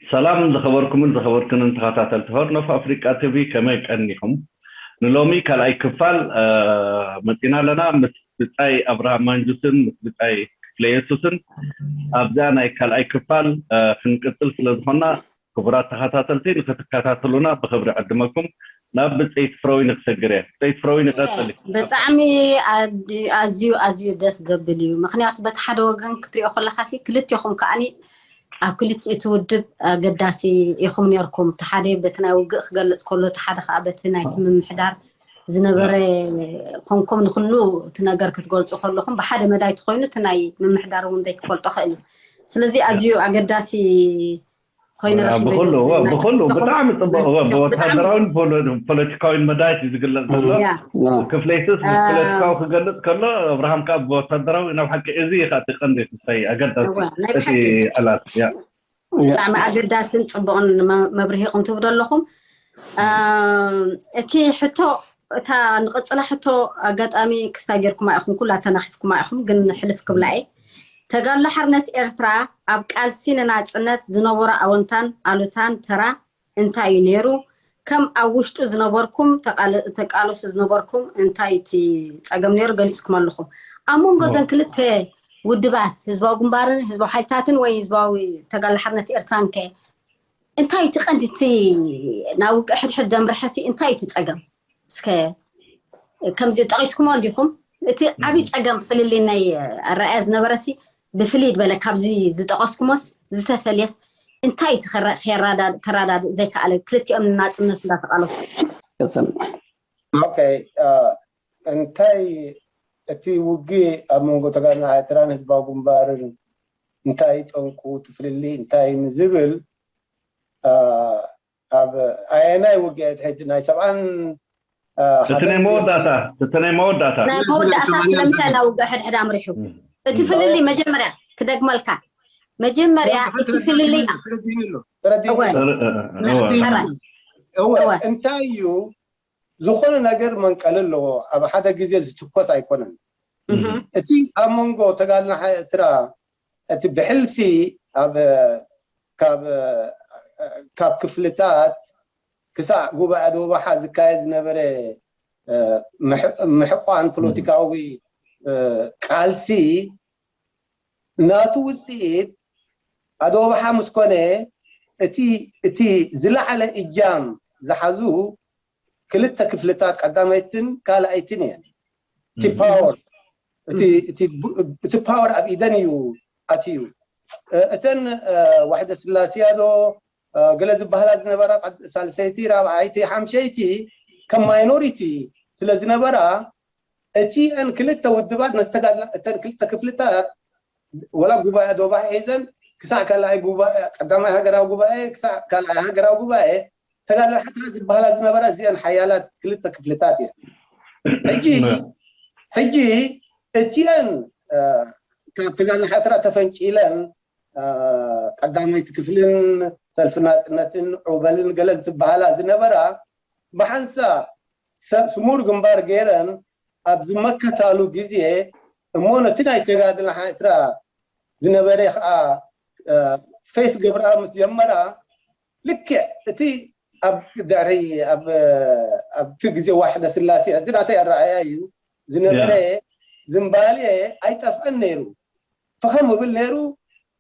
ሰላም ዝኸበርኩምን ዝኸበርክንን ተኸታተልቲ ሆርን ኦፍ ኣፍሪቃ ቲቪ፣ ከመይ ቀኒኹም? ንሎሚ ካልኣይ ክፋል መፂና ኣለና። ምስ ብፃይ ኣብርሃም ማንጁስን ምስ ብፃይ ክፍለ የሱስን ኣብዛ ናይ ካልኣይ ክፋል ክንቅፅል ስለ ዝኾንና፣ ክቡራት ተኸታተልቲ፣ ንክትከታተሉና ብክብሪ ዕድመኩም። ናብ ብፅይቲ ፍረዊ ንክሰግር እየ። ብፅይቲ ፍረዊ ንቀፅል። ብጣዕሚ ኣዝዩ ኣዝዩ ደስ ዘብል እዩ። ምክንያቱ በቲ ሓደ ወገን ክትሪኦ ከለካ ሲ ክልቴኹም ከዓኒ ኣብ ክልቲኡ እቲ ውድብ ኣገዳሲ ኢኹም ነርኩም። እቲ ሓደ በቲ ናይ ውግእ ክገልፅ ከሎ፣ እቲ ሓደ ከዓ በቲ ናይቲ ምምሕዳር ዝነበረ ኮንኩም ንክሉ እቲ ነገር ክትገልፁ ከለኹም ብሓደ መዳይ ተኮይኑ እቲ ናይ ምምሕዳር እውን ዘይክፈልጦ ክእል እዩ። ስለዚ ኣዝዩ ኣገዳሲ ኮይኑ ረኺበ ብኩሉ ብኩሉ ብጣዕሚ ፅቡቅ ብወታደራዊን ፖለቲካዊን መዳየት እዩ ዝግለፅ ዘሎ። ክፍለይትስ ምስ ፖለቲካዊ ክገልፅ ከሎ ኣብርሃም ከዓ ብወታደራዊ ናብ ሓቂ እዚ እዩ እቲ ቀንዲ ክሳይ ኣገዳሲ እቲ ዕላት ብጣዕሚ ኣገዳስን ፅቡቕን መብርሂ ክንትብዶ ኣለኹም። እቲ ሕቶ እታ ንቐፅላ ሕቶ ኣጋጣሚ ክስታይ ጌርኩማ ኢኹም ኩላ ተናኺፍኩማ ኢኹም ግን ሕልፍ ክብላ እየ። ተጋድሎ ሓርነት ኤርትራ ኣብ ቃልሲ ንናፅነት ዝነበሮ ኣወንታን ኣሉታን ተራ እንታይ እዩ ነይሩ? ከም ኣብ ውሽጡ ዝነበርኩም ተቃለሱ ዝነበርኩም እንታይ እቲ ፀገም ነይሩ ገሊፅኩም ኣለኹም። ኣብ መንጎ ዘን ክልተ ውድባት ህዝባዊ ግንባርን ህዝባዊ ሓይልታትን ወይ ህዝባዊ ተጋድሎ ሓርነት ኤርትራን ከ እንታይ እቲ ቀንዲ እቲ ናብ ውግእ ሕድሕድ ዘምርሐሲ እንታይ እቲ ፀገም? እስከ ከምዚ ጠቒስኩሞ እንዲኹም እቲ ዓብዪ ፀገም ፍልልይ ናይ ኣረኣያ ዝነበረሲ ብፍልይ ዝበለ ካብዚ ዝጠቐስኩሞስ ዝተፈልየስ እንታይ እቲ ከራዳድእ ዘይከኣለ ክልቲኦም ንናፅነት እንዳተቓለሱ? እንታይ እቲ ውግእ ኣብ መንጎ ተጋድሎ ኤርትራን ህዝባዊ ግንባርን እንታይ ጠንቁ እቲ ፍልልይ እንታይ ንዝብል ኣብ ኣየናይ ውግእ እቲ ሕጂ ናይ ሰብዓን እቲ ናይ መወዳእታ እቲ ናይ መወዳእታ ናይ መወዳእታ ስለምንታይ ናብ ውግእ ሕድሕድ ኣምሪሑ እቲ ፍልልይ መጀመርያ ክደግመልካ መጀመርያ እቲ ፍልልይ እንታይ እዩ ዝኾነ ነገር መንቀሊ ኣለዎ ኣብ ሓደ ግዜ ዝትኮስ ኣይኮነን እቲ ኣብ መንጎ ተጋድሎ ኤርትራ እቲ ብሕልፊ ኣብ ካብ ካብ ክፍልታት ክሳዕ ጉባኤ ኣደወባሓ ዝካየድ ዝነበረ ምሕቋን ፖለቲካዊ ቃልሲ ናቱ ውፅኢት ኣደወባሓ ምስ ኮነ እቲ እቲ ዝለዓለ እጃም ዝሓዙ ክልተ ክፍልታት ቀዳመይትን ካልኣይትን እየን እቲ ፓወር እቲ ፓወር ኣብ ኢደን እዩ ኣትዩ እተን ዋሕደ ስላሴያ ዶ ገለ ዝበሃላ ዝነበራ ሳልሰይቲ ራብዓይቲ ሓምሸይቲ ከም ማይኖሪቲ ስለ ዝነበራ እቲአን ክልተ ውድባት ነዚ ተጋድላ እተን ክልተ ክፍልታት ወላ ጉባኤ ዶባሕ ሒዘን ክሳዕ ካልኣይ ጉባኤ ቀዳማይ ሃገራዊ ጉባኤ ክሳዕ ካልኣይ ሃገራዊ ጉባኤ ተጋድላ ኤርትራ ዝበሃላ ዝነበራ እዚአን ሓያላት ክልተ ክፍልታት እየን። ሕጂ ሕጂ እቲአን ካብ ተጋድላ ኤርትራ ተፈንጪለን ቀዳመይቲ ክፍልን ሰልፊ ናፅነትን ዑበልን ገለን ዝበሃላ ዝነበራ ብሓንሳ ስሙር ግንባር ገይረን ኣብ ዝመከታሉ ግዜ እሞ ነቲ ናይ ተጋድላ ኤርትራ ዝነበረ ከዓ ፌስ ገብራ ምስ ጀመራ ልክዕ እቲ ኣብ ድሕሪ ኣብቲ ግዜ ዋሕደ ስላሴ እዚ ናተይ ኣረኣያ እዩ ዝነበረ ዝምባሌ ኣይጠፍአን ነይሩ ፈኸም እብል ነይሩ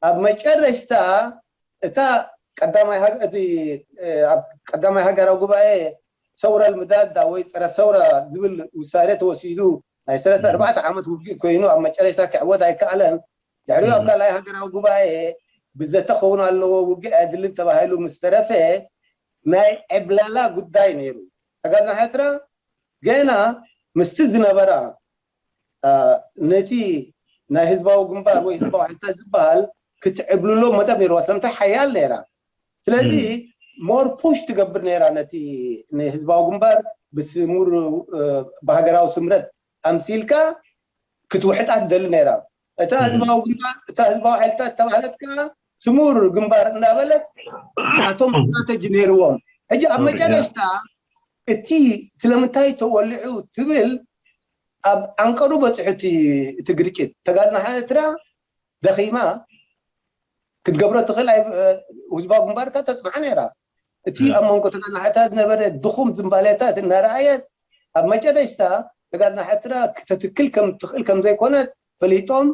ኣብ መጨረሽታ እታ ቀዳማይ ቀዳማይ ሃገራዊ ጉባኤ ሰውራ ልምዳዳ ወይ ፀረ ሰውራ ዝብል ውሳኔ ተወሲዱ ናይ ሰለስተ ኣርባዕተ ዓመት ውግእ ኮይኑ ኣብ መጨረሽታ ክዕወት ኣይከኣለን ድሕሪኡ ኣብ ካልኣይ ሃገራዊ ጉባኤ ብዘተ ክኸውን ኣለዎ ውግእ ኣየድልን ተባሂሉ ምስ ተረፈ ናይ ዕብለላ ጉዳይ ነይሩ ተጋድሎ ኤርትራ ገና ምስቲ ዝነበራ ነቲ ናይ ህዝባዊ ግንባር ወይ ህዝባዊ ሓይልታት ዝበሃል ክትዕብልሎ መደብ ነይርዋ ስለምንታይ ሓያል ነይራ ስለዚ more push ትገብር ነይራ ነቲ ንህዝባዊ ግንባር ብስሙር ብሃገራዊ ስምረት ኣምሲልካ ክትውሕጣ ትደሊ ነይራ እታ ህዝባዊ ግንባር እታ ህዝባዊ ሓይልታት ተባህለት ከዓ ስሙር ግንባር እናበለት ኣቶም ስትራተጂ ነይርዎም ሕጂ ኣብ መጨረሽታ እቲ ስለምንታይ ተወሊዑ ትብል ኣብ ዓንቀሩ በፅሑ እቲ ግርጭት ተጋድሎ ኤርትራ ደኺማ ክትገብሮ ትኽእል ህዝባዊ ግንባር እካ ተፅንዓ ነይራ እቲ ኣብ መንጎ ተጋድሎ ኤርትራ ዝነበረ ድኹም ዝምባሌታት እናረኣየት ኣብ መጨረሽታ ተጋድሎ ኤርትራ ክተትክል ከም ትኽእል ከም ዘይኮነት ፈሊጦም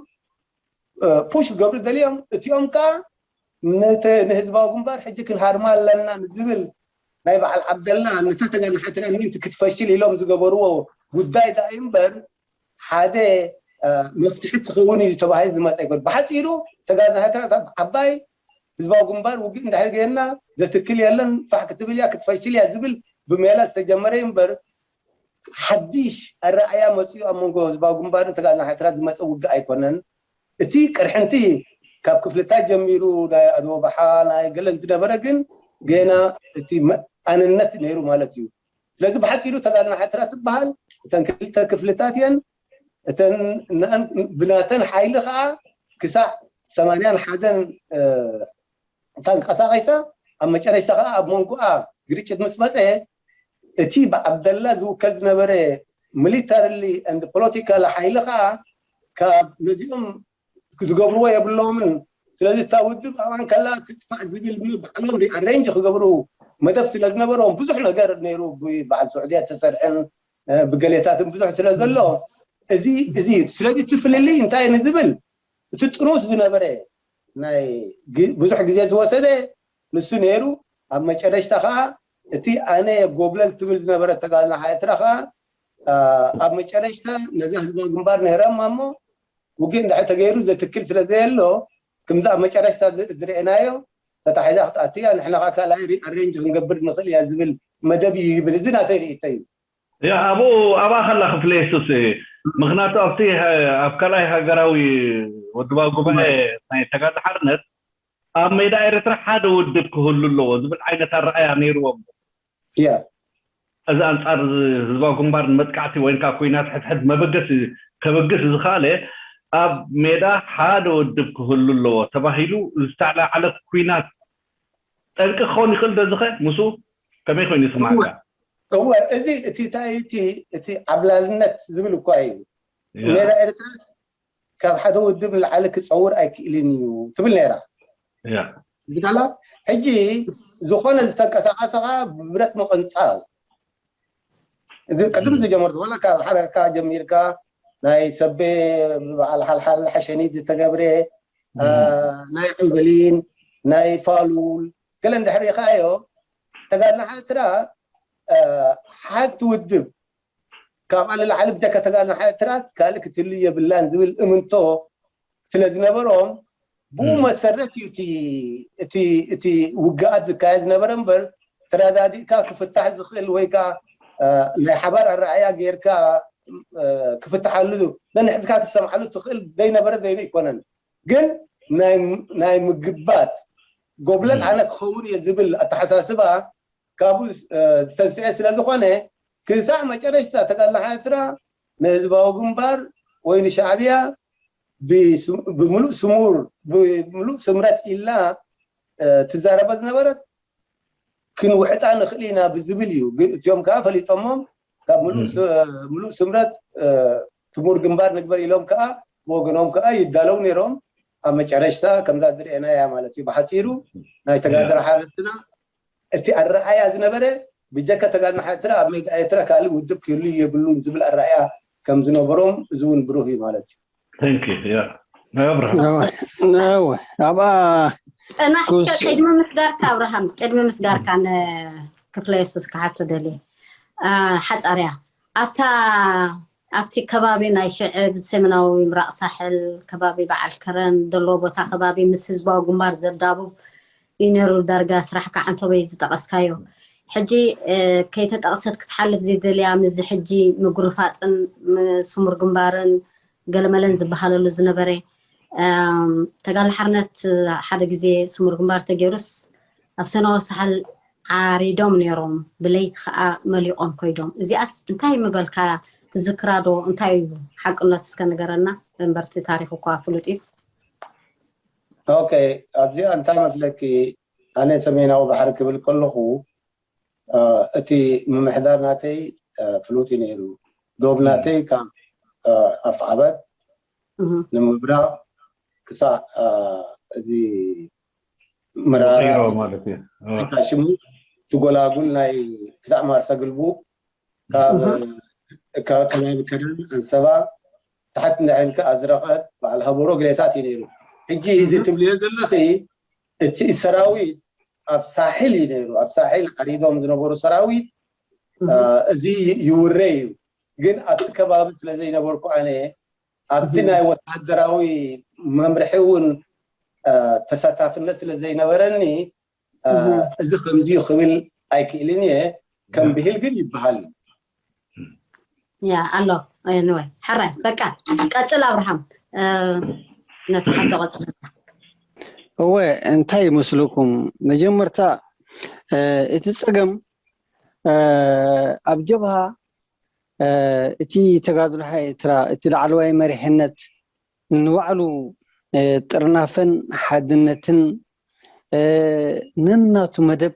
ፑሽ ክገብሩ ደልዮም እቲኦም ከዓ ንህዝባዊ ግንባር ሕጂ ክንሃርማ ኣለና ንዝብል ናይ በዓል ዓብደላ ነታ ተጋድሎ ኤርትራ ምእንቲ ክትፈሽል ኢሎም ዝገበርዎ ጉዳይ ደኣ እዩ እምበር ሓደ መፍትሒ ክኸውን እዩ ተባሂሉ ዝመፀ ይኮን ብሓፂሩ ተጋድሎ ኤርትራ ዓባይ ህዝባዊ ግንባር ውግእ እንድሕር ገይርና ዘትክል የለን ፋሕ ክትብል እያ ክትፈሽል እያ ዝብል ብሜላ ዝተጀመረ እዩ እምበር ሓድሽ ኣረኣያ መፅኡ ኣብ መንጎ ህዝባዊ ግንባርን ተጋድሎ ኤርትራ ዝመፀ ውግእ ኣይኮነን እቲ ቅርሕንቲ ካብ ክፍልታት ጀሚሩ ናይ ኣድወ ባሓ ናይ ገለን ዝነበረ ግን ገና እቲ መ- ኣንነት ነይሩ ማለት እዩ። ስለዚ ብሓፂሩ ተጋድሎ ሓትራ ትበሃል እተን ክልተ ክፍልታት እየን። እተን ንአን- ብናተን ሓይሊ ከዓ ክሳዕ ሰማንያን ሓደን ተንቀሳቂሳ ኣብ መጨረሽታ ከዓ ኣብ መንጎኣ ግርጭት ምስ መፀ እቲ ብዓብደላ ዝውከል ዝነበረ ሚሊታሪሊ ን ፖለቲካል ሓይሊ ከዓ ካብ ነዚኦም ዝገብርዎ የብሎምን። ስለዚ እታ ውድብ ኣብኣን ከላ ትጥፋእ ዝብል ባዕሎም ሪኣሬንጅ ክገብሩ መደብ ስለ ዝነበሮም ብዙሕ ነገር ነይሩ። ብበዓል ስዑድያ ተሰርሐን ብገሌታትን ብዙሕ ስለ ዘሎ እዚ እዚ እዩ። ስለዚ እቲ ፍልልይ እንታይ ንዝብል እቲ ጥኑስ ዝነበረ ናይ ግ- ብዙሕ ግዜ ዝወሰደ ንሱ ነይሩ። ኣብ መጨረሽታ ከዓ እቲ ኣነ ጎብለል ትብል ዝነበረ ተጋድሎ ሓ- ኤርትራ ከዓ ኣ፣ ኣብ መጨረሽታ ነዛ ህዝባዊ ግንባር ነይረማ እሞ ውግእ እንድሕር ተገይሩ ዘትክል ስለ ዘየሎ ከምዚ ኣብ መጨረሽታ ዝ- ዝረአናዮ ተታሒዛ ክትኣቱ እያ። ንሕና ከዓ ካልኣይ ሪኣሬንጅ ክንገብር ንኽእል እያ ዝብል መደብ እዩ ይብል። እዚ ናተይ ርእይቶ እዩ። ያ ኣብኡ ኣብኣ ከላ ክፍለ የሱስ ምክንያቱ ኣብቲ ኣብ ካልኣይ ሃገራዊ ውድባዊ ጉባኤ ናይ ተጋድሎ ሓርነት ኣብ ሜዳ ኤርትራ ሓደ ውድብ ክህሉ ኣለዎ ዝብል ዓይነት ኣረኣያ ነይርዎም። ያ እዚ ኣንጻር ህዝባዊ ግንባር ንመጥቃዕቲ ወይ ከዓ ኩናት ሕድሕድ መበገሲ ከበግስ ዝኸኣለ ኣብ ሜዳ ሓደ ውድብ ክህሉ ኣለዎ ተባሂሉ ዝተዕላዓለ ኩናት ጠንቂ ክኸውን ይኽእል ዶ ዝኸ ምስ ከመይ ኮይኑ ይስማዕካ? እወ እዚ እቲ እንታይ እቲ እቲ ዓብላልነት ዝብል እኳ እዩ። ሜዳ ኤርትራ ካብ ሓደ ውድብ ንላዕሊ ክፀውር ኣይክእልን እዩ ትብል ነይራ። ያ ዝካላ ሕጂ ዝኾነ ዝተንቀሳቀሰ ከዓ ብብረት ምቕንፃል እዚ ቅድም ዝጀመርኩ ወላ ካብ ሓረርካ ጀሚርካ ናይ ሰቤ ብበዓል ሓልሓል ሓሸኒ ዝተገብረ አ፣ ናይ ዕብሊን ናይ ፋሉል ገለ እንድሕር ሪኻዮ ተጋድሎ ሓትራ አ፣ ሓንቲ ውድብ ካብኣ ንላዕሊ ብጀካ ተጋድሎ ሓትራስ ካልእ ክትህሉ የብላን ዝብል እምንቶ ስለ ዝነበሮም ብኡ መሰረት እዩ እቲ እቲ እቲ ውግኣት ዝካየድ ዝነበረ እምበር ተረዳዲእካ ክፍታሕ ዝኽእል ወይ ከዓ አ፣ ናይ ሓባር ኣረኣያ ጌርካ አ፣ ክፍትሓሉ ነንሕድካ ክትሰምዓሉ ትኽእል ዘይነበረ ዘይኑ ኣይኮነን። ግን ናይ ናይ ምግባት ጎብለል ኣነ ክኸውን እየ ዝብል ኣተሓሳስባ ካብኡ አ፣ ዝተንስኤ ስለ ዝኾነ ክሳዕ መጨረሽታ ተጋድሎ ሓትራ ንህዝባዊ ግንባር ወይ ንሻዕብያ ብስ- ብምሉእ ስሙር ብምሉእ ስምረት ኢላ እ፣ ትዛረበ ዝነበረት ክንውሕጣ ንኽእል ኢና ብዝብል እዩ። ግን እቲኦም ከዓ ፈሊጦሞም ካብ ምሉእ ስ- ምሉእ ስምረት እ፣ ስሙር ግንባር ንግበር ኢሎም ከዓ ብወገኖም ከዓ ይዳለው ነይሮም። ኣብ መጨረሽታ ከምዛ ዝርአናያ ማለት እዩ። ብሓፂሩ ናይ ተጋድሎ ሓለፍትና እቲ ኣረኣያ ዝነበረ ብጀካ ተጋድሎ ሓትራ ኣብ ሜዳ ኤርትራ ካልእ ውድብ ክህሉ የብሉን ዝብል ኣረኣያ ከም ዝነበሮም እዚ እውን ብሩህ እዩ ማለት እዩ። Thank you. Yeah. ናይ ኣብርሃም እወ፣ እወ። ኣብኣ ጥናሕ እስከ ኩስ- ቅድሚ ምስጋርካ ኣብርሃም ቅድሚ ምስጋርካ ንክፍለ የሱስ ክሓቶ ደልየ አ፣ ሓፃርያ ኣብታ ኣብቲ ከባቢ ናይ ሽዕብ ሰሜናዊ ምራቕ ሳሕል ከባቢ በዓል ከረን ዘለዎ ቦታ ከባቢ ምስ ህዝባዊ ግንባር ዘዳቡብ እዩ ነይሩ ዳርጋ ስራሕ ከዓ እንተበይ ዝጠቐስካዮ ሕጂ እ፣ ከይተጠቕሰት ክትሓልፍ ዘይደልያ ምስዚ ሕጂ ምጉርፋጥን ም- ስሙር ግንባርን ገለመለን ዝበሃለሉ ዝነበረ እም፣ ተጋድሎ ሓርነት ሓደ ግዜ ስሙር ግንባር ተገይሩስ ኣብ ሰነወ ሳሕል ዓሪዶም ነይሮም ብለይቲ ከዓ መሊቖም ኮይዶም እዚኣስ እንታይ ምበልካ ትዝክራ ዶ እንታይ እዩ ሓቅነቱ እስከ ንገረና እምበርቲ ታሪክ እኳ ፍሉጥ እዩ ኦኬ ኣብዚኣ እንታይ መስለኪ ኣነ ሰሜናዊ ባሕሪ ክብል ከለኹ እ፣ እቲ ምምሕዳር ናተይ እ፣ ፍሉጥ እዩ ነይሩ ዶብ ናተይ ካብ እ፣ ኣፍዓበት እህ፣ ንምብራቕ ክሳዕ እ፣ እዚ መራራ ወቂሮ ማለት እዩ። እ፣ እንታይ ሽሙ ትጎላጉል ናይ ክሳዕ ማርሳ ግልቡ ካብ ካብ ከባቢ ከረን ኣንሰባ ታሕቲ እንዳሕልካ ኣዝረቐት በዓል ሃቦሮ ግሌታት እዩ ነይሩ ሕጂ እዚ ትብልዮ ዘለኺ እቲ ሰራዊት ኣብ ሳሒል እዩ ነይሩ ኣብ ሳሒል ዓሪዶም ዝነበሩ ሰራዊት እ፣ እዚ ይውረ እዩ ግን ኣብቲ ከባቢ ስለ ዘይነበርኩ ኣነ ኣብቲ ናይ ወታደራዊ መምርሒ እውን እ፣ ተሳታፍነት ስለ ዘይነበረኒ እ፣ እዚ ከምዚ እዩ ክብል ኣይክእልን እየ ከም ብሂል ግን ይበሃል እዩ ያ ኣሎ ንወይ ሕራይ በቃ ቀፅል ኣብርሃም እ፣ ነቲ ሓቶ ቀፅል እወ፣ እንታይ ይመስለኩም? መጀመርታ እቲ ጸገም ኣብ ጀብሃ እቲ ተጋድሎ ሓ ኤርትራ፣ እቲ ላዕለዋይ መሪሕነት ንባዕሉ ጥርናፈን ሓድነትን ነናቱ መደብ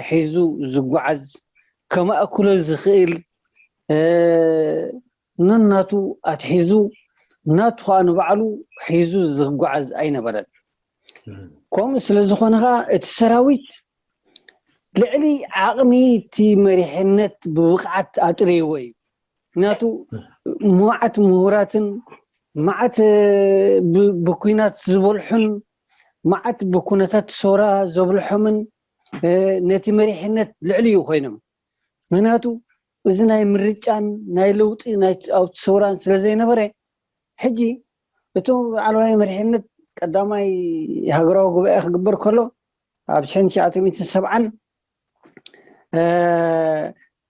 ሒዙ ዝጓዓዝ፣ ከማእክሎ ዝኽእል ነናቱ ኣትሒዙ፣ ናቱ ኸኣ ንባዕሉ ሒዙ ዝጓዓዝ ኣይነበረን። ከምኡ ስለ ዝኾነ ኸኣ እቲ ሰራዊት ልዕሊ ዓቕሚ እቲ መሪሕነት ብብቕዓት ኣጥርይዎ እዩ። ምክንያቱ መዓት ምሁራትን መዓት ብኩናት ዝበልሑን መዓት ብኩነታት ሰውራ ዘብልሖምን ነቲ መሪሕነት ልዕሊ እዩ ኮይኖም። ምክንያቱ እዚ ናይ ምርጫን ናይ ለውጢ ናይ ኣብቲ ሰውራን ስለ ዘይነበረ፣ ሕጂ እቶም ላዕለዋይ መሪሕነት ቀዳማይ ሃገራዊ ጉባኤ ክግበር ከሎ ኣብ ሽሕን ትሽዓተ ሚእትን ሰብዓን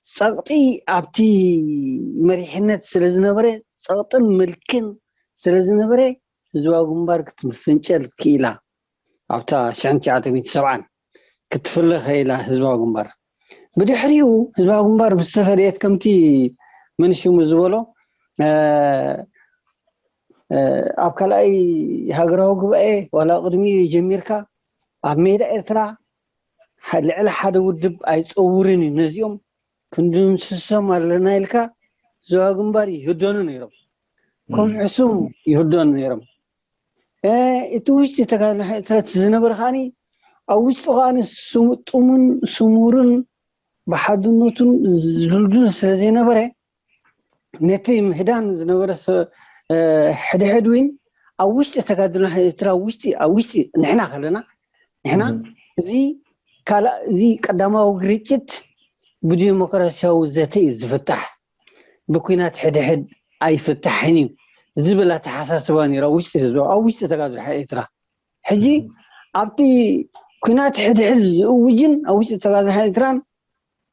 ጸቕጢ ኣብቲ መሪሕነት ስለ ዝነበረ፣ ጸቕጥን ምልክን ስለ ዝነበረ ህዝባዊ ግንባር ክትፍንጨል ክኢላ። ኣብታ ሽሕን ትሽዓተ ሚእትን ሰብዓን ክትፍለ ኸኢላ ህዝባዊ ግንባር። ብድሕሪኡ ህዝባዊ ግንባር ምስ ተፈለየት ከምቲ መንሽሙ ዝበሎ ኣብ ካልኣይ ሃገራዊ ጉባኤ ዋላ ቅድሚኡ ጀሚርካ ኣብ ሜዳ ኤርትራ ልዕሊ ሓደ ውድብ ኣይፀውርን እዩ። ነዚኦም ክንድምስሶም ኣለና ኢልካ ህዝባዊ ግንባር ይህደኑ ነይሮም። ከም ሕሱም ይህደኑ ነይሮም። እቲ ውሽጢ ተጋድሎ ኤርትራ ዝነበረ ከዓኒ ኣብ ውሽጡ ከዓኒ ጥሙን ስሙርን ብሓድነቱን ዝልዱን ስለ ዘይነበረ ነቲ ምህዳን ዝነበረ ሕድሕድ እውን ኣብ ውሽጢ ተጋድሎ ኤርትራ ውሽጢ ኣብ ውሽጢ ንሕና ከለና ንሕና እዚ ካልእ እዚ ቀዳማዊ ግርጭት ብዲሞክራሲያዊ ዘተ እዩ ዝፍታሕ፣ ብኩናት ሕድሕድ ኣይፍታሕን እዩ ዝብል ኣተሓሳስባ ነይሩ ኣብ ውሽጢ ህዝቢ ኣብ ውሽጢ ተጋድሎ ኤርትራ። ሕጂ ኣብቲ ኩናት ሕድሕድ ዝእውጅን ኣብ ውሽጢ ተጋድሎ ኤርትራን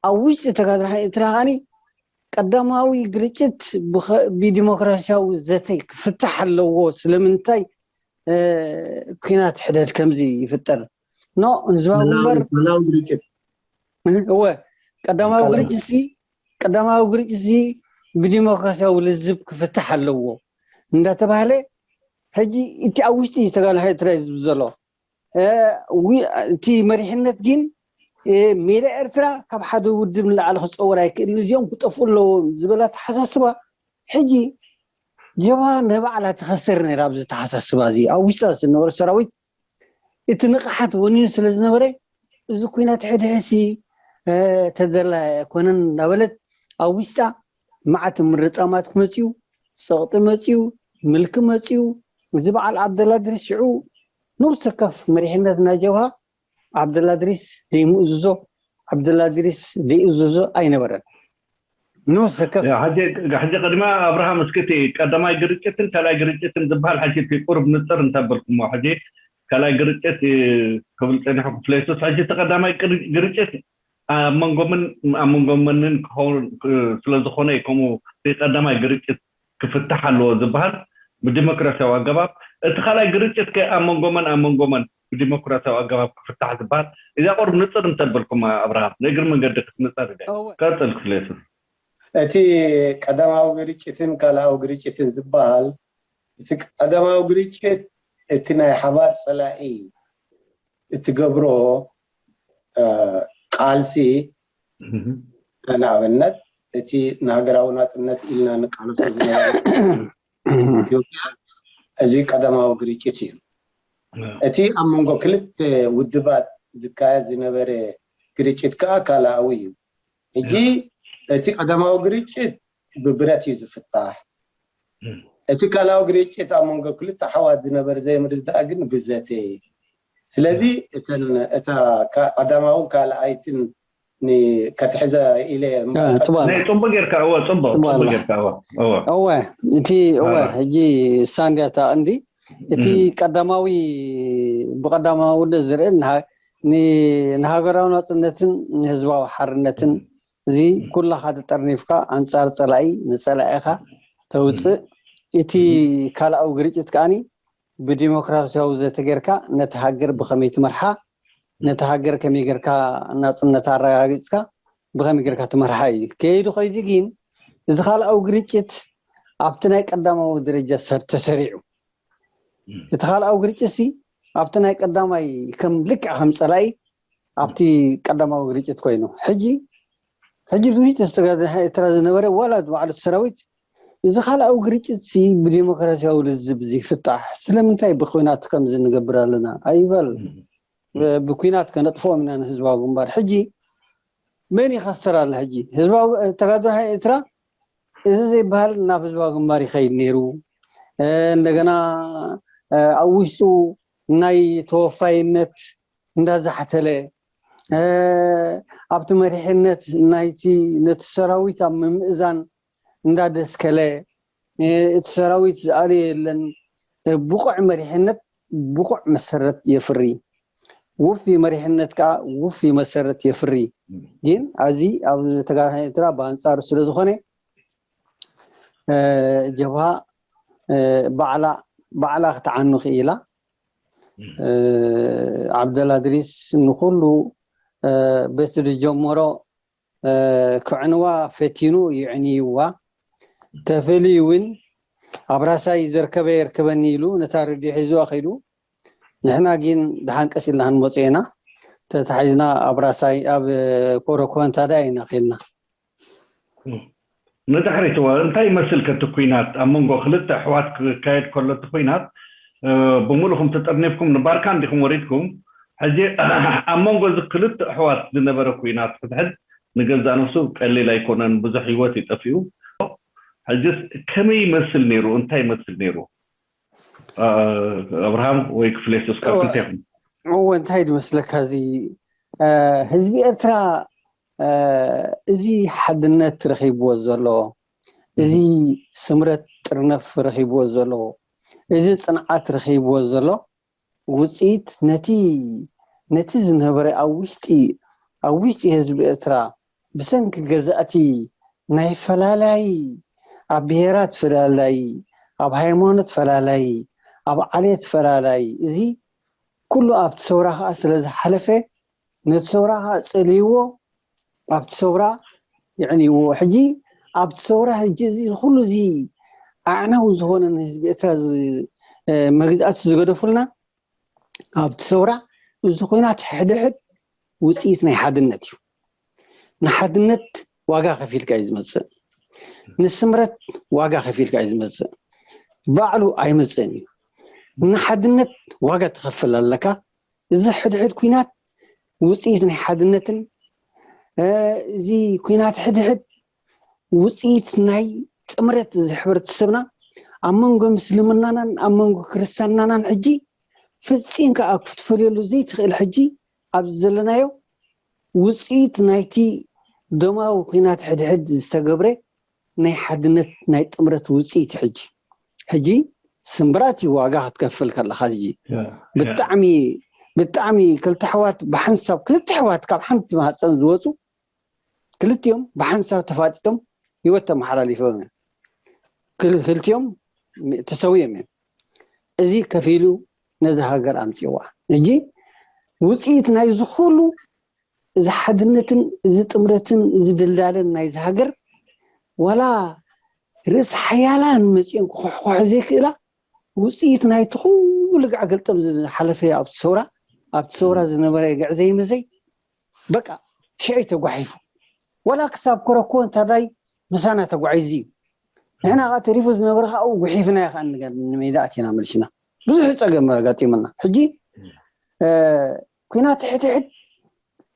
ኣብ ውሽጢ ተጋድሎ ኤርትራ ከዓኒ ቀዳማዊ ግርጭት ብዲሞክራሲያዊ ዘተ ክፍታሕ ኣለዎ። ስለምንታይ ኩናት ሕድሕድ ከምዚ ይፍጠር? ኖ ህዝባዊ ግንባር ግርጭት እወ ቀዳማዊ ግርጭት ሲ ቀዳማዊ ግርጭት ሲ ብዲሞክራሲያዊ ልዝብ ክፍታሕ ኣለዎ እንዳተባህለ ሕጂ እቲ ኣብ ውሽጢ ተጋድሎ ኤርትራ እዩ ዝብል ዘሎ። እቲ መሪሕነት ግን ሜዳ ኤርትራ ካብ ሓደ ውድብ ንላዕሊ ክፀወር ኣይክእልን፣ እዚኦም ክጠፍኡ ኣለዎም ዝብል ኣተሓሳስባ ሕጂ ጀብሃ ንባዕላ ትኸስር ነይራ። ኣብዚ ኣተሓሳስባ እዚ ኣብ ውሽጣ ዝነበረ ሰራዊት እቲ ንቕሓት ወኒኑ ስለ ዝነበረ እዚ ኩናት ሕድሕሲ ተደላይ ኣይኮነን እናበለት ኣብ ውሽጣ መዓት ምርጻማት ክመጽኡ፣ ጸቕጢ መጽኡ፣ ምልኪ መጽኡ። እዚ በዓል ዓብደላ ድሪስ ሽዑ ነብሰ ከፍ መሪሕነት ናይ ጀብሃ ዓብደላ ድሪስ ደይምእዝዞ ዓብደላ ድሪስ ደይእዝዞ ኣይነበረን። ነብሰ ከፍ ሕጂ ቅድሚ ኣብርሃም እስኪ እቲ ቀዳማይ ግርጭትን ካልኣይ ግርጭትን ዝበሃል ሕጂ እቲ ቁርብ ንፅር እንተበልኩሞ ሕጂ ካልኣይ ግርጭት ክብል ፀኒሑ ክፍለ የሱስ ሕጂ እቲ ቀዳማይ ግርጭት ኣብ መንጎምን ኣብ መንጎ መንን ክኸውን ስለዝኾነ እዩ ከምኡ ቀዳማይ ግርጭት ክፍታሕ ኣለዎ ዝበሃል ብዲሞክራሲያዊ ኣገባብ። እቲ ካልኣይ ግርጭት ከ ኣብ መንጎ መን ኣብ መንጎ መን ብዲሞክራሲያዊ ኣገባብ ክፍታሕ ዝበሃል እዚኣ ቁሩብ ንፅር እንተበልኩም ኣብርሃም ንእግሪ መንገዲ ክትምፀር ደ ቀፅል ክፍሌቱ። እቲ ቀዳማዊ ግርጭትን ካልኣዊ ግርጭትን ዝበሃል እቲ ቀዳማዊ ግርጭት እቲ ናይ ሓባር ፀላኢ እትገብሮ ቃልሲ ንኣብነት እቲ ንሃገራዊ ናፅነት ኢልና ንቃለሶ ዝነበረ ኢትዮጵያ እዚ ቀዳማዊ ግርጭት እዩ። እቲ ኣብ መንጎ ክልተ ውድባት ዝካየድ ዝነበረ ግርጭት ከዓ ካልኣዊ እዩ። ሕጂ እቲ ቀዳማዊ ግርጭት ብብረት እዩ ዝፍታሕ። እቲ ካልኣዊ ግርጭት ኣብ መንጎ ክልተ ኣሕዋት ዝነበረ ዘይምርድዳእ ግን ብዘተ እዩ። ስለዚ እተን እታ ቀዳማውን ካልኣይትን ከተሕዘ ኢለ ጽቡቅ ጌርካ እወ ጽቡቅ ጽቡቅ ጌርካ እወ እወ እወ እቲ እወ ሕጂ ሳንድያ እታ እንዲ እቲ ቀዳማዊ ብቀዳማዊ ዝርኢ ንሃገራዊ ናጽነትን ንህዝባዊ ሓርነትን እዚ ኩላኻ ተጠርኒፍካ ኣንጻር ጸላኢ ንጸላኢኻ ተውጽእ። እቲ ካልኣዊ ግርጭት ከኣኒ ብዲሞክራሲያዊ ዘተ ጌርካ ነቲ ሃገር ብኸመይ ትመርሓ፣ ነቲ ሃገር ከመይ ጌርካ ናጽነት ኣረጋጊጽካ ብኸመይ ጌርካ ትመርሓ እዩ። ከይዱ ከይዱ ግን እዚ ካልኣዊ ግርጭት ኣብቲ ናይ ቀዳማዊ ደረጃ ሰር ተሰሪዑ። እቲ ካልኣዊ ግርጭት ሲ ኣብቲ ናይ ቀዳማይ ከም ልክዕ ከም ጸላኢ ኣብቲ ቀዳማዊ ግርጭት ኮይኑ ሕጂ ሕጂ ብውሽጢ ዝተጋደሐ ኤርትራ ዝነበረ ዋላ ባዕሉ ሰራዊት እዚ ካልኣዊ ግርጭት ሲ ብዲሞክራሲያዊ ልዝብ ዝፍታሕ ስለምንታይ ብኩናት ከምዚ ንገብር ኣለና ኣይበል። ብኩናት ከነጥፍኦም ኢና ንህዝባዊ ግንባር። ሕጂ መን ይኸስር ኣሎ? ሕጂ ህዝባዊ ተጋድሎ ሓይሊ ኤርትራ እዚ ዘይበሃል ናብ ህዝባዊ ግንባር ይኸይድ ነይሩ። እንደገና ኣብ ውሽጡ ናይ ተወፋይነት እንዳዛሕተለ ኣብቲ መሪሕነት ናይቲ ነቲ ሰራዊት ኣብ ምምእዛን እንዳደስከለ እቲ ሰራዊት ዝኣልዮ የለን። ብቑዕ መሪሕነት ብቑዕ መሰረት የፍሪ። ውፊ መሪሕነት ከዓ ውፊ መሰረት የፍሪ። ግን ኣብዚ ኣብ ተጋዳላይ ኤርትራ ብኣንጻሩ ስለ ዝኾነ ጀብሃ ባዕላ ባዕላ ክትዓኑ ክኢላ። ዓብደላ ድሪስ ንኩሉ በቲ ዝጀመሮ ክዕንዋ ፈቲኑ ይዕንይዋ። ተፈልዩ እውን ኣብ ራሳይ ዘርከበ የርከበኒ ኢሉ ነታ ረድዮ ሒዝዋ ከይዱ። ንሕና ግን ደሓን ቀስ ኢልና ክንመጾ ኢና። ተታሒዝና ኣብ ራሳይ ኣብ ኮረኮንታዳ ኢና ከይድና። ንድሕሪት እንታይ ይመስል ከቲ ኩናት ኣብ መንጎ ክልተ ኣሕዋት ክካየድ ከሎ እቲ ኩናት ብምሉእኹም ተጠርኒፍኩም ንባርካን ዲኹም ወሪድኩም። ሕጂ ኣብ መንጎ እዚ ክልተ ኣሕዋት ዝነበረ ኩናት ሕድሕድ ንገዛእ ነፍሱ ቀሊል ኣይኮነን፣ ብዙሕ ህይወት ይጠፊኡ። ሕጅስ ከመይ ይመስል ነይሩ? እንታይ ይመስል ነይሩ? ኣብርሃም ወይ ክፍሌ ሱስ ካብ ክልቴኹም። እወ እንታይ ድመስለካ እዚ ህዝቢ ኤርትራ እዚ ሓድነት ረኺብዎ ዘሎ፣ እዚ ስምረት ጥርነፍ ረኺብዎ ዘሎ፣ እዚ ጽንዓት ረኺብዎ ዘሎ ውፅኢት ነቲ ነቲ ዝነበረ ኣብ ውሽጢ ኣብ ውሽጢ ህዝቢ ኤርትራ ብሰንኪ ገዛእቲ ናይ ፈላላይ ኣብ ብሄራት ፈላላይ ኣብ ሃይማኖት ፈላላይ ኣብ ዓሌት ፈላላይ እዚ ኩሉ ኣብቲ ሰውራ ከዓ ስለ ዝሓለፈ ነቲ ሰውራ ከዓ ፀልይዎ ኣብቲ ሰውራ የዕንይዎ። ሕጂ ኣብቲ ሰውራ ሕጂ እዚ ኩሉ እዚ ኣዕናዊ ዝኾነ ንህዝቢ ኤርትራ መግዛእቲ ዝገደፉልና ኣብቲ ሰውራ እዚ ኩናት ሕድሕድ ውፅኢት ናይ ሓድነት እዩ። ንሓድነት ዋጋ ከፊልካ እዩ ዝመፅእ። ንስምረት ዋጋ ከፊልካ እዩ ዝመፅእ። ባዕሉ ኣይመፅእን እዩ። ንሓድነት ዋጋ ትኸፍል ኣለካ። እዚ ሕድሕድ ኩናት ውፅኢት ናይ ሓድነትን እዚ ኩናት ሕድሕድ ውፅኢት ናይ ጥምረት እዚ ሕብረተሰብና ኣብ መንጎ ምስልምናናን ኣብ መንጎ ክርስትያናናን ሕጂ ፈፂምካ ኣብ ክትፈልየሉ ዘይትኽእል ሕጂ ኣብዚ ዘለናዮ ውፅኢት ናይቲ ደማዊ ኩናት ሕድሕድ ዝተገብረ ናይ ሓድነት ናይ ጥምረት ውፅኢት ሕጂ ሕጂ ስምብራት እዩ ዋጋ ክትከፍል ከለካ ሕጂ ብጣዕሚ ብጣዕሚ ክልተ ኣሕዋት ብሓንሳብ ክልተ ኣሕዋት ካብ ሓንቲ ማህፀን ዝወፁ ክልቲኦም ብሓንሳብ ተፋጢጦም ህይወት ተመሓላሊፎም እዮም። ክልቲኦም ተሰዊኦም እዮም። እዚ ከፊሉ ነዚ ሃገር ኣምፅዋ። ሕጂ ውፅኢት ናይ ዝኩሉ እዚ ሓድነትን እዚ ጥምረትን እዚ ድልዳለን ናይዚ ሃገር ዋላ ርእሲ ሓያላን መፂኦም ክኩሕኩሐ ዘይክእላ ውፅኢት ናይቲ ኩሉ ጋዕ ገልጠም ዝሓለፈ ኣብቲ ሰውራ ኣብቲ ሰውራ ዝነበረ ግዕ ዘይምዘይ በቃ ሽዐይ ተጓሒፉ ዋላ ክሳብ ኮረኮ እንታዳይ ምሳና ተጓዒዙ እዩ። ንሕና ከዓ ተሪፉ ዝነበረ ከዓ ጉሒፍና ከዓ ንሜዳ ኣቲና መልሽና ብዙሕ ፀገም ኣጋጢሙና። ሕጂ ኩናት ሕድሕድ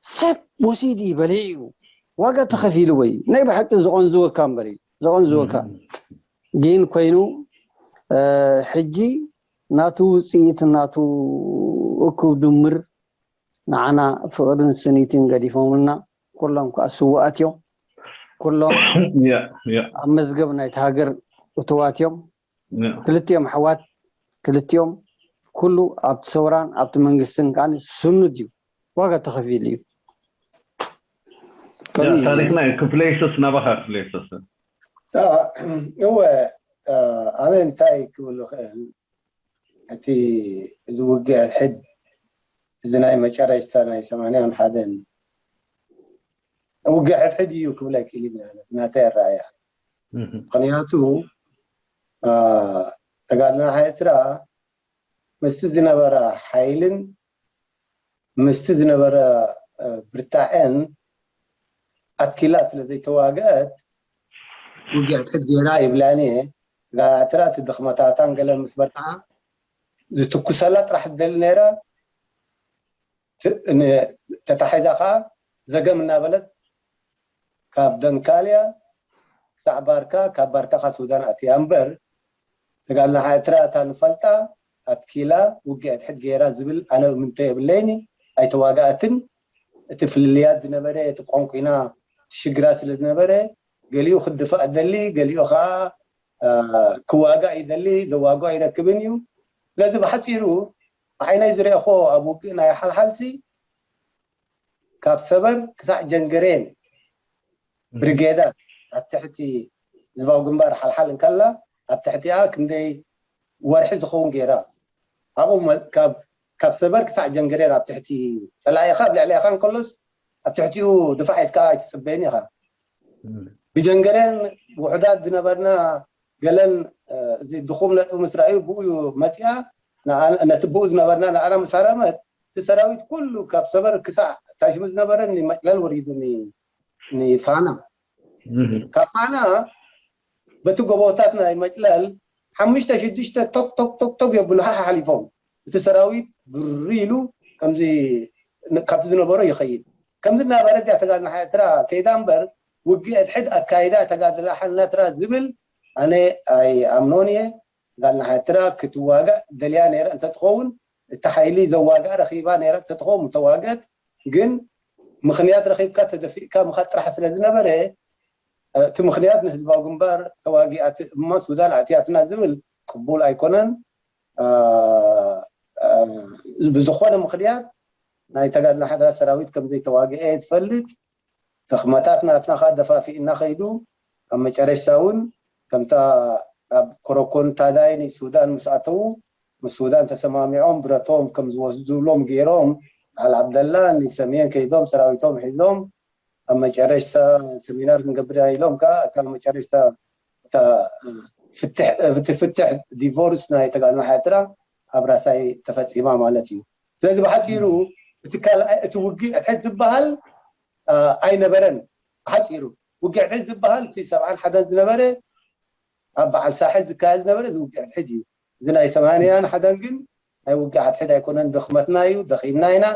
ሰብ ወሲዱ እዩ በሊዑ እዩ ዋጋ ተኸፊሉ ወይ ናይ ብሓቂ ዝቐንዝወካ እምበር እዩ ዘቐንዝወካ ግን ኮይኑ ሕጂ ናቱ ውፅኢት ናቱ እኩብ ድምር ንዓና ፍቕርን ስኒትን ገዲፎምልና ኩሎም ከዓ ስውኣት እዮም ኩሎም ኣብ መዝገብ ናይቲ ሃገር እትዋት እዮም ክልቲኦም ኣሕዋት ክልቲኦም ኩሉ ኣብቲ ሰውራን ኣብቲ መንግስትን ከዓ ስኑድ እዩ ዋጋ ተኸፊሉ እዩ ታሪክና እዩ ክፍለይሱስ ናባኻ ክፍለይሱስ እወ ኣነ እንታይ ክብል እኽእል እቲ እዚ ውግእ ሕድ እዚ ናይ መጨረሽታ ናይ ሰማንያን ሓደን ውግእ ሕድሕድ እዩ ክብለኪ ኢሊ ናተይ ኣረኣያ። ምኽንያቱ ተጋድልና ኤርትራ ምስቲ ዝነበረ ሓይልን ምስቲ ዝነበረ ብርታዐን ኣትኪላ ስለ ዘይተዋግአት ውግእ ሕድሕድ ገይራ ይብላን እየ። ተጋድላ ኤርትራ እቲ ድኽመታታን ገለ ምስ በርትዓ ዝትኩሰላ ጥራሕ ትደሊ ነይራ። ተታሒዛ ከዓ ዘገም እናበለት ካብ ደንካልያ ክሳዕ ባርካ፣ ካብ ባርካ ከዓ ሱዳን ኣትያ እምበር ተጋድላ ኤርትራ እታ ንፈልጣ ኣትኪላ ውግእ ሕድሕድ ገይራ ዝብል ኣነ እምንቶ የብለይኒ። ኣይተዋግኣትን። እቲ ፍልልያት ዝነበረ እቲ ቋንቋና ሽግራ ስለ ዝነበረ ገሊኡ ክድፋእ ደሊ፣ ገሊኡ ከዓ ክዋጋእ ይደሊ፣ ዘዋግኦ ኣይረክብን እዩ። ስለዚ ብሓፂሩ ብዓይነይ ዝረእኹዎ ኣብ ውግእ ናይ ሓልሓልሲ ካብ ሰበር ክሳዕ ጀንገሬን ብሪጌዳት ኣብ ትሕቲ ህዝባዊ ግንባር ሓልሓል እንከላ ኣብ ትሕቲኣ ክንደይ ወርሒ ዝኸውን ገይራ ኣብኡ ካብ ሰበር ክሳዕ ጀንገሬን ኣብ ትሕቲ ፀላኢኻ ኣብ ልዕሊኻ እንከሎስ ኣብ ትሕቲኡ ድፋዕ ኢስካ ኣይትፅበይን ኢኻ። ብጀንገሬን ውሑዳት ዝነበርና ገለን እዚ ድኹም ነጥቢ ምስ ረኣዩ ብኡ መፅያ ነቲ ብኡ ዝነበርና ንኣና ምስ ሃረመት እቲ ሰራዊት ኩሉ ካብ ሰበር ክሳዕ ታሽሙ ዝነበረ ንመጭለል ወሪዱ ንፋና ካብ ፋና በቲ ጎቦታት ናይ መጭለል ሓሙሽተ ሽዱሽተ ቶክ ቶክ ቶክ ቶክ የብሉ ሓሓሊፎም እቲ ሰራዊት ብሪ ኢሉ ከምዚ ካብቲ ዝነበሮ ይኸይድ። ከምዚ እናበረ እያ ተጋድላ ኤርትራ ከይዳ እምበር ውግእ ሕድሕድ ኣካይዳ ተጋድላ ሓልና ኤርትራ ዝብል ኣነ ኣይኣምኖን እየ። ተጋድላ ኤርትራ ክትዋጋእ ደልያ ነይራ እንተትኸውን እቲ ሓይሊ ዘዋግኣ ረኺባ ነይራ እንተትኸውን ምተዋገት ግን ምኽንያት ረኺብካ ተደፊእካ ምኻድ ጥራሕ ስለ ዝነበረ እቲ ምኽንያት ንህዝባዊ ግንባር ተዋጊኣት እማ ሱዳን ኣእትያትና ዝብል ቅቡል ኣይኮነን። ብዝኾነ ምኽንያት ናይ ተጋድላ ሓድራ ሰራዊት ከም ዘይተዋግአ ትፈልጥ። ድኽመታት ናትና ከዓ ደፋፊእና ከይዱ ኣብ መጨረሽታ እውን ከምታ ኣብ ኮረኮን ታዳይ ንሱዳን ምስ ኣተዉ ምስ ሱዳን ተሰማሚዖም ብረቶም ከም ዝወስዱሎም ገይሮም በዓል ዓብደላ ንሰሜን ከይዶም ሰራዊቶም ሒዞም ኣብ መጨረሽታ ሰሚናር ክንገብር ኢና ኢሎም ከዓ እታ መጨረሽታ እታ ፍትሕ እቲ ፍትሕ ዲቮርስ ናይ ተጋድሎ ኤርትራ ኣብ ራሳይ ተፈፂማ ማለት እዩ። ስለዚ ብሓፂሩ እቲ ካልኣይ እቲ ውግእ ሕድሕድ ዝበሃል ኣይነበረን። ብሓፂሩ ውግእ ሕድሕድ ዝበሃል እቲ ሰብዓን ሓደን ዝነበረ ኣብ በዓል ሳሕል ዝካየድ ዝነበረ እዚ ውግእ ሕድሕድ እዩ። እዚ ናይ ሰማንያን ሓደን ግን ናይ ውግእ ሕድሕድ ኣይኮነን። ድኽመትና እዩ፣ ደኺምና ኢና፣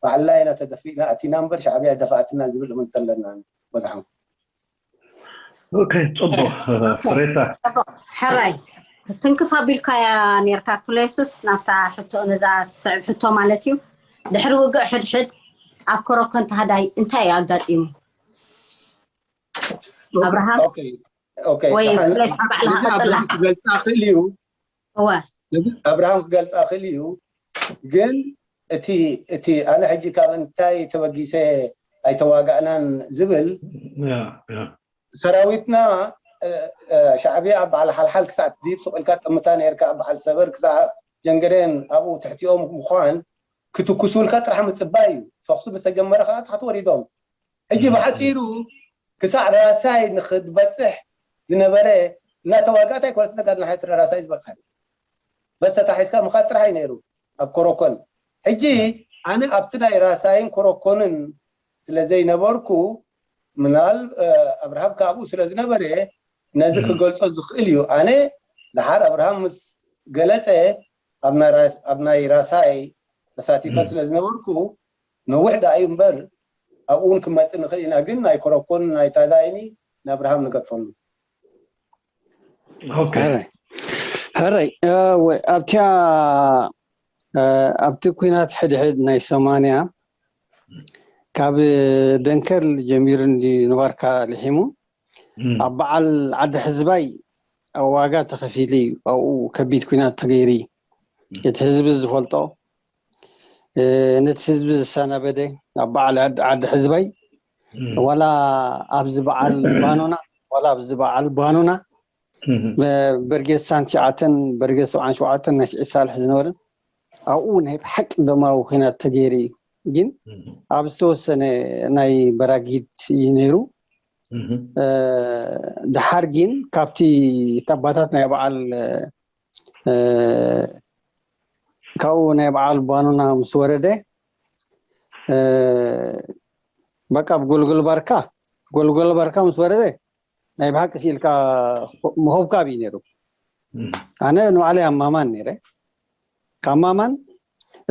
ባዕልና ኢና ተደፊእና ኣቲና እምበር ሻዕብያ ደፋኣትና ዝብል እምንቶ ኣለና። ወድሓንኩም። ኦኬ ፅቡቅ ፍሬታ ሕራይ ትንክፍ ኣቢልካያ ነርካ ኩለየሱስ ናብታ ሕቶ ነዛ ትስዕብ ሕቶ ማለት እዩ። ድሕሪ ውግእ ሕድሕድ ኣብ ኮረኮን ታህዳይ እንታይ እዩ ኣጋጢሙ? ኣብርሃም ወይ ፍሬሽ ባዕልካ ቀፅላ። ክገልፃ ክእል እዩ። እወ ኣብርሃም ክገልፃ ክእል እዩ። ግን እቲ እቲ ኣነ ሕጂ ካብ እንታይ ተበጊሰ ኣይተዋጋእናን ዝብል ሰራዊትና ሻዕብያ ኣብ በዓል ሓልሓል ክሳዕ ዲብ ሱቕ ኢልካ ጥምታ ነርካ ኣብ በዓል ሰበር ክሳዕ ጀንገሬን ኣብኡ ትሕቲኦም ምዃን ክትኩሱልካ ጥራሕ ምፅባይ እዩ። ተኽሱ ብተጀመረ ከዓ ታሕቲ ወሪዶም ሕጂ ብሓፂሩ ክሳዕ ራሳይ ንክትበፅሕ ዝነበረ እናተዋጋእታ ኣይኮነት ተጋድላ ሓይትረ ራሳይ ዝበፅሐ በስ ተታሒዝካ ምኻድ ጥራሕ እዩ ነይሩ ኣብ ኮረኮን። ሕጂ ኣነ ኣብቲ ናይ ራሳይን ኮረኮንን ስለ ዘይነበርኩ ምናል ኣብርሃም ካብኡ ስለ ዝነበረ ነዚ ክገልፆ ዝኽእል እዩ። ኣነ ደሓር ኣብርሃም ምስ ገለፀ ኣብ ናይ ራሳይ ተሳቲፈ ስለ ዝነበርኩ ነዊሕ ደኣ እዩ እምበር ኣብኡ እውን ክመፅእ ንኽእል ኢና። ግን ናይ ኮረኮን ናይ ታዳይኒ ንኣብርሃም ንገድፈሉ። ሕረይ ኣብቲያ ኣብቲ ኩናት ሕድሕድ ናይ ሰማንያ ካብ ደንከል ጀሚሩ ንባርካ ልሒሙ ኣብ በዓል ዓዲ ሕዝባይ ዋጋ ተኸፊሉ እዩ። ኣብኡ ከቢድ ኩናት ተገይሩ እዩ። እቲ ህዝቢ ዝፈልጦ ነቲ ህዝቢ ዝሰናበደ ኣብ በዓል ዓዲ ሕዝባይ ዋላ ኣብዚ በዓል ባኖና ዋላ ኣብዚ በዓል ባኖና ብርጌድ ሳንቲዓተን ብርጌድ ሰብዓን ሸውዓተን ናይ ስዒድ ሳልሕ ዝነበረን ኣብኡ ናይ ብሓቂ ደማዊ ኩናት ተገይሩ እዩ። ግን ኣብ ዝተወሰነ ናይ በራጊድ እዩ ነይሩ። ድሓር ግን ካብቲ ኣባታት ናይ በዓል ካብኡ ናይ በዓል ባኑና ምስ ወረደ በቃ ብጎልጎል ባርካ ጎልጎል ባርካ ምስ ወረደ ናይ ብሓቂ ሲኢልካ መኸብካብ እዩ ነይሩ። ኣነ ንባዕለይ ኣብ ማማን ነይረ። ካብ ማማን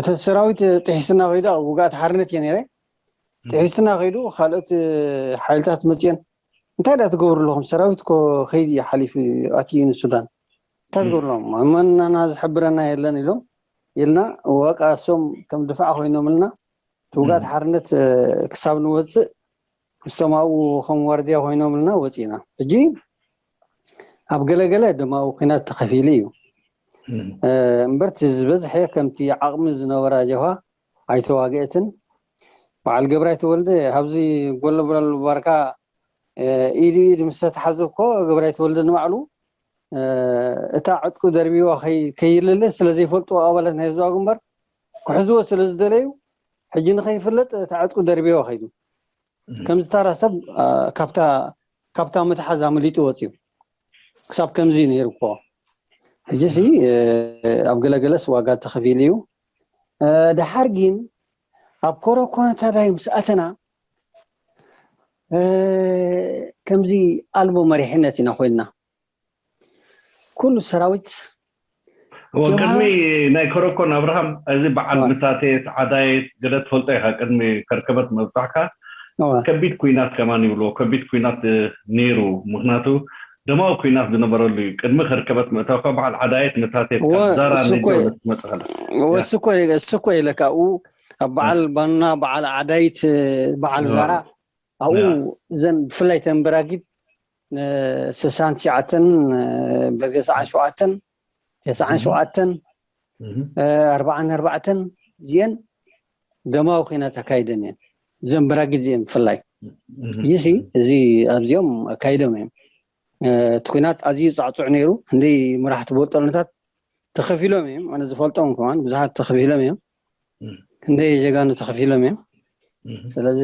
እቲ ሰራዊት ጥሒስና ከይዱ ኣብ ውግኣት ሓርነት እየ ነይረ። ጥሒስና ከይዱ ካልኦት ሓይልታት መፅየን እንታይ ዳ ትገብሩ ኣለኹም? ሰራዊት ኮ ከይዲ እዩ ሓሊፉ ኣትዩ ንሱዳን እንታይ ትገብሩ ኣለኹም? መናና ዝሕብረና የለን ኢሎም ኢልና ወቃ እሶም ከም ድፋዕ ኮይኖምልና እቲ ውግኣት ሓርነት ክሳብ ንወፅእ ምስቶም ኣብኡ ከም ዋርድያ ኮይኖምልና ወፂና። ሕጂ ኣብ ገለገለ ደማዊ ኩናት ተኸፊሉ እዩ እምበር እቲ ዝበዝሐ ከምቲ ዓቕሚ ዝነበራ ጀብሃ ኣይተዋግአትን። በዓል ገብራይ ተወልደ ኣብዚ ጎለበል ባርካ ኢድ ኢድ ምስ ተተሓዘ እኮ ገብራይ ተወልደ ንባዕሉ እታ ዕጥቁ ደርቢዋ ከይልለ ስለ ዘይፈልጥዎ ኣባላት ናይ ህዝባዊ ግንባር ክሕዝዎ ስለ ዝደለዩ ሕጂ ንኸይፍለጥ እታ ዕጥቁ ደርቢዋ ከይዱ ከምዚ ታራ ሰብ ካብታ ምትሓዝ ኣመሊጡ ወፅዩ ክሳብ ከምዚ ነይሩ እኮ ሕጂ ሲ ኣብ ገለገለስ ዋጋ ተኸፊሉ እዩ። ድሓር ግን ኣብ ኮረኮነታዳይ ምስ ኣተና ከምዚ ኣልቦ መሪሕነት ኢና ኮይንና ኩሉ ሰራዊት ቅድሚ ናይ ኮረኮን ኣብርሃም እዚ በዓል ምታቴት ዓዳየት ገለ ትፈልጦ ኢኻ ቅድሚ ከርከበት መብፃሕካ ከቢድ ኩናት ከማን ይብልዎ ከቢድ ኩናት ነይሩ ምክንያቱ ደማዊ ኩናት ዝነበረሉ እዩ ቅድሚ ከርከበት ምእታውካ በዓል ዓዳየት ምታቴት ዛራ ነጆ ትመፅእ እሱ እኮ ኢለካ ኡ ኣብ በዓል ባና በዓል ዓዳይት በዓል ዛራ ኣብኡ እዘን ብፍላይ ተን በራጊድ ስሳን ትሽዓተን በገስዓን ሸውዓተን ተስዓን ሸውዓተን ኣርባዓን ኣርባዕተን እዚአን ደማዊ ኩናት ኣካይደን እየን እዘን በራጊድ እዚአን ብፍላይ ይሲ እዚ ኣብዚኦም ኣካይዶም እዮም እቲ ኩናት ኣዝዩ ፃዕፁዕ ነይሩ ክንደይ መራሕቲ ቦጠሎታት ተኸፊሎም እዮም ኣነ ዝፈልጦም ከማን ብዙሓት ተኸፊሎም እዮም ክንደይ ጀጋኑ ተኸፊሎም እዮም ስለዚ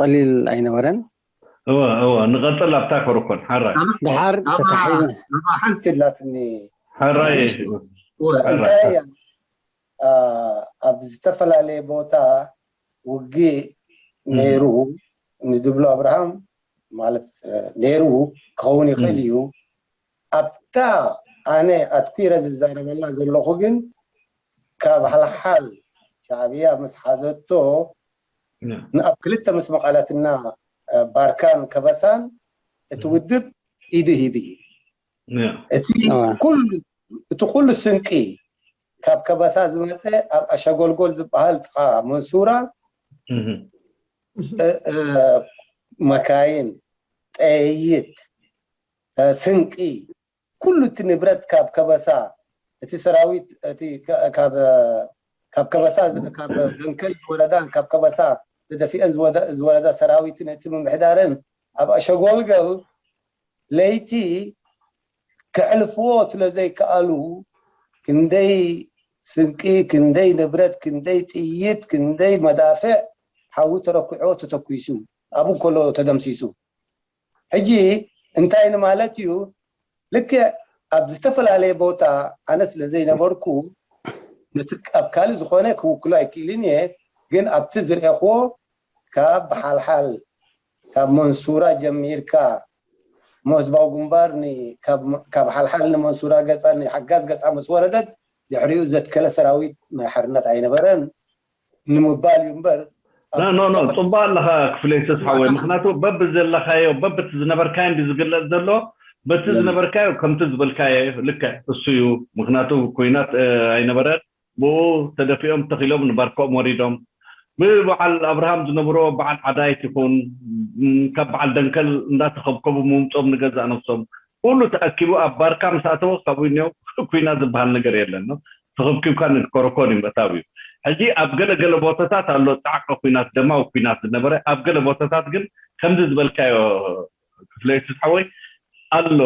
ቀሊል ኣይነበረን እወ እወ ንቐፅል ኣብታ ኮረኮን ሓራይ ድሓር ተታሒዘ ሓንቲ ላትኒ ሓራይ እንታይ ኣብ ዝተፈላለየ ቦታ ውግእ ነይሩ ንድብሎ ኣብርሃም ማለት ነይሩ ክኸውን ይኽእል እዩ ኣብታ ኣነ ኣትኩረ ዝዛረበላ ዘለኹ ግን ካብ ሓልሓል ሻዕብያ ምስ ሓዘቶ ንኣብ ክልተ ምስ መቐለትና ባርካን ከበሳን እቲ ውድብ ኢዱ ሂብ እዩ እቲ ኩሉ ስንቂ ካብ ከበሳ ዝመፀ ኣብ ኣሸጎልጎል ዝበሃል ጥቃ መንሱራ መካይን ጠይት ስንቂ ኩሉ እቲ ንብረት ካብ ከበሳ እቲ ሰራዊት እቲ ካብ ከበሳ ካብ ደንከል ዝወረዳን ካብ ከበሳ ተደፊአን ዝወረዳ ሰራዊትን እቲ ምምሕዳርን ኣብ ኣሸጎልገል ለይቲ ከዕልፍዎ ስለ ዘይከኣሉ ክንደይ ስንቂ ክንደይ ንብረት ክንደይ ጥይት ክንደይ መዳፍዕ ሓዊ ተረኩዕዎ ተተኩሱ ኣብኡ ከሎ ተደምሲሱ ሕጂ እንታይ ንማለት እዩ ልክዕ ኣብ ዝተፈላለየ ቦታ ኣነ ስለ ዘይነበርኩ ነቲ ኣብ ካልእ ዝኾነ ክውክሎ ኣይክእልን እየ ግን ኣብቲ ዝርኤኽዎ ካብ ብሓልሓል ካብ መንሱራ ጀሚርካ እሞ ህዝባዊ ግንባር ካብ ሓልሓል ንመንሱራ ገፃ ንሓጋዝ ገፃ ምስ ወረደት ድሕሪኡ ዘትከለ ሰራዊት ናይ ሓርነት ኣይነበረን ንምባል እዩ እምበር ኖ ኖ ጽቡቅ ኣለኻ ክፍለይ ተስሓወይ ምክንያቱ በብ ዘለኻዮ በብ ዝነበርካዮ እንዲ ዝግለጽ ዘሎ በቲ ዝነበርካዮ ከምቲ ዝበልካዮ ልክዕ እሱ እዩ ምክንያቱ ኩናት ኣይነበረን ብኡ ተደፊኦም ተኺሎም ንባርኮኦም ወሪዶም ብበዓል ኣብርሃም ዝነብሮ በዓል ዓዳይት ይኹን ካብ በዓል ደንከል እንዳተኸብከቡ ምውፅኦም ንገዛእ ነብሶም ኩሉ ተኣኪቡ ኣብ ባርካ ምስ ኣተወ ካብኡ እኒኦ ኩናት ዝበሃል ነገር የለን ተኸብኪብካ ንኮረኮር እዩ ምእታው እዩ ሕጂ ኣብ ገለ ገለ ቦታታት ኣሎ ፃዕቂ ኩናት ደማዊ ኩናት ዝነበረ ኣብ ገለ ቦታታት ግን ከምዚ ዝበልካዮ ክፍለይ ትስሓወይ ኣሎ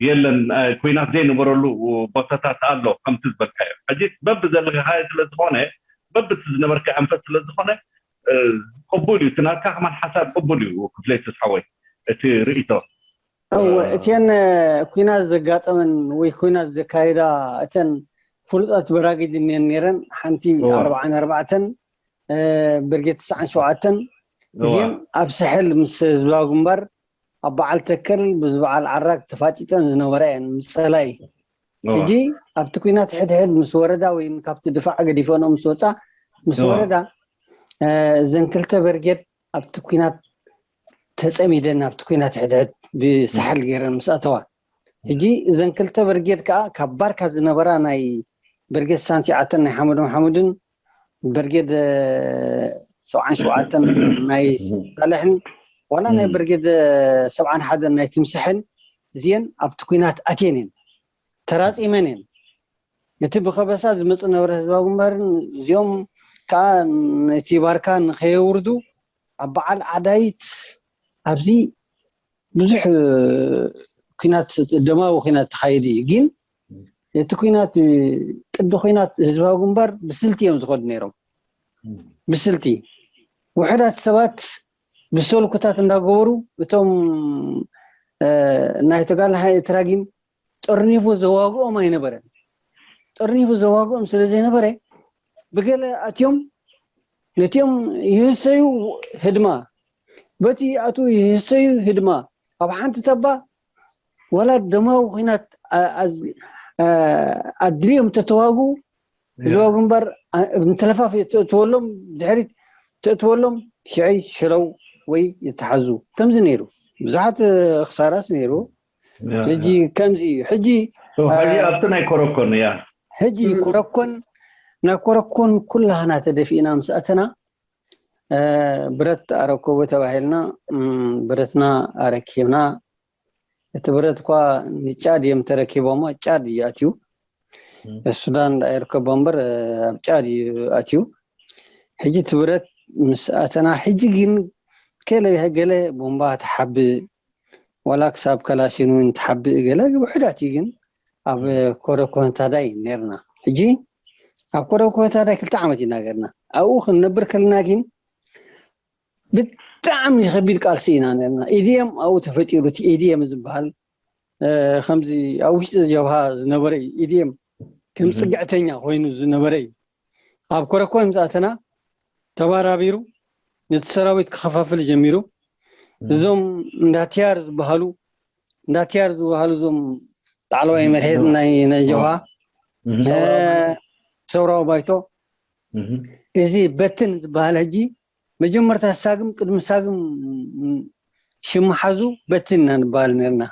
የለን። ኩናት ዘይነበረሉ ቦታታት ኣሎ ከምቲ ዝበልካዮ። ሕጂ በቢ ዘለካዮ ስለዝኾነ፣ በቢ እቲ ዝነበርካ ኣንፈት ስለዝኾነ ቅቡል እዩ። እቲ ናትካ ከማን ሓሳብ ቅቡል እዩ ክፍለይ ተስሓወይ፣ እቲ ርእይቶ። እወ እተን ኩናት ዘጋጠመን ወይ ኩናት ዘካየዳ እተን ፍሉጣት በራጊድ እኒአን ነይረን። ሓንቲ ኣርባዓን ኣርባዕተን፣ ብርጌድ ተስዓን ሸውዓተን፣ እዚአን ኣብ ሳሕል ምስ ህዝባዊ ግንባር ኣብ በዓል ተከል ብዝበዓል ዓራግ ተፋጢጠን ዝነበራ እየን ምስ ጸላኢ። ሕጂ ኣብቲ ኩናት ሕድሕድ ምስ ወረዳ ወይ ካብቲ ድፋዕ ገዲፈንኦ ምስ ወፃ ምስ ወረዳ፣ እዘን ክልተ በርጌድ ኣብቲ ኩናት ተፀሚደን ኣብቲ ኩናት ሕድሕድ ብሳሕል ገይረን ምስ ኣተዋ፣ ሕጂ እዘን ክልተ በርጌድ ከዓ ካብ ባርካ ዝነበራ ናይ በርጌድ ሳንቲዓተን ናይ ሓመዶም ሓሙድን በርጌድ ሰብዓን ሸውዓተን ናይ ሳልሕን ዋላ ናይ በርጌድ ሰብዓን ሓደን ናይ ትምስሕን እዚአን ኣብቲ ኩናት ኣትየን እየን፣ ተራፂመን እየን። እቲ ብኸበሳ ዝመፅ ነበረ ህዝባዊ ግንባርን እዚኦም ከዓ ነቲ ባርካ ንኸየውርዱ ኣብ በዓል ዓዳይት ኣብዚ ብዙሕ ኩናት፣ ደማዊ ኩናት ተኻይዱ እዩ። ግን እቲ ኩናት ቅዲ ኩናት ህዝባዊ ግንባር ብስልቲ እዮም ዝኸዱ ነይሮም። ብስልቲ ውሕዳት ሰባት ብሰልኩታት እንዳገበሩ እቶም ናይ ተጋላሓ ኤርትራ ግን ጠርኒፉ ዘዋግኦም ኣይነበረን። ጠርኒፉ ዘዋግኦም ስለ ዘይነበረ ብገለ ኣትዮም ነቲኦም ይህሰዩ ህድማ በቲ ኣቱ ይህሰዩ ህድማ ኣብ ሓንቲ ተባ ዋላ ደማዊ ኩናት ኣድልዮም ተተዋግኡ ህዝባዊ ግንባር ንተለፋፊ ተእትወሎም ድሕሪት ተእትወሎም ሽዐይ ሽለው ወይ ይተሓዙ ከምዚ ነይሩ። ብዙሓት ክሳራስ ነይሩ። ሕጂ ከምዚ እዩ። ሕጂ ሕጂ ኣብቲ ናይ ኮረኮን እያ ሕጂ ኮረኮን ናይ ኮረኮን ኩላህና ተደፊእና ምስ ኣተና ብረት ኣረከቡ ተባሂልና ብረትና ኣረኪብና። እቲ ብረት እኳ ንጫድ እዮም ተረኪቦሞ፣ ጫድ እዩ ኣትዩ። ሱዳን ዳ ይርከቦ እምበር ኣብ ጫድ እዩ ኣትዩ። ሕጂ እቲ ብረት ምስ ኣተና ሕጂ ግን ከለ ገለ ቦምባ ትሓብእ ዋላ ክሳብ ከላሽን እውን ትሓብእ ገለ ውሕዳት እዩ ግን ኣብ ኮረኮንታዳይ ነርና። ሕጂ ኣብ ኮረኮንታዳይ ክልተ ዓመት ኢና ገርና ኣብኡ ክንነብር ከለና ግን ብጣዕሚ ከቢድ ቃልሲ ኢና ነርና። ኢዲኤም ኣብኡ ተፈጢሩ እቲ ኢዲኤም ዝበሃል ከምዚ ኣብ ውሽጢ ጀብሃ ዝነበረ እዩ። ኢዲኤም ከም ፅግዕተኛ ኮይኑ ዝነበረ እዩ። ኣብ ኮረኮን ምስ ኣተና ተባራቢሩ ነቲ ሰራዊት ክኸፋፍል ጀሚሩ። እዞም እንዳትያር ዝበሃሉ እንዳትያር ዝበሃሉ እዞም ላዕለዋይ መርሄት ናይ ናይ ጀብሃ ሰውራዊ ባይቶ እዚ በትን ዝበሃል ሕጂ መጀመርታ ሳግም ቅድሚ ሳግም ሽም ሓዙ በትን ኢና ንበሃል ነርና።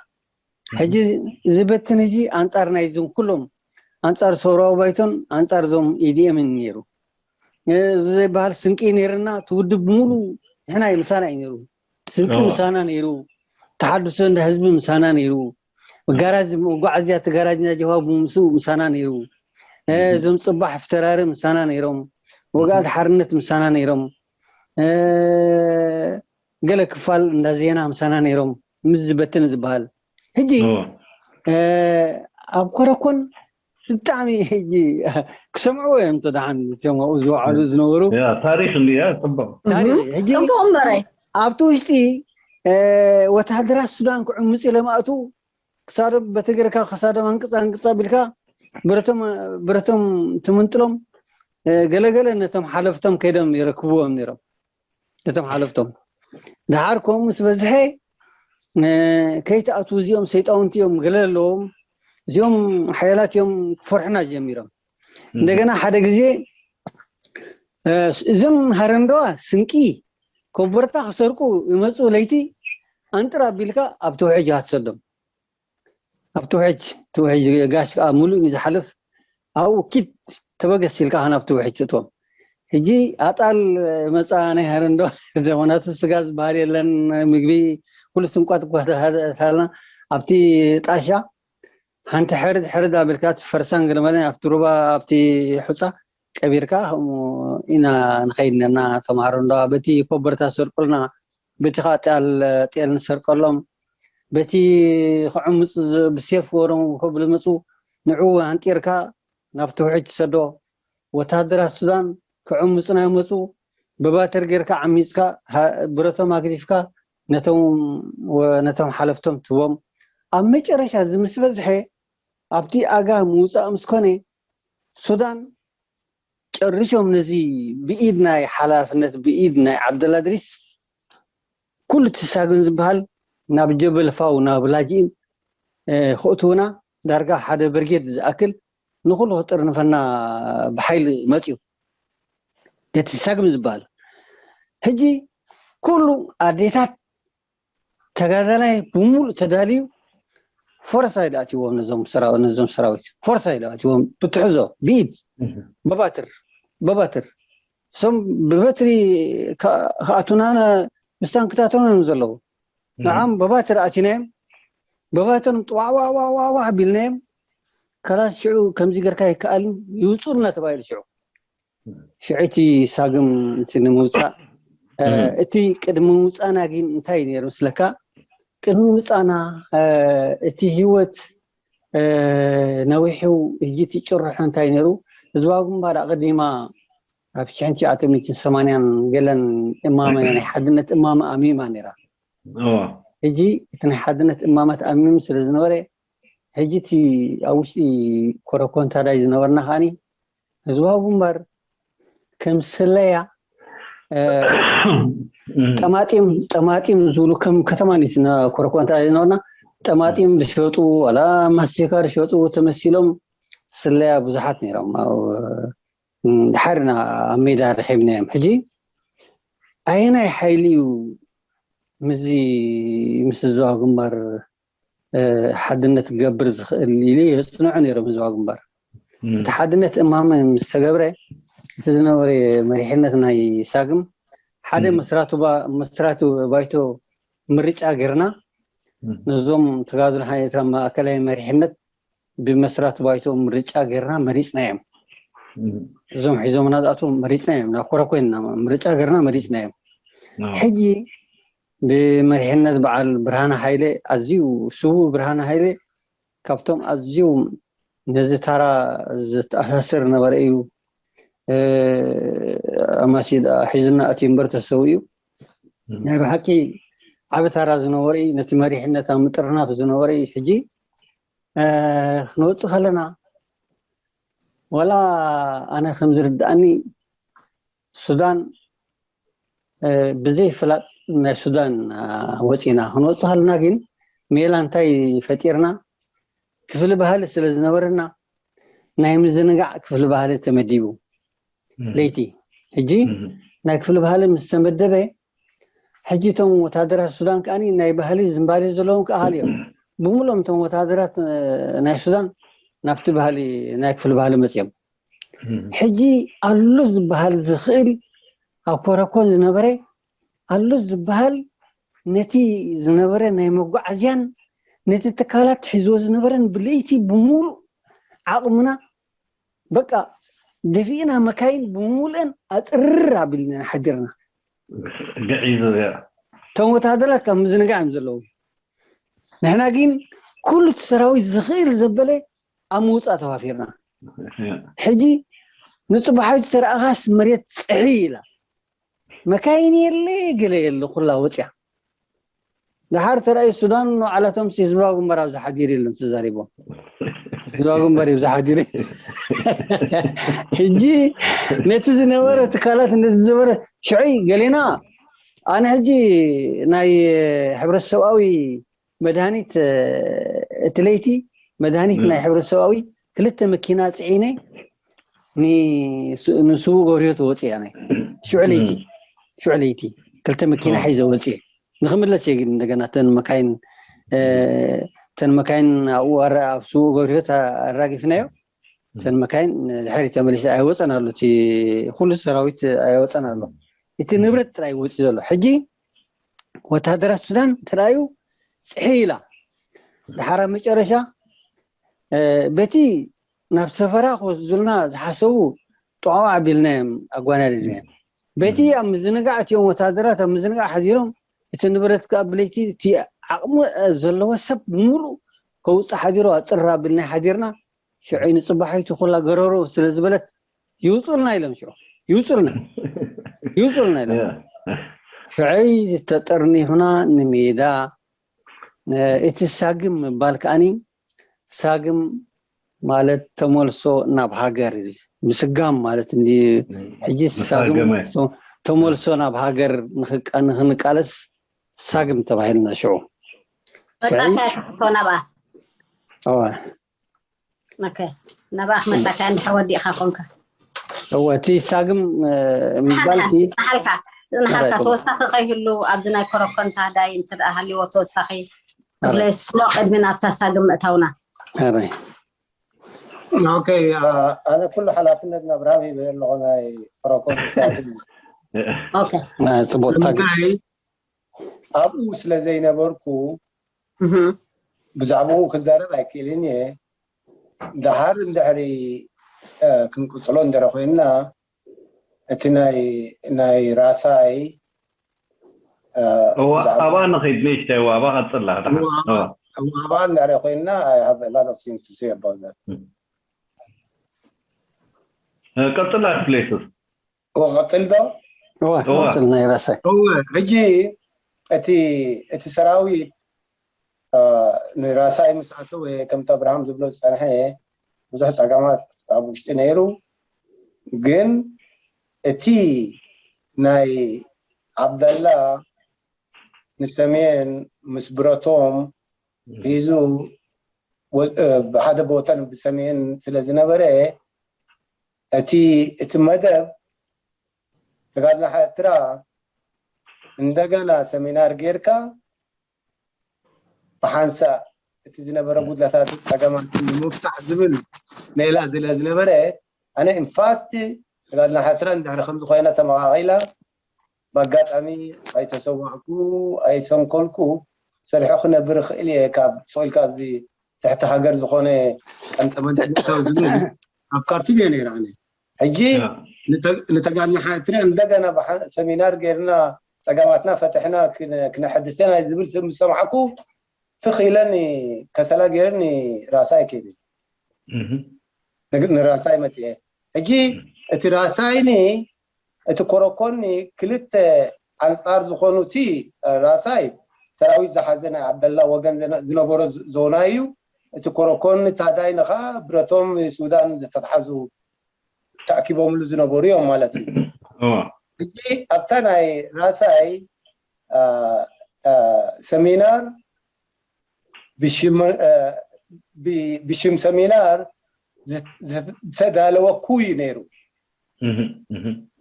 ሕጂ እዚ በትን እዚ ኣንፃር ናይ እዞም ኩሎም ኣንፃር ሰውራዊ ባይቶን ኣንፃር እዞም ኢዲኤምን ነይሩ። እዚ ዘይበሃል ስንቂ ነይርና እቲ ውድብ ብምሉ ንሕና እዩ ምሳና እዩ ነይሩ። ስንቂ ምሳና ነይሩ። ተሓድሶ እንዳ ህዝቢ ምሳና ነይሩ። ጋራጅ መጓዓዝያ እቲ ጋራጅ ናይ ጀዋ ብምስኡ ምሳና ነይሩ። እዞም ፅባሕ ፍተራሪ ምሳና ነይሮም። ወጋእት ሓርነት ምሳና ነይሮም። ገለ ክፋል እንዳ ዜና ምሳና ነይሮም ምስ ዝበትን ዝበሃል ሕጂ ኣብ ኮረኮን ብጣዕሚ ሕጂ ክሰምዕዎ እዮም ተደሓን እቶም ኣብኡ ዝወዓሉ ዝነበሩ ታሪክ እንዲ ጽቡቅ ሕጂ ጽቡቅ እምበረይ ኣብቲ ውሽጢ ወታደራት ሱዳን ክዕምፁ ኢሎም ኣእትው ክሳዶም በተገርካ ክሳዶም ኣንቅፃ ኣንቅፃ ቢልካ ብረቶም ብረቶም ትምንጥሎም ገለገለ ነቶም ሓለፍቶም ከይዶም ይረክብዎም ነይሮም ነቶም ሓለፍቶም ድሓር ከምኡ ምስ በዝሐ ከይትኣትዉ እዚኦም ሰይጣውንቲ እዮም ገለ ኣለዎም እዚኦም ሓያላት እዮም ክፈርሑና ጀሚሮም እንደገና ሓደ ግዜ እዞም ሃረንደዋ ስንቂ ኮበርታ ክሰርቁ ይመፁ ለይቲ ኣንጥር ኣቢልካ ኣብቲ ውሕጅ ሃትሰዶም ኣብቲ ውሕጅ እቲ ውሕጅ ጋሽ ከዓ ሙሉእ እዩ ዝሓልፍ ኣብኡ ኪድ ተበገስ ኢልካ ከ ናብቲ ውሕጅ ትእትዎም ሕጂ ኣጣል መፃ ናይ ሃረንዶ ዘመናቱ ስጋ ዝበሃል የለን ምግቢ ኩሉ ስንቋት ጓታልና ኣብቲ ጣሻ ሓንቲ ሕርድ ሕርድ ኣቢልካ እቲ ፈርሳን ገለመለን ኣብቲ ሩባ ኣብቲ ሑፃ ቀቢርካ ከምኡ ኢና ንኸይድ ነርና ተምሃሮ እንዳ በቲ ኮበርታ ዝሰርቁልና በቲ ከዓ ጤል ጤል ንሰርቀሎም በቲ ክዕምፁ ዝ- ብሴፍ ገሮም ከብሉ መፁ። ንዕኡ ኣንጢርካ ናብ ትውሕጅ ትሰዶ። ወታደራት ሱዳን ክዕምፁና ይመፁ። ብባትር ጌርካ ዓሚፅካ ሃ- ብረቶም ኣግዲፍካ ነቶም ወ- ነቶም ሓለፍቶም ትቦም። ኣብ መጨረሻ እዚ ምስ በዝሐ ኣብቲ ኣጋ ምውፃእ ምስ ኮነ ሱዳን ጨሪሾም ነዚ ብኢድ ናይ ሓላፍነት ብኢድ ናይ ዓብደላድሪስ ኩሉ እቲ ሳግም ዝበሃል ናብ ጀበል ፋው ናብ ላጅኢን ከእትውና ዳርጋ ሓደ ብርጌድ ዝኣክል ንኩሉ ክጥርንፈና ብሓይሊ መፅዩ። እቲ ሳግም ዝበሃል ሕጂ ኩሉ ኣዴታት ተጋዳላይ ብምሉእ ተዳልዩ ፎርሳ ኢሉ ኣትዎም ነዞም ሰራዊት ነዞም ሰራዊት ፎርሳ ኢሉ ኣትዎም ብትሕዞ ብኢድ በባትር በባትር እሶም ብበትሪ ክኣቱና ምስታንክታቶም እዮም ዘለዉ። ንዓም በባትር ኣቲናዮም በባትሮም ጥዋዕዋዕዋዕዋዕ ኣቢልናዮም። ከላስ ሽዑ ከምዚ ገርካ ይከኣልን ይውፁልና ተባሂሉ ሽዑ ሽዑ እቲ ሳግም እቲ ንምውፃእ እቲ ቅድሚ ምውፃእና ግን እንታይ ነይሩ ምስለካ ቅድሚ ምውፃእና እቲ ህይወት ነዊሑ ህጂ እቲ ጭርሖ እንታይ ነይሩ ህዝባዊ ግንባር ኣቐዲማ ኣብ ሽሕን ትሽዓተ ሚእትን ሰማንያን ገለን እማመ ናይ ሓድነት እማመ ኣሚማ ነይራ ሕጂ እቲ ናይ ሓድነት እማመት ኣሚሙ ስለ ዝነበረ ሕጂ እቲ ኣብ ውሽጢ ኮረኮንታዳይ ዝነበርና ከዓኒ ህዝባዊ ግንባር ከም ስለያ ጠማጢም ጠማጢም ዝብሉ ከም ከተማ ኮረኮንታ ዝነበርና ጠማጢም ዝሸጡ ዋላ ማስቲካ ዝሸጡ ተመሲሎም ስለያ ብዙሓት ነይሮም። ድሓር ኢና ኣብ ሜዳ ረኺብናዮም። ሕጂ ኣየናይ ሓይሊ እዩ ምስዚ ምስ ህዝባዊ ግንባር ሓድነት ክገብር ዝኽእል ኢሉ የፅንዑ ነይሮም ህዝባዊ ግንባር። እቲ ሓድነት እማመ ምስ ተገብረ እቲ ዝነበረ መሪሕነት ናይ ሳግም ሓደ መስራቱ ባይቶ ምርጫ ጌርና ነዞም ተጋድሎ ሓይሊ ኤርትራ ማእከላይ መሪሕነት ብመስራቲ ባይቶ ምርጫ ጌርና መሪፅናዮም። እዞም ሒዞምና ዝኣትዉ መሪፅናዮም ናብ ኮረኮ ኢና ምርጫ ጌርና መሪፅናዮም። ሕጂ ብመሪሕነት በዓል ብርሃነ ሃይለ ኣዝዩ ስዉእ ብርሃነ ሃይለ ካብቶም ኣዝዩ ነዚ ታራ ዝተኣሳስር ነበረ እዩ። ኣማሲል ሒዙና እቲ እምበር ተሰው እዩ። ናይ ብሓቂ ዓቢ ታራ ዝነበረ እዩ። ነቲ መሪሕነት ኣብ ምጥርናፍ ዝነበረ እዩ። ሕጂ ክንወፅእ ከለና ዋላ ኣነ ከም ዝርድኣኒ ሱዳን ብዘይ ፍላጥ ናይ ሱዳን ወፂና ክንወፅእ ከለና ግን ሜላ እንታይ ፈጢርና ክፍሊ ባህሊ ስለ ዝነበረና ናይ ምዝንጋዕ ክፍሊ ባህሊ ተመዲቡ ለይቲ ሕጂ ናይ ክፍሊ ባህሊ ምስ ተመደበ ሕጂ እቶም ወታደራት ሱዳን ከዓ ናይ ባህሊ ዝንባሌ ዘለዎም ክኣሃል እዮም ብምሎም እቶም ወታደራት ናይ ሱዳን ናብቲ ባህሊ ናይ ክፍሊ ባህሊ መፅኦም ሕጂ ኣሎ ዝበሃል ዝኽእል ኣብ ኮረኮን ዝነበረ ኣሎ ዝበሃል ነቲ ዝነበረ ናይ መጓዓዝያን ነቲ ትካላት ሒዝዎ ዝነበረን ብለይቲ ብምሉእ ዓቕምና በቃ ደፊእና መካይን ብምሉእን ኣፅርር ኣቢልና ሓዲርና ግዒዙ እቶም ወታደራት ካብ ምዝንጋዕ እዮም ዘለዉ ንሕና ግን ኩሉ እቲ ሰራዊት ዝኽእል ዘበለ ኣብ ምውፃእ ተዋፊርና ሕጂ ንፅባሓዊት ተረኣኻስ መሬት ፅሒ ኢላ መካይን የለ ገለ የለ ኩላ ወፅያ ደሓር ተራእዩ ሱዳን ንባዕላቶም ህዝባዊ ግንባር ኣብዚ ሓዲሩ ኢሎም ተዛሪቦም ህዝባዊ ግንባር ኣብዚ ሓዲሩ ሕጂ ነቲ ዝነበረ ትካላት ነቲ ዝነበረ ሽዑይ ገሌና ኣነ ሕጂ ናይ ሕብረተሰብኣዊ መድሃኒት እቲ ለይቲ መድሃኒት ናይ ሕብረተሰብኣዊ ክልተ መኪና ፅዒነ ንስውእ ገብርዮ ተወፅያ ናይ ሽዑ ለይቲ ሽዑ ለይቲ ክልተ መኪና ሒዘ ወፅየ ንክምለስ እየ ግን እንደገና ተን መካይን ተን መካይን ኣብኡ ኣብ ስውእ ገብርዮ ኣራጊፍናዮ ተን መካይን ድሕሪ ተመሊሰ ኣይወፀን ኣሎ እቲ ኩሉ ሰራዊት ኣይወፀን ኣሎ እቲ ንብረት ጥራይ ወፂ ዘሎ ሕጂ ወታደራት ሱዳን ተራዩ ፅሒ ኢላ ድሓራ መጨረሻ በቲ ናብ ሰፈራ ክወስዱልና ዝሓሰቡ ጥዋዕ ኣቢልና እዮም ኣጓናዲድና እዮም በቲ ኣብ ምዝንጋዕ እቲኦም ወታደራት ኣብ ምዝንጋዕ ሓዲሮም እቲ ንብረት ከዓ ብለይቲ እቲ ዓቕሚ ዘለዎ ሰብ ብምሉእ ከውፅእ ሓዲሩ ኣፅር ኣቢልና ሓዲርና። ሽዑ ንፅባሒቱ ኩላ ገረሮ ስለ ዝበለት ይውፁልና ኢሎም፣ ሽዑ ይውፁልና ይውፁልና ኢሎም። ሽዑ ተጠርኒፍና ንሜዳ። እቲ ሳግም ምባል ከዓኒ ሳግም ማለት ተመልሶ ናብ ሃገር ምስጋም ማለት እንዲ። ሕጂ ሳግም ተመልሶ ናብ ሃገር ንክንቃለስ ሳግም ተባሂልና ሽዑ። መጻእካ ትሕቶ ናብኣ እወ ኦኬ፣ ናብኣ ክመጻእካ እንድሕር ወዲእካ ኮንካ። እወ እቲ ሳግም ምባል ሲ ጽናሓልካ ጽናሓልካ ተወሳኺ ከይህሉ ኣብዚ ናይ ኮረኮንታ ዳይ እንተ ደኣ ሃልይዎ ተወሳኺ ክፍለ ስሞ ቅድሚ ናብታ ሳግም ምእታውና። ኣበይ ኦኬ፣ ኣነ ኩሉ ሓላፍነት ናብ ራብ ይበ ኣለኹ ናይ ኮረኮንታ ሳግም። ኦኬ ናይ ጽቡቅ ታግስ ኣብኡ ስለ ዘይነበርኩ እህ ብዛዕባኡ ክዛረብ ኣይክእልን እየ። ደሓር እንድሕሪ እ፣ ክንቅፅሎ እንደረ ኮይንና እቲ ናይ ናይ ራሳይ እ፣ እዋ ብዛዕባ- ኣብኣ ንኸይድ ንእሽተይ እዋ ኣብኣ ቀፅላ ደሓን እዋ ኣብኣ- እዋ ኣብኣ እንድሕሪ ኮይንና I have a lot of things to say about that። ቀፅላ ፕሌስስ እዋ ቀፅል ዶ? እወ እወ። ቀፅል ናይ ራሳይ እወ ሕጂ እቲ እቲ ሰራዊት እ፣ ንራሳይ ምስ ኣተወ ከምቲ ኣብርሃም ዝብሎ ዝፀንሐ ብዙሕ ፀገማት ኣብ ውሽጢ ነይሩ። ግን እቲ ናይ ዓብደላ ንሰሜን ምስ ብረቶም ሒዙ ወ- እ፣ ብሓደ ቦታን ብሰሜን ስለ ዝነበረ እቲ እቲ መደብ ተጋድሎ ሓትራ እንደገና ሰሚናር ጌርካ ብሓንሳእ እቲ ዝነበረ ጉድለታት ፀገማት ንምፍታሕ ዝብል ሜላ ስለ ዝነበረ ኣነ ኢንፋክት ተጋድሎ ሓትራ እንድሕሪ ከምዚ ኮይና ተመቃቂላ ብኣጋጣሚ ኣይተሰዋእኩ ኣይሰንኮልኩ ሰሪሖ ክነብር ይኽእል እየ ካብ ስቕ ኢልካ ኣብዚ ትሕቲ ሃገር ዝኾነ ቀንጠመንጠ ምእታው ዝብል ኣብ ካርቱም እየ ነይረ ኣነ ሕጂ ንተ- ንተጋድሎ ሓትረ እንደገና ብሓ- ሰሚናር ጌርና ፀገማትና ፈትሕና ክነ- ክነሐድስ ናይ ዝብል ምስ ሰማዕኩ ትኽ ኢለኒ ከሰላ ጌርኒ ራሳይ ከይደ ንግ- ንራሳይ መፅኤ ሕጂ እቲ ራሳይኒ እቲ ኮረኮኒ ክልተ ኣንፃር ዝኾኑ እቲ ራሳይ ሰራዊት ዝሓዘ ናይ ዓብደላ ወገን ዝነ- ዝነበሮ ዞና እዩ። እቲ ኮረኮኒ ታዳይ ንኻ ብረቶም ሱዳን ዝተትሓዙ ተኣኪቦምሉ ዝነበሩ እዮም ማለት እዩ። ሕጂ ኣብታ ናይ ራሳይ አ፣ አ፣ ሰሚናር ብሽም አ፣ ብ- ብሽም ሰሚናር ዝ- ዝ- ዝተዳለወ ኩ እዩ ነይሩ።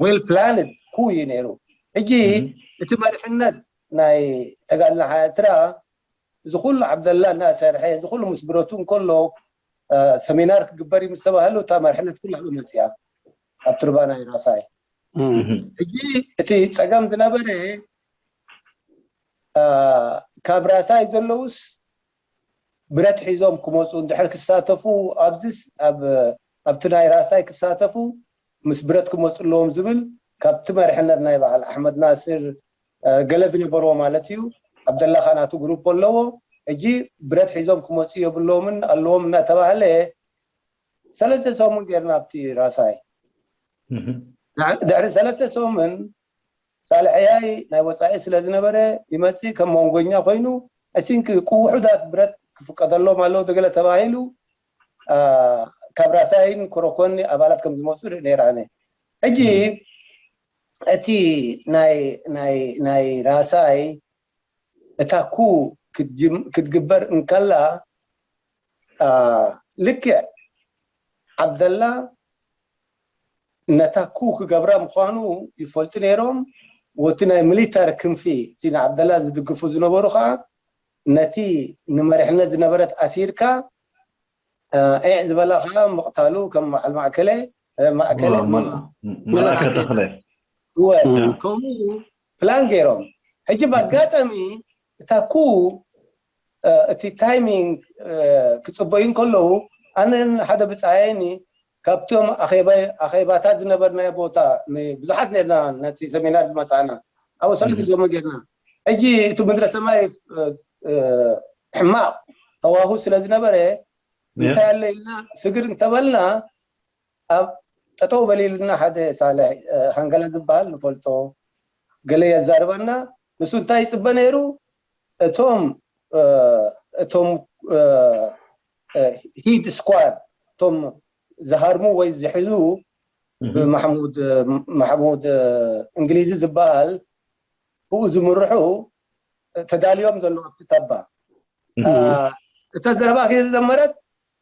ዌል ፕላንድ ኩ እዩ ነይሩ። ሕጂ እቲ መሪሕነት ናይ ተጋድሎ ሓትራ እዚ ኩሉ ዓብደላ እናሰርሐ እዚ ኩሉ ምስ ብረቱ እንከሎ አ፣ ሰሚናር ክግበር እዩ ምስ ተባህሉ እታ መሪሕነት ኩላ ኣብኡ መፅያ ኣብ ትርባ ናይ ራሳይ ሕጂ እቲ ፀገም ዝነበረ አ፣ ካብ ራሳይ ዘለውስ ብረት ሒዞም ክመፁ እንድሕር ክሳተፉ ኣብዚስ ኣብ ኣብቲ ናይ ራሳይ ክሳተፉ ምስ ብረት ክመፁ ኣለዎም ዝብል ካብቲ መሪሕነት ናይ በዓል ኣሕመድ ናስር አ፣ ገለ ዝነበርዎ ማለት እዩ። ዓብደላ ካ ናቱ ግሩፕ ኣለዎ። ሕጂ ብረት ሒዞም ክመፁ የብሎምን ኣለዎም እናተባህለ ሰለስተ ሰሙን ጌርና ኣብቲ ራሳይ ድሕሪ ሰለስተ ሰሙን ሳልሕያይ ናይ ወፃኢ ስለ ዝነበረ ይመፅእ ከም መንጎኛ ኮይኑ I think ውሑዳት ብረት ክፍቀደሎም ኣለዎ ገለ ተባሂሉ አ፣ ካብ ራሳይን ኮረኮኒ ኣባላት ከም ዝመፁ ርኢ ነይረ ኣነ ሕጂ እቲ ናይ ናይ ናይ ራሳይ እታ ኩ ክትጅም- ክትግበር እንከላ አ፣ ልክዕ ዓብደላ ነታ ኩ ክገብራ ምዃኑ ይፈልጡ ነይሮም። ወቲ ናይ ሚሊታሪ ክንፊ እቲ ንዓብደላ ዝድግፉ ዝነበሩ ከዓ ነቲ ንመሪሕነት ዝነበረት ኣሲርካ ዒዕ ዝበላ ከዓ ምቕታሉ ከም በዓል ማእከለ ማእከለ መላእከ ተኽለ እወ ከምኡ ፕላን ገይሮም ሕጂ ብኣጋጣሚ እታ ኩ እቲ ታይሚንግ ክፅበዩ እንከለዉ ኣነን ሓደ ብፃየኒ ካብቶም ኣኼባታት ዝነበርናዮ ቦታ ብዙሓት ነርና ነቲ ሰሚናር ዝመፃና ኣብኡ ሰለስተ ሰሙን ጌርና ሕጂ እቲ ምድረ ሰማይ ሕማቕ ሃዋሁ ስለ ዝነበረ እንታይ ኣለ ኢልና ስግር እንተበልና ኣብ ጠጠው በሊልና ሓደ ሳልሕ ሃንገላ ዝበሃል ንፈልጦ ገለ የዛርበና። ንሱ እንታይ ይፅበ ነይሩ? እቶም እቶም ሂድ ስኳድ እቶም ዝሃርሙ ወይ ዝሕዙ ብማሕሙድ ማሕሙድ እንግሊዚ ዝበሃል ብኡ ዝምርሑ ተዳልዮም ዘለዉ ኣብቲ ታባ እታ ዘረባ ከይተጀመረት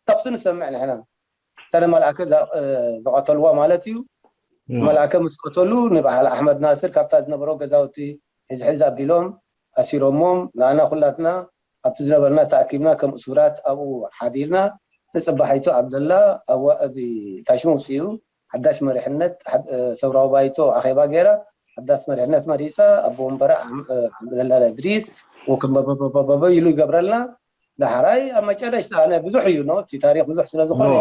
ተኩሲ ንሰምዕ ንሕና። እታ ንመልኣከ ዝቐተልዋ ማለት እዩ። መልኣከ ምስ ቀተሉ ንበዓል ኣሕመድ ናስር ካብታ ዝነበሮ ገዛውቲ ሕዝሕዝ ኣቢሎም ኣሲሮሞም ንኣና ኩላትና ኣብቲ ዝነበርና ተኣኪብና ከም እሱራት ኣብኡ ሓዲርና ንፅባሒቱ ዓብደላ ታሽሙ ውፅኡ ሓዳሽ መሪሕነት ሰውራዊ ባይቶ ኣኼባ ገይራ ሓዳሽ መሪሕነት መሪፃ ኣቦ ወንበራ ዓብደላ እድሪስ ወከም በበበበበ ኢሉ ይገብረልና። ዳሕራይ ኣብ መጨረሽታ ኣነ ብዙሕ እዩ ኖ እቲ ታሪክ ብዙሕ ስለ ዝኾነ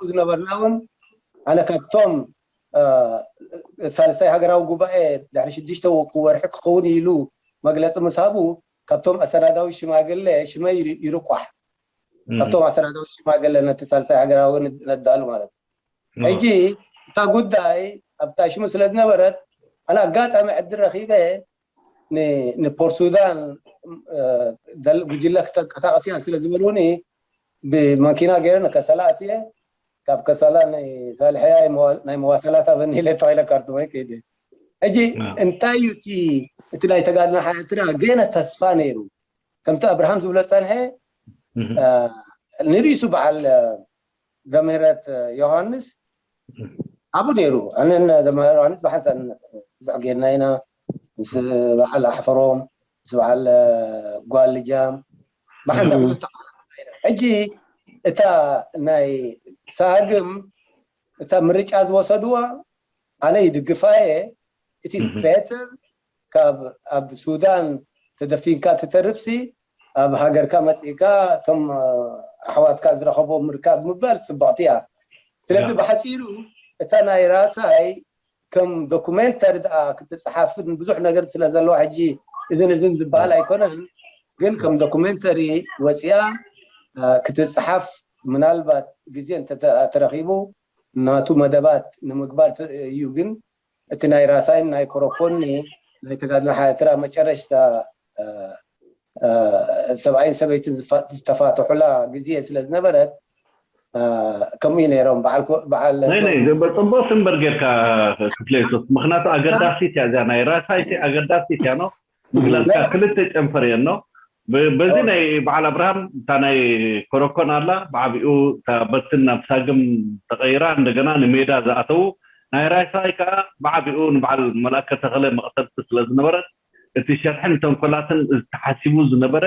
ዝነበርና እውን ኣነ ካብቶም ሳልሳይ ሃገራዊ ጉባኤ ድሕሪ ሽዱሽተ ወርሒ ክኸውን ኢሉ መግለፂ ምስ ሃቡ ካብቶም ኣሰናዳዊ ሽማግለ ሽመይ ይርቋሕ ካብቶም ኣሰናዳዊ ሽማግለ ነቲ ሳልሳይ ሃገራዊ ነዳሉ ማለት ሕጂ እታ ጉዳይ ኣብታ ሽሙ ስለ ዝነበረት ኣነ ኣጋጣሚ ዕድል ረኺበ ንፖርት ሱዳን ጉጅለ ክተንቀሳቀስ እያ ስለ ዝበሉኒ ብመኪና ገይረ ንከሰላ ኣትየ ካብ ከሰላ ናይ ሳልሕያ ናይ መዋሰላት ኣበኒ ኢለ ተባሂለ ካርቱም ከይደ ሕጂ እንታይ እዩ እቲ እቲ ናይ ተጋድሎ ሓ ኤርትራ ገና ተስፋ ነይሩ ከምቲ ኣብርሃም ዝብሎ ፀንሐ ንርእሱ በዓል ዘምህረት ዮሃንስ ኣብኡ ነይሩ ኣነን ዘምህረት ዮሃንስ ብሓንሳብ ብዙሕ ጌርና ኢና ምስ በዓል ኣሕፈሮም ምስ በዓል ጓል ልጃም ብሓንሳብ ብዙሕ ተቃረብና ኢና ሕጂ እታ ናይ ሳግም እታ ምርጫ ዝወሰድዋ ኣነ ይድግፋ እየ እቲ ቤተር ካብ ኣብ ሱዳን ተደፊንካ ትተርፍሲ ኣብ ሃገርካ መፅእካ እቶም ኣሕዋትካ ዝረኸቦ ምርካብ ምባል ፅብቕቲ እያ ስለዚ ብሓፂሩ እታ ናይ ራሳይ ከም ዶኩሜንተሪ ደኣ ክትፅሓፍን ብዙሕ ነገር ስለ ዘለዋ ሕጂ እዝን እዝን ዝበሃል ኣይኮነን ግን ከም ዶኩሜንተሪ ወፅያ ክትፅሓፍ ምናልባት ግዜ እንተተረኺቡ ናቱ መደባት ንምግባር እዩ ግን እቲ ናይ ራሳይን ናይ ኮረኮኒ ናይ ተጋድሎ ሓትራ መጨረሽታ ሰብኣይን ሰበይትን ዝተፋትሑላ ግዜ ስለ ዝነበረት ከምኡ ነይሮም በዓል በዓል ናይ ናይ ጽቡቅ ስምበር ጌርካ ክፍለ የሱስ ምክንያቱ ኣገዳሲት እያ እዚኣ ናይ ራሳይቲ ኣገዳሲት እያ ነው ምግላጽካ ክልተ ጨንፈር እየን ነው በዚ ናይ በዓል ኣብርሃም እታ ናይ ኮረኮን ኣላ ብዓቢኡ በትን ናብ ሳግም ተቀይራ እንደገና ንሜዳ ዝኣተዉ ናይ ራይሳይ ከዓ ብዓቢኡ ንበዓል መልኣከ ተኸለ መቅተልቲ ስለ ዝነበረት እቲ ሸርሕን ተንኮላትን ተሓሲቡ ዝነበረ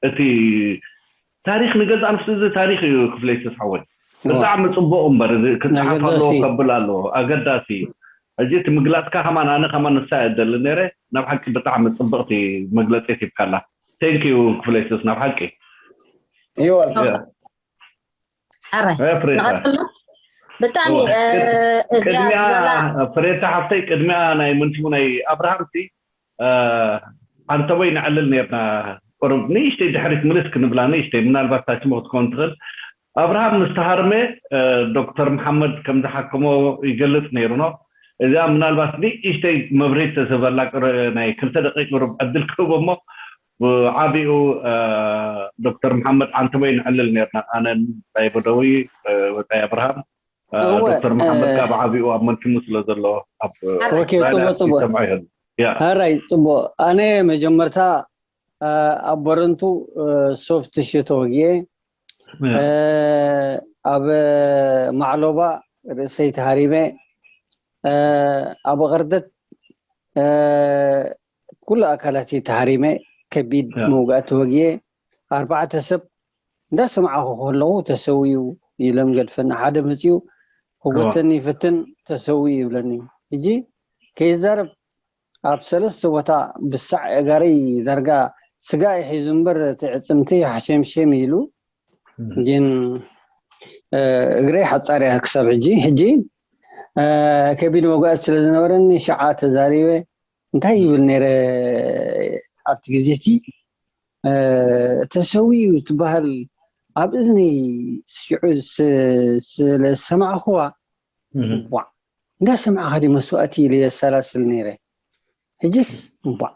እቲ ታሪክ ንገዛ ኣንፍሱ እዚ ታሪክ እዩ ክፍለይ ተስሓወይ ብጣዕሚ ፅቡቅ እምበር እዚ ክፅሓፍ ኣለዎ ከብል ኣለዎ ኣገዳሲ እዩ ሕጂ እቲ ምግላፅካ ከማን ኣነ ከማን ንሳ እደሊ ነረ ናብ ሓቂ ብጣዕሚ ፅብቅቲ መግለፂ ሂብካላ ቴንክ ዩ ክፍለይስስ ናብ ሓቂ ሕራይ ንቐፅሎ ብጣዕሚ እዚኣ ዝበላ ፍሬታ ሓፍተይ ቅድሚያ ናይ ምንትሙ ናይ ኣብርሃምሲ ኣንተወይ ንዕልል ነርና ቁሩብ ንእሽተይ ድሕሪት ምልስ ክንብላ ንእሽተይ ምናልባት ታችሞ ክትከውን ትኽእል ኣብርሃም ምስ ተሃርመ ዶክተር መሓመድ ከም ዝሓከሞ ይገልፅ ነይሩ ኖ እዚኣ ምናልባት ንእሽተይ መብሬት ተስበላ ናይ ክልተ ደቂ ቁሩብ ዕድል ክህቦ እሞ ብዓቢኡ ዶክተር መሓመድ ኣንተወይ ንዕልል ነርና ኣነን ፃይ በደዊ ወፃይ ኣብርሃም ዶክተር መሓመድ ካብ ዓቢኡ ኣብ መንኪሙ ስለ ዘሎ ኣብ ኦኬ ጽቡቅ ጽቡቅ ሰምዖ ይህል ያ ሀራይ ጽቡቅ ኣነ መጀመርታ ኣብ በረንቱ ሶፍት ሽቶ ወግየ ኣብ ማዕሎባ ርእሰይ ተሃሪመ ኣብ ቐርደት ኩሉ ኣካላት ተሃሪመ ከቢድ መውጋእቲ ወግየ ኣርባዕተ ሰብ እንዳሰማዕኹ ከለኹ ተሰውዩ ኢሎም ገድፈና ሓደ መፅኡ ክጎተኒ ይፍትን ተሰውዩ ይብለኒ ሕጂ ከይዛረብ ኣብ ሰለስተ ቦታ ብሳዕ እጋረይ ዳርጋ ስጋ ይሒዙ እምበር እቲ ዕፅምቲ ሓሸምሸም ኢሉ ግን እግረይ ሓፃር እያ ክሳብ ሕጂ ሕጂ ከቢድ መጓዝ ስለ ዝነበረኒ ሸዓ ተዛሪበ እንታይ ይብል ነይረ ኣብቲ ግዜ እቲ፣ እ፣ ተሰዊኡ ትበሃል ኣብ እዝነይ ሽዑ ስ-፣ ስለ ዝሰማዕኹዋ፣ እም። ዋዕ፣ እንዳሰማዕኻ ድዩ መስዋእቲ ኢለ የሰላስል ነይረ። ሕጅስ ዋዕ፣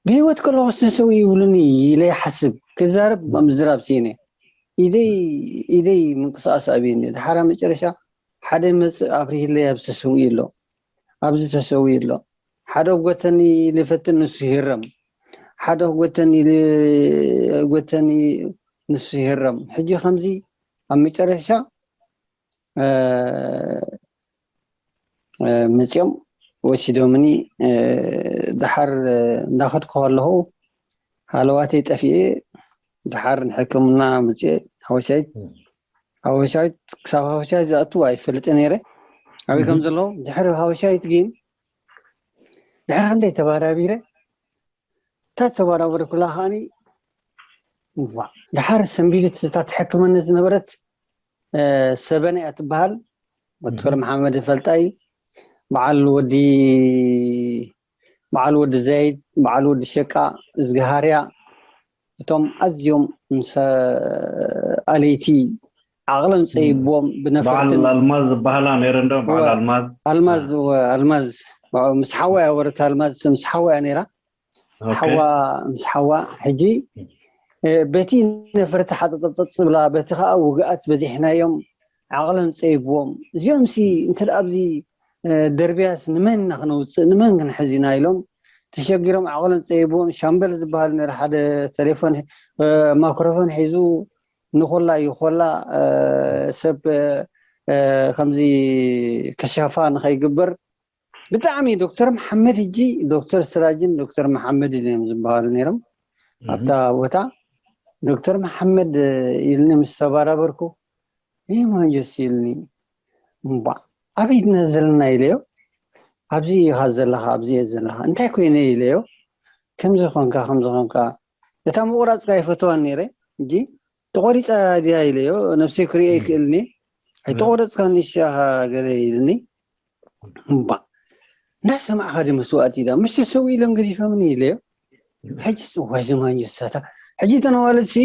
ብህይወት ከለኹስ ተሰዊኡ ይብሉኒ ኢለ ይሓስብ። ክዛረብ ምዝራብ ስኢነ። ኢደይ፣ ኢደይ ምንቅስቓስ ኣብየኒ። ድሓር ኣብ መጨረሻ ሓደ መጽእ ኣብሪህለይ ኣብዚ ተሰዊኡ ኣሎ። ኣብዚ ተሰዊኡ ኣሎ። ሓደ ክጎተኒ ኢለ ይፈትን ንሱ ይህረም። ሓደ ክጎተኒ ኢለ፣ ጎተኒ ንሱ ይህረም። ሕጂ ከምዚ ኣብ መጨረሻ፣ እ፣ እ፣ መጺኦም ወሲዶምኒ። እ፣ ድሓር፣ እ፣ እንዳኸድኩ ከለኹ ሃለዋተይ ጠፊኤ፣ ድሓር ንሕክምና መጺኤ ሓወሻይት፣ እም። ሓወሻይት፣ ክሳብ ሓወሻይት ዝኣቱ ኣይፈልጥን ነይረ። ኣበይ ከም እም። ዘለዉ። ድሕሪ ሓወሻይት ግን ድሕሪ ክንደይ ተባራቢረ፣ እታ ዝተባራበርኩላ ከዓኒ፣ ዋ፣ ድሓር ሰንቢሊት እታ ትሕክመኒ ዝነበረት፣ እ፣ ሰበነ እያ ትበሃል። ዶክተር እም። መሓመድ ይፈልጣ እዩ። በዓል ወዲ፣ በዓል ወዲ ዘይድ፣ በዓል ወዲ ሸቃ፣ እዝግሃርያ፣ እቶም ኣዝዮም ምስ ኣለይቲ ዓቕሎም ጸይብዎም በዓል ብነፈርትን ኣልማዝ ዝበሃላ ነይረን ዶ? በዓል እወ፣ ኣልማዝ። ኣልማዝ፣ እወ፣ ኣልማዝ፣ ምስ ሓዋያ ወረት ኣልማዝ፣ ምስ ሓዋያ ነይራ። ኦኬ። ሓዋ፣ ምስ ሓዋ፣ ሕጂ፣ እ፣ በቲ ነፈርቲ ሓጸጸጸጽ ብላ፣ በቲ ኸኣ ውግኣት በዚሕናዮም፣ ዓቕሎም ጸይብዎም። እዚኦም ሲ፣ እንተ ደኣ ኣብዚ፣ እ፣ ደርብያስ ንመን ኢና ክነውጽእ፣ ንመን ክንሕዝ ኢና ኢሎም ተሸጊሮም ዓቕሎም ጸይብዎም። ሻምበል ዝበሃል ነይሩ፣ ሓደ ቴሌፎን፣ እ፣ ማይክሮፎን ሒዙ ንኹላ ይኾላ፣ እ፣ ሰብ፣ እ፣ ከምዚ ከሻፋ ንኸይግበር ብጣዕሚ ዶክተር መሓመድ፣ ሕጂ ዶክተር ስራጅን ዶክተር መሓመድን እዮም ዝበሃሉ ነይሮም። እህ። ኣብታ ቦታ ዶክተር መሓመድ ኢልኒ ምስ ተባራበርኩ፣ "ይህ ማንጆስ?" ኢልኒ። "እምቧ፣ ኣበይ ኢና ዘለና?" ኢለዮ። "ኣብዚ ኢኻ ዘለኻ፣ ኣብዚ እየ ዘለኻ። እንታይ ኮይነ?" ኢለዮ። "ከምዚ ኾንካ፣ ከምዚ ኾንካ፣ እታ ምቑራጽካ ኣይፈትዋን ነይረ፣ እንጂ ተቖሪጻ ድያ?" ኢለዮ። "ነብሰይ ክርእዮ እም። ኣይክእልን እየ። እም። ኣይተቖረጽካን ንእሽቶ ኢኻ?" ገለ ኢልኒ። እምባ፣ እናሰማዕኻ ድዩ መስዋእቲ ኢላ? ምሽ ተሰዊኡ ኢሎም ገዲፎምኒ ኢለዮ። ሕጂ ጽዋይ ዝማን ዩሳታ። ሕጂ ተነዋለትሲ፣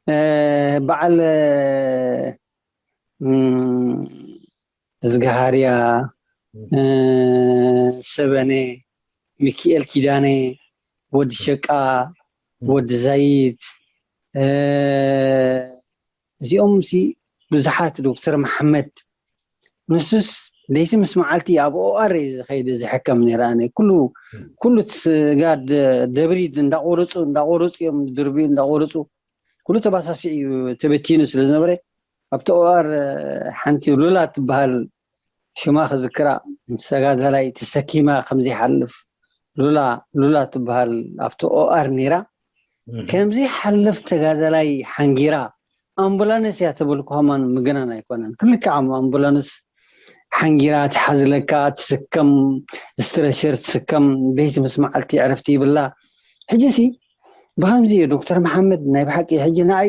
እ፣ በዓል፣ እ፣ እም፣ ዝገሃርያ፣ እ፣ ሰበነ፣ ሚኪኤል ኪዳነ፣ ወዲ ሸቃ፣ ወዲ ዛይት፣ እ፣ እዚኦም ሲ ብዙሓት፣ ዶክተር መሓመድ፣ ንሱስ ለይቲ ምስ መዓልቲ ኣብ ኦኣር እዩ ዝኸይድ ዝሕከም ነይረ። ኣነ ኩሉ፣ ኩሉ እቲ ስጋ ደ-፣ ደብሪድ እንዳቆረጹ፣ እንዳቆረጹ እዮም፣ ድርቢ እንዳቆረጹ፣ ኩሉ ተባሳሲዕ እዩ ተበቲኑ ስለ ዝነበረ፣ ኣብቲ ኦኣር ሓንቲ ሉላ ትበሃል ሽማ ክዝክራ፣ ምስ ተጋዳላይ ተሰኪማ ከምዘይሓልፍ፣ ሉላ፣ ሉላ ትበሃል ኣብቲ ኦኣር ነይራ። እህ። ከምዘይሓልፍ ተጋዳላይ ሓንጊራ፣ ኣምቡላንስ እያ ተበልኩ ከማን ምግናን ኣይኮነን። ክልክዓ ኣምቡላንስ ሓንጊራ ትሓዝለካ፣ ትስከም፣ ስትረሸር ትስከም፣ ለይቲ ምስ መዓልቲ ዕረፍቲ ይብላ። ሕጂሲ ብኸምዚ እዩ ዶክተር መሓመድ ናይ ብሓቂ ሕጂ ንዓይ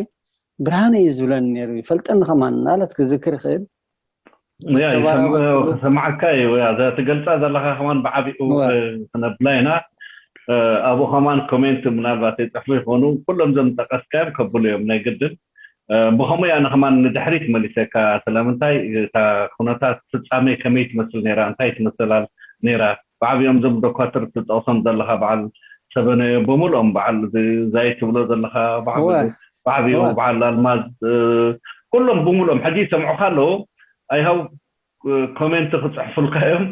ብርሃነ እዩ ዝብለኒ ነይሩ፣ ይፈልጠኒ ከማን ማለት ክዝክር ይኽእል። ያ፣ ዝተባረኸ ይሰምዑ፣ ኩሉ። ክሰምዓካ እዩ። ያ፣ እዛ ትገልጻ ዘለኻ ከማን ብዓቢኡ፣ እወ። እ፣ ክነብላ ኢና። እ፣ ኣብኡ ከማን ኮሜንት ምናልባት ይጽሕፉ ይኾኑ። ኩሎም እዞም ዝጠቀስካዮም ከብሉ እዮም ናይ ግድን። እ፣ ብኸምኡ እያ ንኸማን ንድሕሪት መሊሰካ። ስለምንታይ እታ ኩነታት ፍጻሜ ከመይ ትመስል ነይራ? እንታይ ትመስል ኣል-፣ ነይራ? ብዓቢኦም እዞም ዶኳትር ትጠቕሶም ዘለኻ በዓል ሰበነ ብምልኦም፣ በዓል ዝ-፣ ዛይ ትብሎ ዘለኻ በዓል እወ። ብዓቢኡ እወ። በዓል ኣልማዝ፣ እ፣ ኩሎም ብምልኦም ሕጂ ይሰምዑኻ ኣለዉ። I hope ኮሜንት ክጽሕፉልካ እዮም።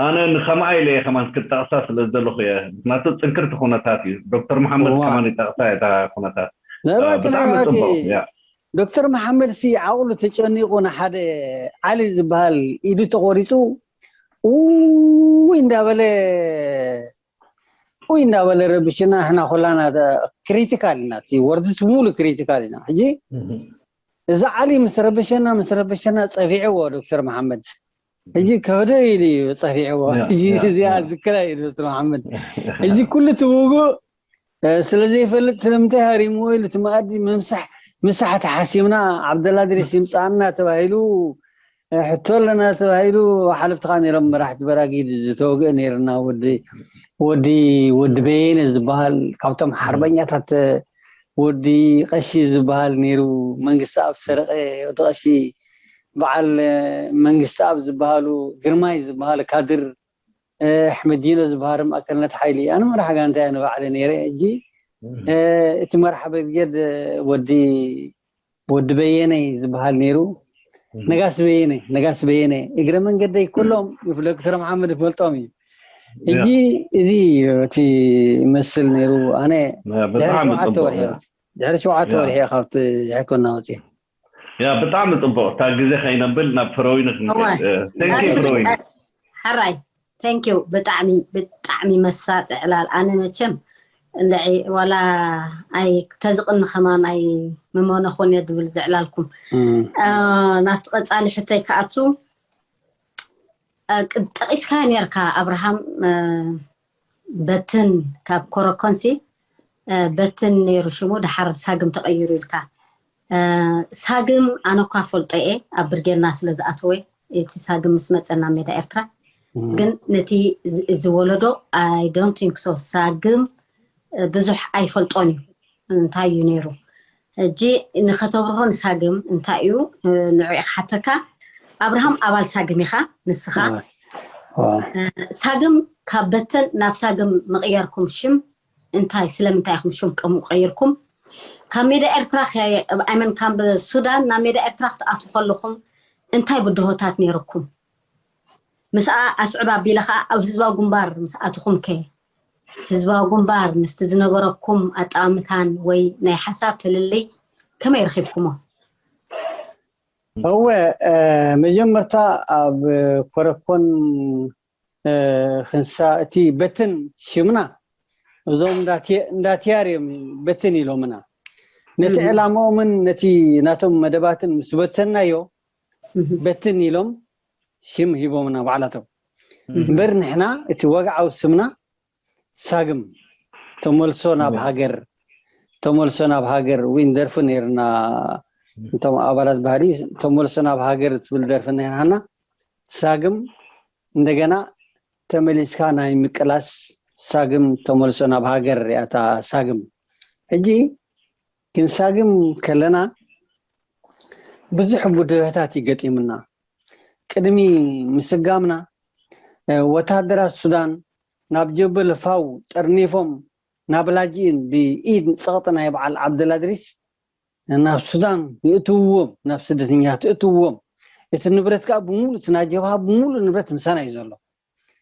ኣነ ንኸምኣ ኢለ እየ ከማን ክጠቕሳ ስለ ዝደለኹ እየ። ምኽንያቱ ጽንክርቲ ኩነታት እዩ። ዶክተር መሓመድ እዋ። ከማን ይጠቕሳ እታ ኩነታት። ዘባ እ፣ ብጣዕሚ ጥናባቲ ጽቡቕ። ያ። ዶክተር መሓመድ ሲ ዓቕሉ ተጨኒቑ ንሓደ ዓሊ ዝበሃል ኢዱ ተቖሪጹ፣ "ኡይ" እንዳበለ፣ "ኡይ" እንዳበለ ረብሽና፣ ንሕና ኩላና ተ-፣ ክሪቲካል ኢና። እቲ ወርድስ ሙሉ ክሪቲካል ኢና። ሕጂ እህ። እዚ ዓሊ ምስ ረበሸና፣ ምስ ረበሸና ጸፊዕዎ ዶክተር መሓመድ። ሕጂ ከህዶ ኢሉ እዩ ጸፊዕዎ። ያ፣ ሕጂ ያ፣ እዚኣ ያ። ዝክራ እዩ ዶክተር መሓመድ። ሕጂ ኩሉ እቲ ውጉእ፣ እ፣ ስለ ዘይፈልጥ ስለምንታይ ሃሪምዎ ኢሉ እቲ መኣዲ ምምሳሕ፣ ምሳሕ ተሓሲምና፣ ዓብደላ ድሪስ ይምጻኣና ተባሂሉ፣ እ፣ ሕቶ ኣለና ተባሂሉ፣ ሓለፍትኻ ነይሮም መራሕቲ በራጊድ ዝተወግአ ነይርና ወዲ ወዲ ወዲ በየነ ዝበሃል ካብቶም ሓርበኛታት፣ ወዲ ቀሺ ዝበሃል ነይሩ። መንግስቲ ኣብ ሰረቐ፣ ወዲ ቀሺ፣ በዓል መንግስቲ ኣብ ዝበሃሉ፣ ግርማይ ዝበሃል ካድር፣ ኣሕመዲኖ ዝበሃል ማእከልነት ሓይሊ፣ ኣነ መራሕ ጋንታ እየ ንባዕለ ነይረ። ሕጂ እቲ መራሕ ብርጌድ ወዲ ወዲ በየነ ዝበሃል ነይሩ። ነጋሲ በየነ፣ ነጋሲ በየነ፣ እግረ መንገደይ ኩሎም ዶክተር መሓመድ ይፈልጦም እዩ። ሕጂ እዚ እዩ እቲ ይመስል ነይሩ። ኣነ ድሕሪ ብጣዕሚ ሸውዓተ ጽቡቅ ወርሒ ድሕሪ ሸውዓተ ወርሒ እየ ካብቲ ሕክምና ወፅየ። ያ ብጣዕሚ ጽቡቅ። እታ ግዜ ከይነብል ናብ ፍረዊን እዋይ። ተንኪ ፍረዊን ሕራይ፣ thank you። ብጣዕሚ ብጣዕሚ መሳጢ ዕላል። ኣነ መቸም እንድዒ ዋላ ኣይ ተዝቕኒ ከማን ኣይ ምመነኹን እየ ድብል ዝዕላልኩም። እም። አ፣ ናብቲ ቀጻሊ ሕቶይ ክኣቱ፣ አ፣ ቅ- ጠቂስካ ነርካ ኣብርሃም፣ አ፣ በትን ካብ ኮረኮንሲ፣ አ፣ በትን ነይሩ ሽሙ፣ ድሓር ሳግም ተቐይሩ ኢልካ። አ፣ ሳግም ኣነ እኳ ፈልጦ እየ ኣብ ብርጌድና ስለ ዝኣተወ፣ እቲ ሳግም ምስ መጸ ናብ ሜዳ ኤርትራ። እም። ግን ነቲ ዝ- እዚ ወለዶ I don't think so፣ ሳግም አ፣ ብዙሕ ኣይፈልጦን እዩ። እንታይ እዩ ነይሩ? ሕጂ ንኸተብርሆ ንሳግም እንታይ እዩ፣ እ፣ ንዑ ክሓተካ። ኣብርሃም ኣባል ሳግም ኢኻ ንስኻ። ዋ፣ ዋ። እ፣ ሳግም ካብ በተን ናብ ሳግም መቕየርኩም ሽም እንታይ፣ ስለምንታይ ኢኹም ሽም ከም ቀይርኩም? ካብ ሜዳ ኤርትራ ከ- ኣይመን ካብ ሱዳን ናብ ሜዳ ኤርትራ ክትኣትዉ ከለኹም እንታይ ብድሆታት ነይርኩም? ምስኣ ኣስዕብ ኣቢለ ኸኣ ኣብ ህዝባዊ ግንባር ምስ ኣትኹም ከ ህዝባዊ ግንባር ምስቲ ዝነበረኩም ኣጠማምታን ወይ ናይ ሓሳብ ፍልልይ ከመይ ረኺብኩሞ? እወ፣ እ፣ መጀመርታ ኣብ ኮረኮን፣ እ፣ ክንሳ እቲ በትን ሽምና እዞም እንዳቲ- እንዳትያር እዮም በትን ኢሎምና። ነቲ እም። ዕላማኦምን ነቲ ናቶም መደባትን ምስ በተናዮ እም። በትን ኢሎም ሽም ሂቦምና ባዕላቶም። እም። እምበር ንሕና እቲ ወግዓዊ ስምና ሳግም ተመልሶ ናብ እም። ሃገር፣ ተመልሶ ናብ ሃገር፣ ዊን ደርፊ ነይርና። እቶም ኣባላት ባህሊ ተመልሶ ናብ ሃገር ትብል ደርፊ ነይርና። ሳግም እንደገና ተመሊስካ ናይ ምቅላስ ሳግም ተመልሶ ናብ ሃገር እያ እታ ሳግም። ሕጂ ግን ሳግም ከለና ብዙሕ ብድሆታት ይገጢምና። ቅድሚ ምስጋምና፣ እ፣ ወታደራት ሱዳን ናብ ጀበል ፋው ጠርኒፎም ናብ ላጅኢን ብኢድ ጸቕጢ ናይ በዓል ዓብደላድሪስ ናብ ሱዳን ይእትውዎም፣ ናብ ስደተኛታት ይእትውዎም። እቲ ንብረት ከዓ ብምሉእ፣ እቲ ናይ ጀብሃ ብምሉእ ንብረት ምሳና እዩ ዘሎ።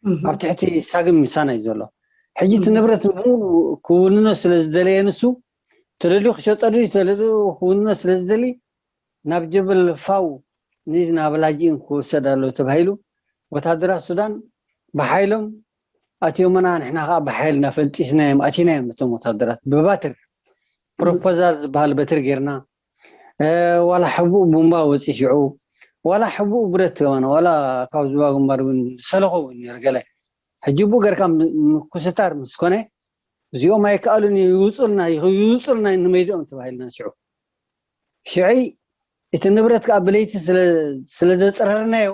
እም። ኣብ ትሕቲ ሳግም ምሳና እዩ ዘሎ። ሕጂ እቲ እም። ንብረት ብምሉእ ክውንኖ ስለ ዝደለየ ንሱ፣ ተደልዩ ክሸጠሉ እዩ፣ ተደልዩ ክውንኖ ስለ ዝደሊ ናብ ጀበል ፋው ንዝ ናብ ላጅኢን ክወሰድ ኣሎ ተባሂሉ ወታደራት ሱዳን ብሓይሎም ኣትዮምና፣ ንሕና ከዓ ብሓይልና ፈንጢስናዮም ኣቲናዮም። እቶም ወታደራት ብባትር ፕሮፖዛል ዝበሃል በትር ጌርና፣ እ፣ ዋላ ሕቡእ ቡምባ ወፂ ሽዑ፣ ዋላ ሕቡእ ብረት ከማን፣ ዋላ ካብ ዝባ ግንባር እውን ዝሰለኾ እውን ነይሩ ገለ። ሕጂ ብኡ ገርካ ም- ምኩስታር ምስ ኮነ እዚኦም ኣይከኣሉን እዩ፣ ይውፁልና ይውፁልና ንመይድኦም ተባሂልና ሽዑ። ሽዑይ እቲ ንብረት ከዓ ብለይቲ ስለ- ስለ ዘፅረርናዮ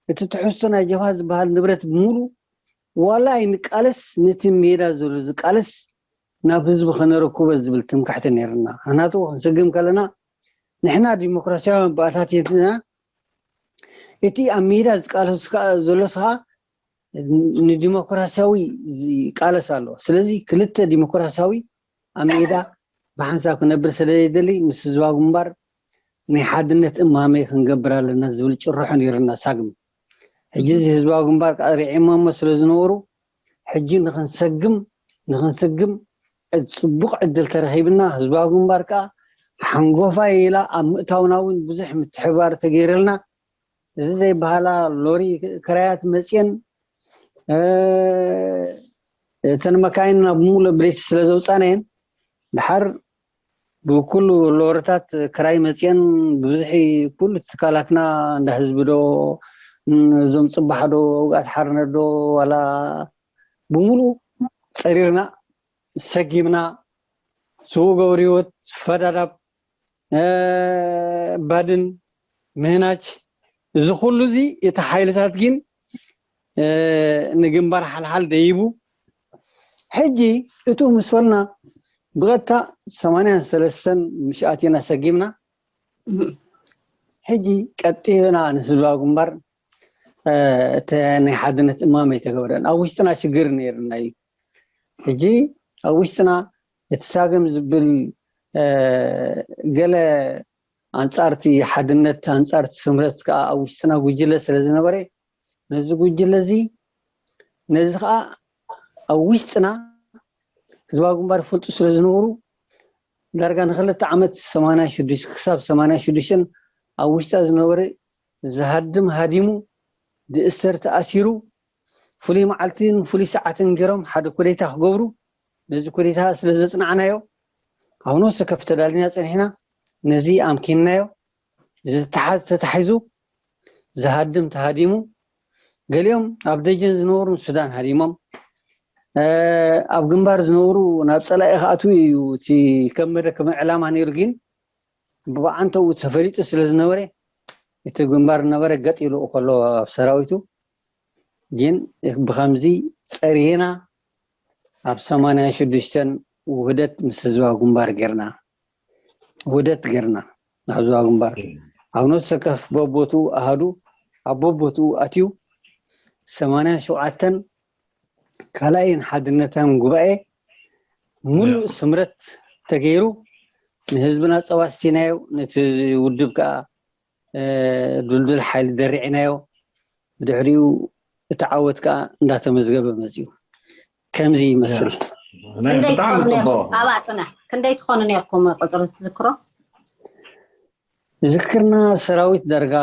እቲ ትሕዝቶ ናይ ጀብሃ ዝበሃል ንብረት ብምሉ ዋላ ኣይንቃለስ፣ ነቲ ሜዳ ዘሎ ዝቃለስ ናብ ህዝቢ ከነረክቦ ዝብል ትምክሕቲ ነይርና። ንሕናቱ ክንስግም ከለና ንሕና ዲሞክራሲያውያን ባእታት ኢና። እቲ ኣብ ሜዳ ዝቃለስ ከኣ ዘሎስ ከኣ ንዲሞክራሲያዊ ይቃለስ ኣሎ። ስለዚ ክልተ ዲሞክራሲያዊ ኣብ ሜዳ ብሓንሳብ ክነብር ስለ ዘይደሊ ምስ ህዝባዊ ግንባር ናይ ሓድነት እማመ ክንገብር ኣለና ዝብል ጭርሖ ነይርና ሳግም። ሕጂ እዚ ህዝባዊ ግንባር ከዓ ርዒሞሞ ስለ ዝነበሩ ሕጂ ንክንሰግም ንክንስግም ዕ- ፅቡቅ ዕድል ተረኺብና ህዝባዊ ግንባር ከዓ ሓንጎፋይ ኢላ ኣብ ምእታውና እውን ብዙሕ ምትሕባር ተገይረልና። እዚ ዘይበሃላ ሎሪ ክራያት መፅየን፣ እ፣ እተን መካይንና ብምሉእ ብለይቲ ስለ ዘውፃናየን ድሓር ብኩሉ ሎርታት ክራይ መፅየን ብብዝሒ ኩሉ ትካላትና እንዳ ህዝቢ ዶ፣ እም፣ እዞም ፅባሕ ዶ፣ ውግኣት ሓርነት ዶ ዋላ ብምሉእ ፀሪርና ሰጊምና። ስዉእ ገብረ ህይወት፣ ፈዳዳብ፣ እ፣ ባድን፣ ምህናች፣ እዚ ኩሉ እዚ እቲ ሓይልታት ግን እ፣ ንግንባር ሓልሓል ደይቡ ሕጂ እቱ ምስ በልና ብቐጥታ ሰማንያን ሰለስተን ምሽ ኣቲና ሰጊምና ሕጂ ቀጢልና ንህዝባዊ ግንባር እቲ ናይ ሓድነት እማመ ኣይተገብረን። ኣብ ውሽጥና ሽግር ነይርና እዩ። ሕጂ ኣብ ውሽጥና እቲ ሳግም ዝብል ገለ ኣንጻርቲ ሓድነት ኣንጻርቲ ስምረት ከዓ ኣብ ውሽጥና ጉጅለ ስለ ዝነበረ ነዚ ጉጅለ እዚ ነዚ ከዓ ኣብ ውሽጥና ህዝባዊ ግንባር ይፈልጡ ስለ ዝነበሩ ዳርጋ ንክልተ ዓመት ሰማንያ ሽዱሽተ ክሳብ ሰማንያ ሽዱሽተ ኣብ ውሽጣ ዝነበረ ዝሃድም ሃዲሙ ዝእሰር ተኣሲሩ ፍሉይ መዓልትን ፍሉይ ሰዓትን ገይሮም ሓደ ኩዴታ ክገብሩ ነዚ ኩዴታ ስለ ዘጽናዕናዮ ኣብ ነፍሲ ወከፍ ተዳሊና ጸኒሕና ነዚ ኣምኪንናዮ ዝተሓዝ ተታሒዙ ዝሃድም ተሃዲሙ ገሊኦም ኣብ ደጀን ዝነበሩ ሱዳን ሃዲሞም ኣብ ግንባር ዝነብሩ ናብ ፀላኢ ክኣትዉ እዩ እቲ ከም መደከመ ዕላማ ነይሩ ግን ብዓንተኡ ተፈሊጡ ስለ ዝነበረ እቲ ግንባር ነበረ ገጥ ኢሉ ከሎ ኣብ ሰራዊቱ ግን ብከምዚ ፀሪህና ኣብ ሰማንያ ሽዱሽተ ውህደት ምስ ህዝባዊ ግንባር ጌርና ውህደት ጌርና ናብ ህዝባዊ ግንባር ኣብ ነፍሲ ወከፍ በቦትኡ ኣሃዱ ኣብ በቦትኡ ኣትዩ ሰማንያ ሸውዓተን ካልኣይን ሓድነታን ጉባኤ ሙሉእ ስምረት ተገይሩ ንህዝብና ፀዋሲናዮ ነቲ ውድብ ከዓ ድልዱል ሓይሊ ደሪዕናዮ ብድሕሪኡ እቲ ዓወት ከዓ እንዳተመዝገበ መፅዩ ከምዚ ይመስል ክንደይ ትኾኑ ነርኩም ኣባ ፅናሕ ክንደይ ትኾኑ ነርኩም ቁፅሪ ትዝክሮ ዝክርና ሰራዊት ዳርጋ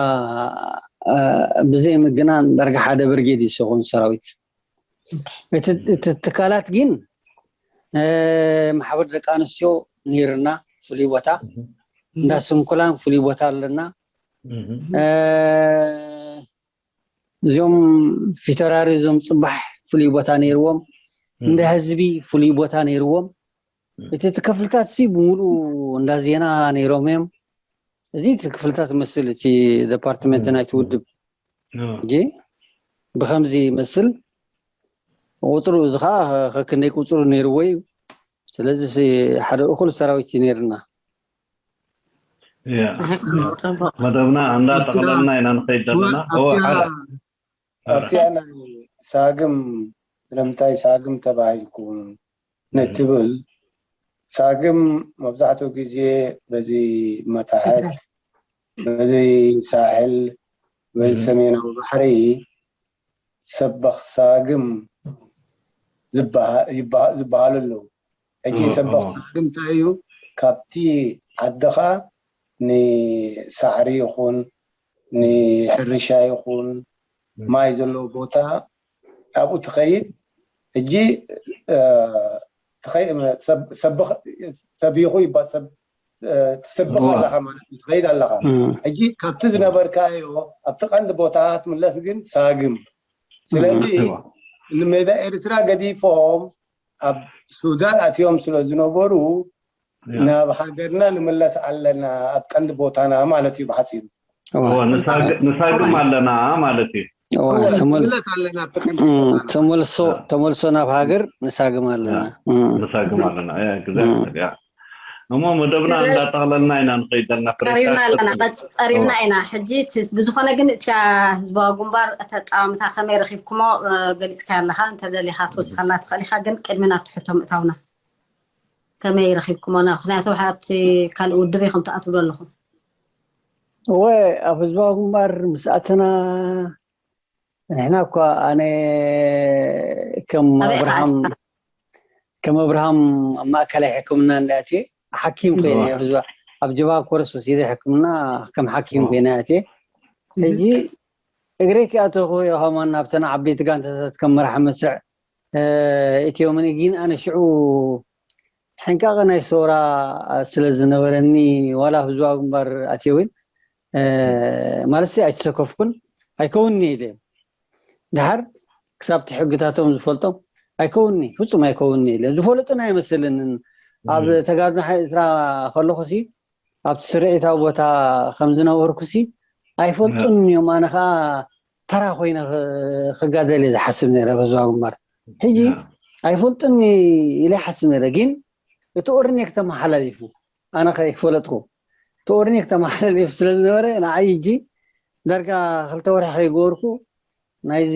ብዘይ ምግናን ዳርጋ ሓደ ብርጌድ ይስኹን ሰራዊት እቲ ትካላት ግን ማሕበር ደቂ ኣንስትዮ ነይርና ፍሉይ ቦታ እንዳ ስንኩላን ፍሉይ ቦታ ኣለና እዚኦም ፊተራሪ እዞም ፅባሕ ፍሉይ ቦታ ነይርዎም እንደ ህዝቢ ፍሉይ ቦታ ነይርዎም እቲ ክፍልታት ሲ ብምሉኡ እንዳ ዜና ነይሮም እዮም እዚ እቲ ክፍልታት መስል እቲ ዲፓርትመንት ናይቲ ውድብ ሕጂ ብከምዚ ይመስል ቁፅሩ እዚ ከዓ ከክንደይ ቁፅሩ ነይርዎ እዩ ስለዚ ሓደ እኩል ሰራዊት እዩ ነይርና መደብና እንዳጠቕለልና ኢና ንኸይድ ዘለና ኣስያ ናይ ሳግም ስለምንታይ ሳግም ተባሂልኩም ንትብል ሳግም መብዛሕትኡ ግዜ በዚ መታሕት በዚ ሳሕል በዚ ሰሜናዊ ባሕሪ ሰበኽ ሳግም ዝበሃሉ ኣለዉ። ሕጂ ሰበኽ ሳግም እንታይ እዩ? ካብቲ ዓድኻ ንሳዕሪ ይኹን ንሕርሻ ይኹን ማይ ዘለዎ ቦታ ኣብኡ ትኸይድ። ሕጂ ሰቢኹ ይባል ትስብኽ ኣለኻ ማለት እዩ ትኸይድ ኣለኻ ሕጂ ካብቲ ዝነበርካዮ ኣብቲ ቀንዲ ቦታ ትምለስ ግን ሳግም ስለዚ ንሜዳ ኤርትራ ገዲፎም ኣብ ሱዳን ኣትዮም ስለ ዝነበሩ ናብ ሃገርና ንምለስ ኣለና ኣብ ቀንዲ ቦታና ማለት እዩ ብሓፂሩ ንሳግም ኣለና ማለት እዩ ተመልሶ ናብ ሃገር ንሳግም ኣለና ንሳግም ኣለና እሞ መደብና እንዳጠቕለልና ኢና ንኸይድ ዘለና ቀሪብና ኣለና ቀሪብና ኢና ሕጂ ብዝኾነ ግን እቲያ ህዝባዊ ግንባር ተቃዋምታ ከመይ ረኪብኩሞ ገሊፅካ ኣለካ እንተደሊካ ትወስኸልና ትኽእል ኢካ ግን ቅድሚ ናብቲ ሕቶ ምእታውና ከመይ ረኪብኩሞ ምክንያቱ ኣብቲ ካልእ ውድብ ኢኹም ትኣትውሉ ኣለኹም እወ ኣብ ህዝባዊ ግንባር ምስ ኣተና ንሕና እኳ ኣነ ከም ኣብርሃም ከም ኣብርሃም ኣብ ማእከላይ ሕክምና እንዳእትየ ሓኪም ኮይነ ህዝባ ኣብ ጀባ ኮረስ ወሲደ ሕክምና ከም ሓኪም ኮይነ ኣትየ ሕጂ እግረይ ክኣተኹ ከማን ናብተን ዓበይቲ ጋንታታት ከም መራሒ መስርዕ እትዮምኒ ግን ኣነ ሽዑ ሕንቃቐ ናይ ሰውራ ስለ ዝነበረኒ ዋላ ህዝባዊ ግንባር ኣትየ እውን ማለት ኣይተሰከፍኩን ኣይከውንኒ ኢለ ድሓር ክሳብ እቲ ሕግታቶም ዝፈልጦም ኣይከውንኒ ፍፁም ኣይከውንኒ ኢለ ዝፈለጡን ኣይመስልንን ኣብ ተጋድሎ ሓይልትራ ከለኹ ሲ ኣብቲ ስርዒታዊ ቦታ ከም ዝነበርኩ ሲ ኣይፈልጡን እዮም ኣነ ከዓ ተራ ኮይነ ክጋደል እየ ዝሓስብ ነረ በዝዋ ግንባር ሕጂ ኣይፈልጥን ኢለ ሓስብ ነረ። ግን እቲ ኦርኔክ ተመሓላሊፉ፣ ኣነ ከይፈለጥኩ እቲ ኦርኔክ ተመሓላሊፉ ስለ ዝነበረ፣ ንዓይ እጂ ዳርጋ ክልተ ወርሒ ከይገበርኩ ናይዚ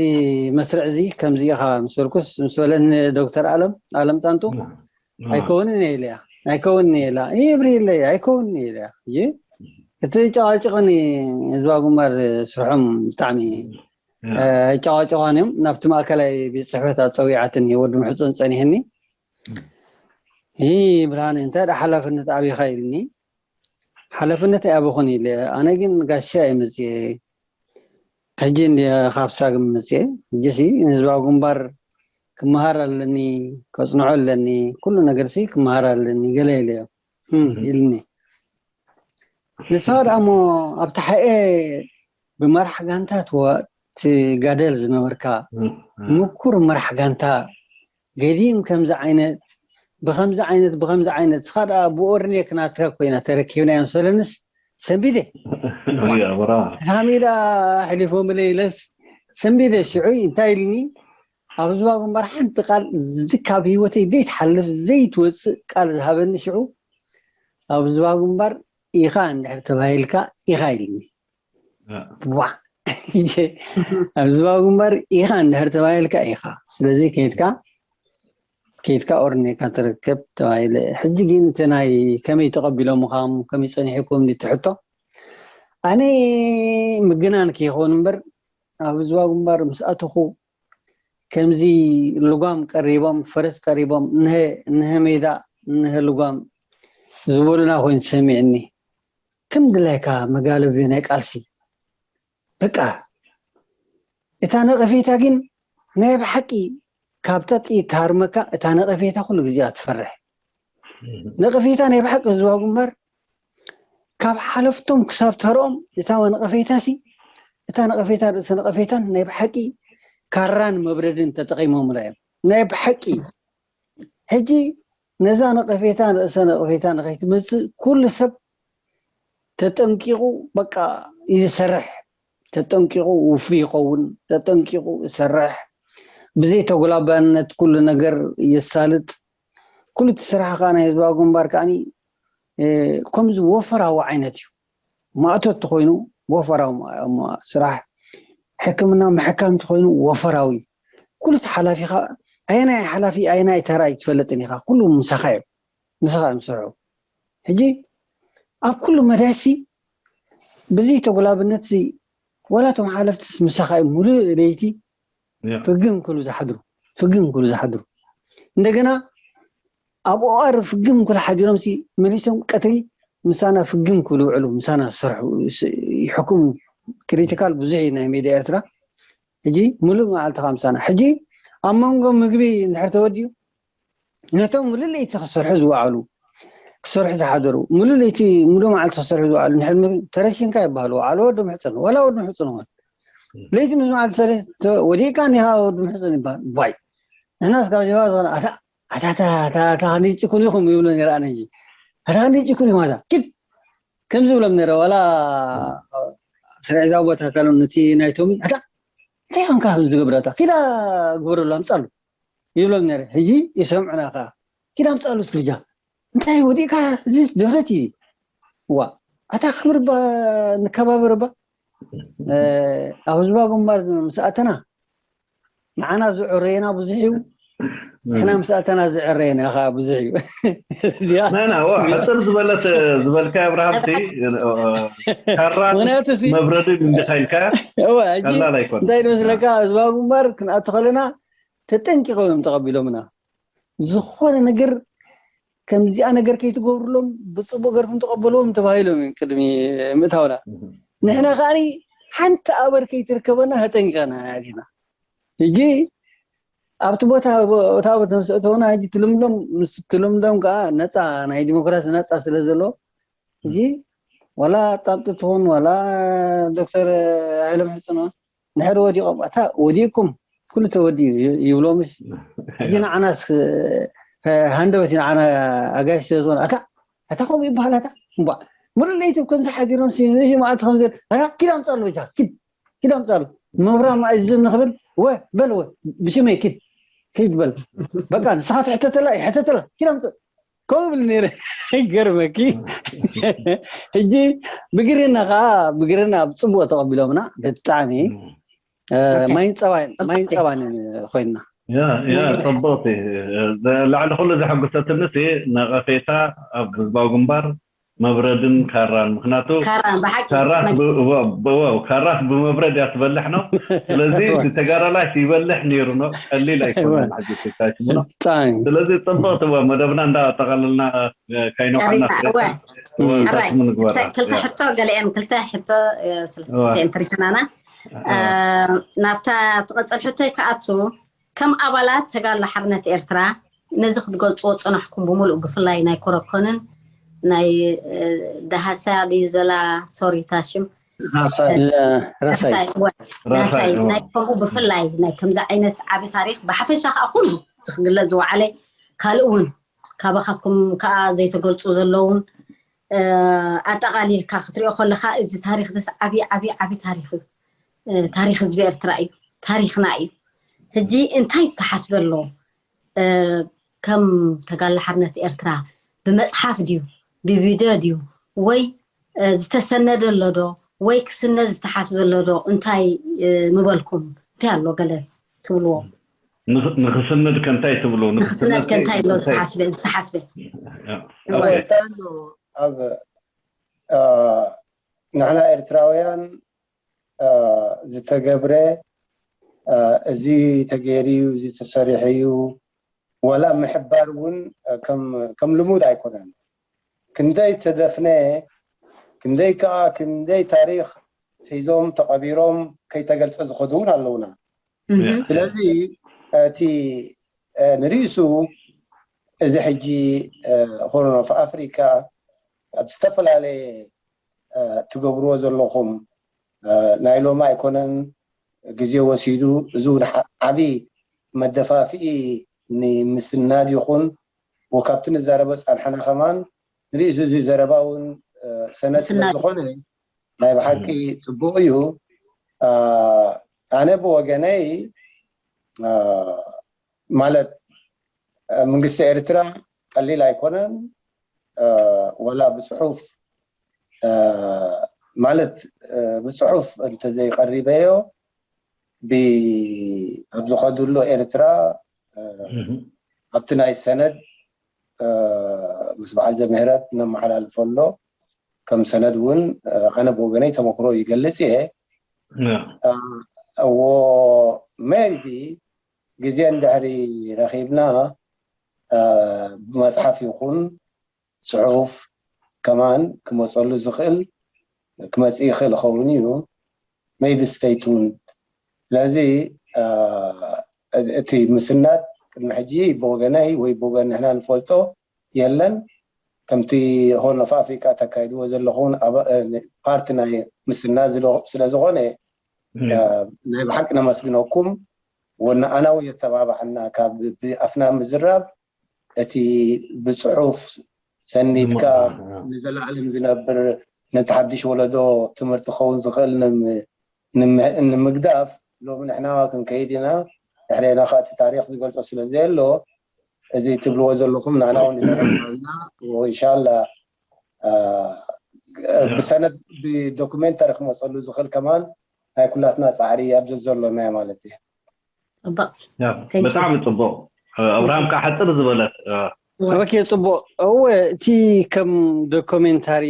መስርዕ እዚ ከምዚ ኢኻ ምስ በልኩስ፣ ምስ በለኒ ዶክተር ኣለም ኣለም ጣንጡ፣ ኣይከውንን እየ ኢለያ። ኣይከውንን እየ ኢላ። ይህ ብሪ ኢለያ። ኣይከውንን እየ ኢለያ። እጂ እቲ ጨቃጭቅን ህዝባዊ ግንባር ስርሖም ብጣዕሚ ኣይጨቃጨቋን እዮም። ናብቲ ማእከላይ ቤት ጽሕፈት ኣጸዊዓትን ወዲ ምሕጸን ጸኒሕኒ። ይህ ብርሃን እንታይ ደኣ ሓላፍነት ኣቢኻ ኢልኒ። ሓላፍነት ኣይኣበኹን ኢለ። ኣነ ግን ጋሻ እየ መጽየ። ሕጂ እንዲ ካብ ሳግም መጽየ። ሕጂሲ ንህዝባዊ ግንባር ክመሃር ኣለኒ፣ ከጽንዖ ኣለኒ፣ ኩሉ ነገርሲ ክመሃር ኣለኒ ገለ ኢለዮ። እም፣ ኢልኒ። ንስኻ ደኣ እሞ ኣብ ተሓኤ ብመራሕ ጋንታ ትዋ-፣ ትጋደል ዝነበርካ፣ ምኩር መራሕ ጋንታ፣ ገዲም ከምዚ ዓይነት፣ ብኸምዚ ዓይነት፣ ብኸምዚ ዓይነት፣ ንስኻ ደኣ ብኦርኔክ ናትካ ኮይና ተረኪብናዮም ሰለንስ ሰንቢደ። እያ፣ ብራ። እቲ ኻሜዳ ኣሕሊፎምለይ ኢለስ ሰንቢደ። ሽዑ እንታይ ኢልኒ? ኣብ ዝባ ግንባር ሓንቲ ቃል፣ እዚ ካብ ህይወተይ ዘይትሓልፍ፣ ዘይትወጽእ ቃል ዝሃበኒ ሽዑ፣ ኣብ ዝባ ግንባር ኢኻ እንድሕር ተባሂልካ ኢኻ ኢልኒ። ያ። ዋዕ! ኣብ ዝባ ግንባር ኢኻ እንድሕር ተባሂልካ ኢኻ። ስለዚ ከይድካ፣ ከይድካ ኦርኔካ ትረከብ ተባሂለ። ሕጂ ግን እቲ ናይ ከመይ ተቐቢሎምኻም፣ ከመይ ጸኒሕኩም እቲ ሕቶ? ኣነ ምግናን ከይኸውን እምበር፣ ኣብ ዝባ ግንባር ምስ ኣተኹ፣ ከምዚ ልጓም ቀሪቦም፣ ፈረስ ቀሪቦም፣ እንሀ፣ እንሀ ሜዳ፣ እንሀ ልጓም ዝበሉና ኮይኑ ተሰሚዕኒ። ከም ድላይካ መጋለቢ ናይ ቃልሲ። በቃ፣ እታ ነቐፌታ ግን ናይ ብሓቂ ካብታ ጥይት ትሃርመካ፣ እታ ነቐፌታ ኩሉ ግዜ እያ ትፈርሕ። ነቐፌታ ናይ ብሓቂ ህዝባዊ ግንባር ካብ ሓለፍቶም ክሳብ ተርኦም፣ እታ ነቐፌታሲ፣ እታ ነቐፌታ ርእሰ ነቐፌታን ናይ ብሓቂ ካራን መብረድን ተጠቒሞምላ እዮም። ናይ ብሓቂ። ሕጂ ነዛ ነቐፌታ፣ ርእሰ ነቐፌታ ንኸይትመጽእ ኩሉ ሰብ ተጠንቂቑ በቃ ይሰርሕ። ተጠንቂቑ ውፉይ ይኸውን፣ ተጠንቂቑ ይሰርሕ። ብዘይ ተጉላባነት ኩሉ ነገር የሳልጥ። ኩሉ እቲ ስራሕ ከኣ ናይ ህዝባዊ ግንባር ከኣኒ፣ እ፣ ከምዚ ወፈራዊ ዓይነት እዩ። ማእቶት ተኾይኑ ወፈራዊ ማ-፣ ማ-፣ ስራሕ፣ ሕክምና ምሕካም ተኾይኑ ወፈራዊ። ኩሉ እቲ ሓላፊ ኸኣ ኣየናይ ሓላፊ ኣየናይ ተራ ኣይትፈልጥን ኢኻ። ኩሉ ምሳኻ እዮም። ምሳኻ እዮም ዝሰርሑ። ሕጂ ኣብ ኩሉ መዳይሲ ብዘይ ተጉላብነትሲ ዋላ እቶም ሓለፍትስ ምሳኻ እዮም ሙሉእ ለይቲ ያ። ፍግም ክብሉ ዝሓድሩ፣ ፍግም ክብሉ ዝሓድሩ። እንደገና ኣብ ኦኣር ፍግም ክብሉ ሓዲሮምሲ መሊሶም ቀትሪ ምሳና ፍግም ክብሉ ይውዕሉ፣ ምሳና ዝሰርሑ፣ ስ-፣ ይሕክሙ። ክሪቲካል ብዙሕ እዩ ናይ ሜድያ ኤርትራ። ሕጂ ሙሉእ መዓልትኻ ምሳና። ሕጂ ኣብ መንጎ ምግቢ እንድሕር ተወዲኡ፣ ነቶም ሙሉእ ለይቲ ክሰርሑ ዝወዓሉ፣ ክሰርሑ ዝሓደሩ፣ ሙሉእ ለይቲ፣ ሙሉእ መዓልቲ ክሰርሑ ዝወዓሉ፣ እንድሕር ምግቢ ተረሺንካ ይበሃሉ። ወዓሉ ወዲ ምሕጽን፣ ዋላ ወዲ ምሕጽን ይኹን። ለይቲ ምስ መዓልቲ ሰለ-፣ ተ-፣ ወዲእካ እኒኻ ወዲ ምሕጽን ይበሃል። ዋይ! ንሕናስ ካብ ጀባ ዝኾነ፣ ኣታ፣ ኣታ፣ ኣታ፣ ኣታ፣ ኣታ፣ ክንደይ ጭኩን ኢኹም ይብሉ ነይረ ኣነ እንጂ። ኣታ፣ ክንደይ ጭኩን ኢኹም ኣታ። ኪድ! ከምዚ ይብሎም ነይረ፣ ዋላ ስርዒ እዛ ቦታ ተሎም ነቲ ናይቶም፣ ኣታ፣ እንታይ ኢኹም ከ ከምዚ ዝገብር ኣታ? ኪዳ ግበረሉ፣ ኣምጻሉ። ይብሎም ነይረ። ሕጂ ይሰምዑና ከኣ። ኪድ ኣምጻሉ እስኪ ብጃ። እንታይ ወዲእካ? እዚ ድፍረት እዩ። ዋ፣ ኣታ ክብር እባ፣ ንከባበር እባ። እ፣ ኣብ ህዝባዊ ግንባር ምስ ኣተና፣ ንዓና ዝዕረየና ብዙሕ እዩ። ንሕና ምስ ኣተና ዝዕረየና ከኣ ብዙሕ እዩ። እዚኣ ናና፣ ዋ፣ እዚኣ ሕጽር ዝበለት ዝበልካ ኣብርሃምቲ፣ ካራ ምኽንያቱ ሲ መብረድን እንዲኻ ኢልካ፣ እወ፣ ሕጂ ቀላል ኣይኮነን። እንታይ ይመስለካ? ህዝባዊ ግንባር ክንኣቱ ከለና ተጠንቂቖም እዮም ተቐቢሎምና። ዝኾነ ነገር ከምዚኣ ነገር ከይትገብሩሎም፣ ብጽቡቕ ገርኩም ተቐበልዎም ተባሂሎም እዮም ቅድሚ ምእታውና። ንሕና ከኣኒ ሓንቲ ኣበር ከይትርከበና ተጠንቂቐና ኢና ኣቲና። ሕጂ ኣብቲ ቦታ፣ ቦታ፣ ቦታ ምስ ኣእተውና፣ ሕጂ ትልምዶም፣ ምስ ትልምዶም ከኣ ነጻ፣ ናይ ዲሞክራሲ ነጻ ስለ ዘሎ፣ ሕጂ ዋላ ጣንጡ ትኹን፣ ዋላ ዶክተር ሃይለ ምሕጽኖ፣ እንድሕር ወዲቖም፣ ኣታ ወዲቕኩም፣ ኩሉ ተወዲኡ ይ-፣ ይብሎምስ። ሕጂ ንዓናስ፣ እ፣ ሃንደበት እዩ ንዓና ኣጋይሽ ስለ ዝኾነ፣ ኣታ፣ ኣታ ከምኡ ይበሃል፣ ኣታ፣ እምቧ፣ ሙሉእ ለይቲ ከምዚ ሓዲሮም ሲ-፣ ንእሽቶ መዓልቲ ከምዚ፣ ኣታ፣ ኪድ ኣምጻሉ በጃ፣ ኪድ፣ ኪድ ኣምጻሉ። መብራም ኣይዝን ንኽብል፣ ወ፣ በል ወ፣ ብሽመይ ኪድ። ኪድ በል በቃ ንስኻ ትሕተተላ ይሕተተላ ኪድ ኣምፅእ ከምኡ ብል ነይረ። ይገርመኪ። ሕጂ ብግርና ከዓ ብግርና ብፅቡቅ ተቐቢሎምና ብጣዕሚ ማይን ፀባን ኮይንና። ያ ያ ፅቡቅቲ። ላዕሊ ኩሉ ዘሐጉሰትንስ ነቐፌታ ኣብ ህዝባዊ ግንባር መብረድን ካራን ምክንያቱ ካራስ ብመብረድ እያ ትበልሕ ነው። ስለዚ ተጋዳላይ ይበልሕ ነይሩ ነው። ቀሊል ኣይኮነን። ስለዚ ፅቡቅ ትወ መደብና እንዳጠቃለልና ካይኖካና ክልተ ሕቶ ገለኤን ክልተ ሕቶ ስለስለስተ እንተሪክናና ናብታ ትቐፅል ሕቶ ይከኣቱ። ከም ኣባላት ተጋድሎ ሓርነት ኤርትራ ነዚ ክትገልፅዎ ዝፀናሕኩም ብምሉእ ብፍላይ ናይ ኮረኮንን ናይ ዳሃሳ ድዩ ዝበላ ሶሪ ታሽም ራሳይ ዳሃሳይ ናይ ከምኡ ብፍላይ ናይ ከምዚ ዓይነት ዓቢ ታሪክ ብሓፈሻ ከዓ ኩሉ ዝክግለፅ ዝወዓለ ካልእ እውን ካባካትኩም ከዓ ዘይተገልፁ ዘለውን ኣጠቃሊልካ ክትሪኦ ከለካ እዚ ታሪክ ዝስ ዓቢ ዓቢ ዓቢ ታሪክ እዩ። ታሪክ ህዝቢ ኤርትራ እዩ፣ ታሪክና እዩ። ሕጂ እንታይ ዝተሓስበ ኣሎ? ከም ተጋድሎ ሓርነት ኤርትራ ብመፅሓፍ ድዩ ብቪድዮ ድዩ ወይ ዝተሰነደ ኣሎ ዶ ወይ ክስነድ ዝተሓስበ ኣሎ ዶ? እንታይ ምበልኩም? እንታይ ኣሎ ገለ ትብልዎ? ንክስነድ ከ እንታይ ትብሉ? ንክስነድ ከ እንታይ ኣሎ ዝተሓስበ? ዝተሓስበ እንታይ ኣሎ ኣብ ንሕና ኤርትራውያን ዝተገብረ እዚ ተገይሩ እዩ፣ እዚ ተሰሪሑ እዩ፣ ዋላ ምሕባር እውን ከም ልሙድ ኣይኮነን። ክንደይ ተደፍነ፣ ክንደይ ከዓ ክንደይ ታሪክ ሒዞም ተቐቢሮም ከይተገልፀ ዝኸዱ እውን ኣለውና። ስለዚ እቲ ንርእሱ እዚ ሕጂ ሆርን ኦፍ ኣፍሪካ ኣብ ዝተፈላለየ ትገብርዎ ዘለኹም ናይ ሎሚ ኣይኮነን፣ ግዜ ወሲዱ። እዚ እውን ዓብዪ መደፋፍኢ ንምስናድ ይኹን ወካብቲ ንዛረቦ ፃንሓና ከማን ንርእሱ እዚ ዘረባ እውን ሰነድ ስለዝኾነ ናይ ብሓቂ ፅቡቅ እዩ። ኣነ ብወገነይ ማለት መንግስቲ ኤርትራ ቀሊል ኣይኮነን። ወላ ብፅሑፍ ማለት ብፅሑፍ እንተዘይቀሪበዮ ኣብ ዝኸድሉ ኤርትራ ኣብቲ ናይ ሰነድ ምስ በዓል ዘምህረት ነመሓላልፈሎ ከም ሰነድ እውን ኣነ ብወገነይ ተመክሮ ይገልፅ እየ። እዎ maybe ግዜ እንድሕሪ ረኺብና ብመፅሓፍ ይኹን ፅሑፍ ከማን ክመፀሉ ዝኽእል ክመፅእ ይኽእል ይኸውን እዩ። Maybe stay tuned። ስለዚ እቲ ምስናድ ቅድሚ ሕጂ ብወገነይ ወይ ብወገን ንሕና ንፈልጦ የለን። ከምቲ ሆርን ኦፍ ኣፍሪካ ተካይድዎ ዘለኹን ፓርቲ ናይ ምስና ስለዝኾነ ናይ ብሓቂ ነመስግነኩም። ወናኣናዊ የተባባዕና ካብ ብኣፍና ምዝራብ እቲ ብፅሑፍ ሰኒድካ ንዘለኣለም ዝነብር ነቲ ሓድሽ ወለዶ ትምህርቲ ክኸውን ዝኽእል ንምግዳፍ ሎሚ ንሕና ክንከይድ ኢና። ድሕሬና ከዓ እቲ ታሪክ ዝገልፆ ስለ ዘየሎ እዚ ትብልዎ ዘለኹም ንዓና እውን ይጠቅመና። ኢንሻላ ብሰነድ ብዶኩሜንተሪ ክመፀሉ ዝኽእል ከማን ናይ ኩላትና ፃዕሪ ኣብዚ ዘሎና ማለት እዩ። ፅብቅቲ ብጣዕሚ ፅቡቅ። ኣብርሃም ከዓ ሓፅር ዝበለት ኦኬ ፅቡቅ። እወ እቲ ከም ዶኩሜንታሪ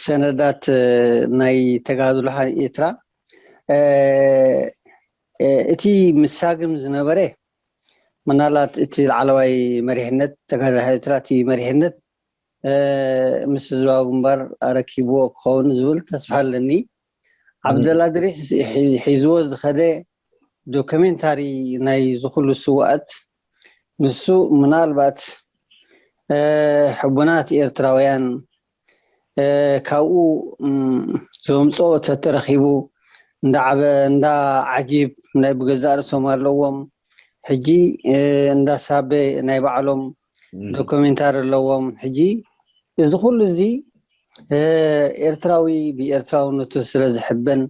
ሰነዳት ናይ ተጋድሎ ኤርትራ እቲ ምሳግም ዝነበረ ምናልባት እቲ ላዕለዋይ መሪሕነት ተጋድሎ ኤርትራ እቲ መሪሕነት ምስ ህዝባዊ ግንባር ኣረኪብዎ ክኸውን ዝብል ተስፋ ኣለኒ። ዓብደላ ድሪስ ሒዝዎ ዝኸደ ዶክሜንታሪ ናይ ዝኹሉ ስውኣት ንሱ ምናልባት ሕቡናት ኤርትራውያን ካብኡ ዘምፅኦ ተተረኪቡ እንዳ ዓበ እንዳ ዓጂብ ናይ ብገዛእ ርእሶም ኣለዎም። ሕጂ እንዳ ሳበ ናይ ባዕሎም ዶክሜንታሪ ኣለዎም። ሕጂ እዚ ኩሉ እዚ ኤርትራዊ ብኤርትራውነቱ ስለ ዝሕበን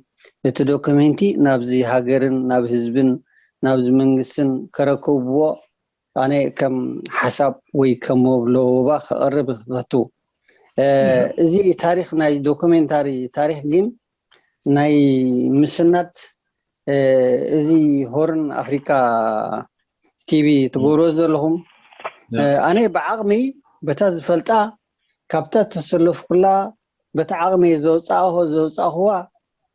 እቲ ዶክሜንቲ ናብዚ ሃገርን ናብ ህዝብን ናብዚ መንግስትን ከረክብዎ ኣነ ከም ሓሳብ ወይ ከም መብለወባ ከቕርብ ይፈቱ። እዚ ታሪኽ ናይ ዶኩሜንታሪ ታሪኽ ግን ናይ ምስናድ እዚ ሆርን ኣፍሪካ ቲቪ ትገብሮ ዘለኹም ኣነ ብዓቕሚ በታ ዝፈልጣ ካብታ ተሰለፍኩላ በቲ ዓቕሚ ዘውፃእኹ ዘውፃእኹዋ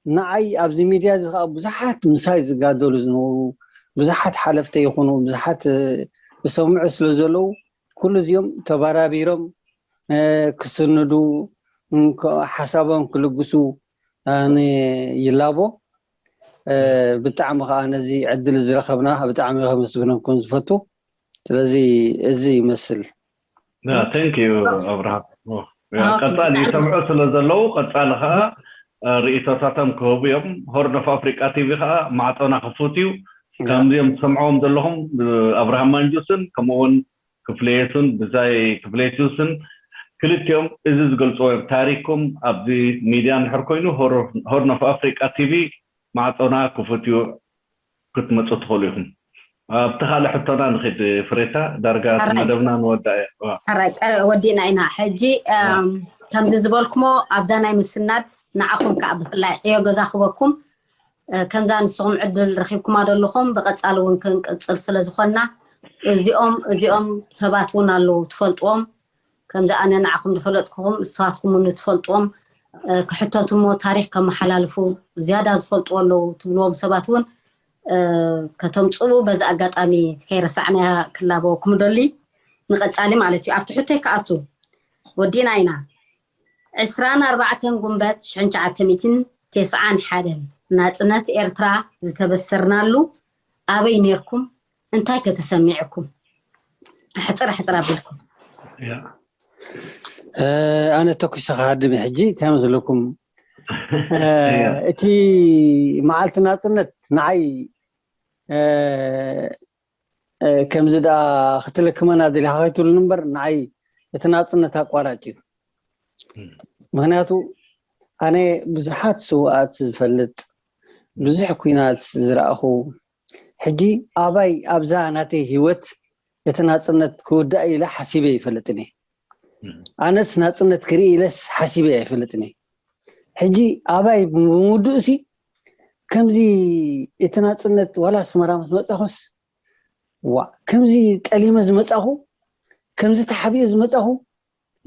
ንዓይ ኣብዚ ሚድያ እዚ ከዓ ብዙሓት ምሳይ ዝጋደሉ ዝነበሩ ብዙሓት ሓለፍተ ይኹኑ ብዙሓት ዝሰምዑ ስለ ዘለዉ ኩሉ እዚኦም ተባራቢሮም ክስንዱ ሓሳቦም ክልግሱ ኣነ ይላቦ። ብጣዕሚ ከዓ ነዚ ዕድል ዝረኸብና ብጣዕሚ ከመስግነኩም ዝፈቱ። ስለዚ እዚ ይመስል። Thank you ኣብርሃም። ቀፃሊ ይሰምዑ ስለ ዘለዉ ቀፃሊ ከዓ ርእይቶታቶም ክህቡ እዮም። ሆርን ኦፍ ኣፍሪቃ ቲቪ ከዓ ማዕፆና ክፉት እዩ። ከምዚኦም ትሰምዕዎም ዘለኹም ኣብርሃም ማንጁስን ከምኡውን ክፍለየሱን ብዛይ ክፍለየሱስን ክልቲኦም እዚ ዝገልፅዎ እዮም። ታሪኩም ኣብዚ ሚድያ እንድሕር ኮይኑ ሆርን ኦፍ ኣፍሪቃ ቲቪ ማዕፆና ክፉት እዩ። ክትመፁ ትኽእሉ ኢኹም። ኣብቲ ካልእ ሕቶና ንኺድ ፍሬታ ዳርጋ እቲ መደብና ንወዳእ ወዲእና ኢና። ሕጂ ከምዚ ዝበልኩሞ ኣብዛ ናይ ምስናድ ንዓኹም ከዓ ብፍላይ ዕዮ ገዛ ክበኩም ከምዛ ንስኹም ዕድል ረኺብኩማ ዘለኹም ብቐፃሊ እውን ክንቅፅል ስለ ዝኾንና እዚኦም እዚኦም ሰባት እውን ኣለዉ ትፈልጥዎም ከምዚ ኣነ ንዓኹም ዝፈለጥኩኹም ንስኻትኩም እውን ትፈልጥዎም ክሕተቱ እሞ ታሪክ ከመሓላልፉ ዝያዳ ዝፈልጥዎ ኣለዉ ትብልዎም ሰባት እውን ከተምፅኡ በዚ ኣጋጣሚ ከይረሳዕናያ ክላበወኩም ደሊ ንቐፃሊ ማለት እዩ ኣብቲ ሕቶይ ክኣቱ ወዲና ኢና ዕስራን ኣርባዕተን ጉንበት ሽሕን ትሽዓተ ሚእትን ተስዓን ሓደን ናፅነት ኤርትራ ዝተበሰርናሉ ኣበይ ነርኩም እንታይ ከተሰሚዕኩም ሕፅር ሕፅር ኣቢልኩም ኣነ ተኩሰ ክሃድም ሕጂ እንታይ መስለኩም እቲ መዓልቲ ናፅነት ንዓይ ከምዚ ደኣ ክትልክመና ደሊኻ ከይትብሉኒ እምበር ንዓይ እቲ ናፅነት ኣቋራጭ እዩ ምክንያቱ ኣነ ብዙሓት ስውኣት ዝፈልጥ ብዙሕ ኩናት ዝረኣኹ ሕጂ ኣባይ ኣብዛ ናተይ ህይወት እቲ ናፅነት ክውዳእ ኢለ ሓሲበ ይፈልጥን እየ ኣነስ ናፅነት ክርኢ ኢለስ ሓሲበ ኣይፈልጥን እየ ሕጂ ኣባይ ብምውድኡ ሲ ከምዚ እቲ ናፅነት ዋላ ኣስመራ ምስ መፃኹስ ዋ ከምዚ ጠሊመ ዝመፃኹ ከምዚ ተሓቢኡ ዝመፃኹ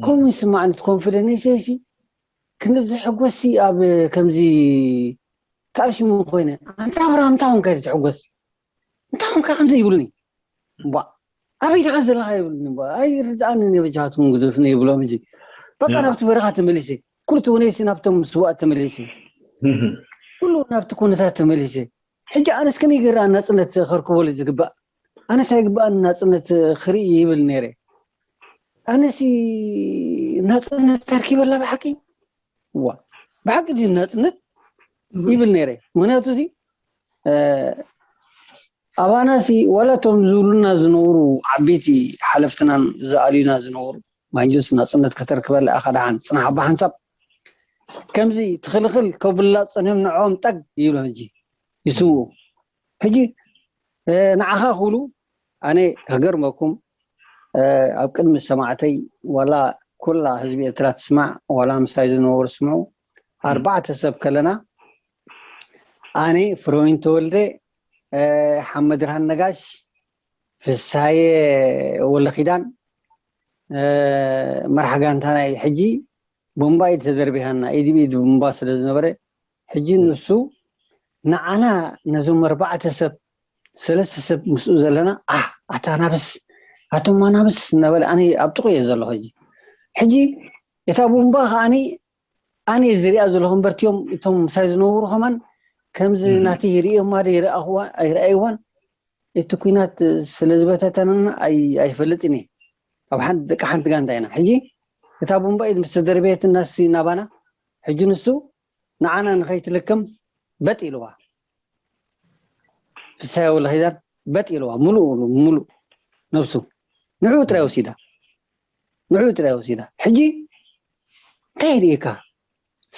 ከምኡ ይስማዕኒ እቲ ኮንፊደንስ ሲ ክንዲ ዝሕጎስ ሲ ኣብ ከምዚ ተኣሽሙ ኮይነ ኣንታ ኣብርሃም እንታይ ኮንካ ትሕጎስ እንታይ ኮንካ ከምዚ ይብሉኒ ባ ኣበይ ደኣ ዘለኻ ይብሉኒ ባ ኣይርድኣንን እየ በጃኻትኩም ግደፉኒ ይብሎም ሕጂ በቃ ናብቲ በረኻ ተመሊሰ ኩሉ ተወነይሲ ናብቶም ስዋእ ተመሊሰ ኩሉ ናብቲ ኩነታት ተመሊሰ ሕጂ ኣነስ ከመይ ገይረ ናፅነት ከርክበሉ ዝግባእ ኣነስ ኣይግባእን ናፅነት ክርኢ ይብል ነይረ ኣነሲ ናፅነት ተርኪበላ ብሓቂ ዋ ብሓቂ ድዩ ናፅነት ይብል ነይረ ምክንያቱ እዚ ኣባናሲ ዋላ እቶም ዝብሉና ዝነብሩ ዓበይቲ ሓለፍትናን ዝኣልዩና ዝነብሩ ማንጁስ ናፅነት ከተርክበላ ኢኻ ደሓን ፅናሕ ኣባ ሓንሳብ ከምዚ ትኽልኽል ከብላ ፀንዮም ንዕኦም ጠግ ይብሉ ሕጂ ይስውኡ ሕጂ ንዓኻ ክብሉ ኣነ ከገርመኩም ኣብ ቅድሚ ሰማዕተይ ዋላ ኩላ ህዝቢ ኤርትራ ትስማዕ ዋላ ምሳይ ዝነበሩ ስምዑ ኣርባዕተ ሰብ ከለና ኣነ ፍሮይን ተወልደ ሓመድርሃን ነጋሽ ፍሳየ ወለኺዳን መራሕ ጋንታ ናይ ሕጂ ቡምባ ኢድ ተዘርቢሃና ኢድ ብኢድ ቡምባ ስለ ዝነበረ ሕጂ ንሱ ንዓና ነዞም ኣርባዕተ ሰብ ሰለስተ ሰብ ምስኡ ዘለና ኣህ ኣታ ናብስ ኣቶም ኣናብስ እናበለ ኣነ ኣብ ጥቑ እየ ዘለኹ ሕጂ ሕጂ እታ ቡምባ ከዓኒ ኣነ ዝሪኣ ዘለኹ እምበርቲዮም እቶም ምሳይ ዝነብሩ ከማን ከምዚ ናተይ ይርእዮማ ዶ ይረኣኽዋ ኣይረኣይዋን እቲ ኩናት ስለ ዝበተተንና ኣይፈልጥን እየ ኣብ ሓንቲ ደቂ ሓንቲ ጋንታ ኢና ሕጂ እታ ቡምባ ኢድ ምስ ተደርበየት እናሲ እናባና ሕጂ ንሱ ንዓና ንኸይትልክም በጥ ኢልዋ ፍሳይ ወለኺዳን በጥ ኢልዋ ሙሉእ ሙሉእ ነብሱ ንዕኡ ጥራይ ወሲዳ ንዕኡ ጥራይ ወሲዳ ሕጂ እንታይ የርእየካ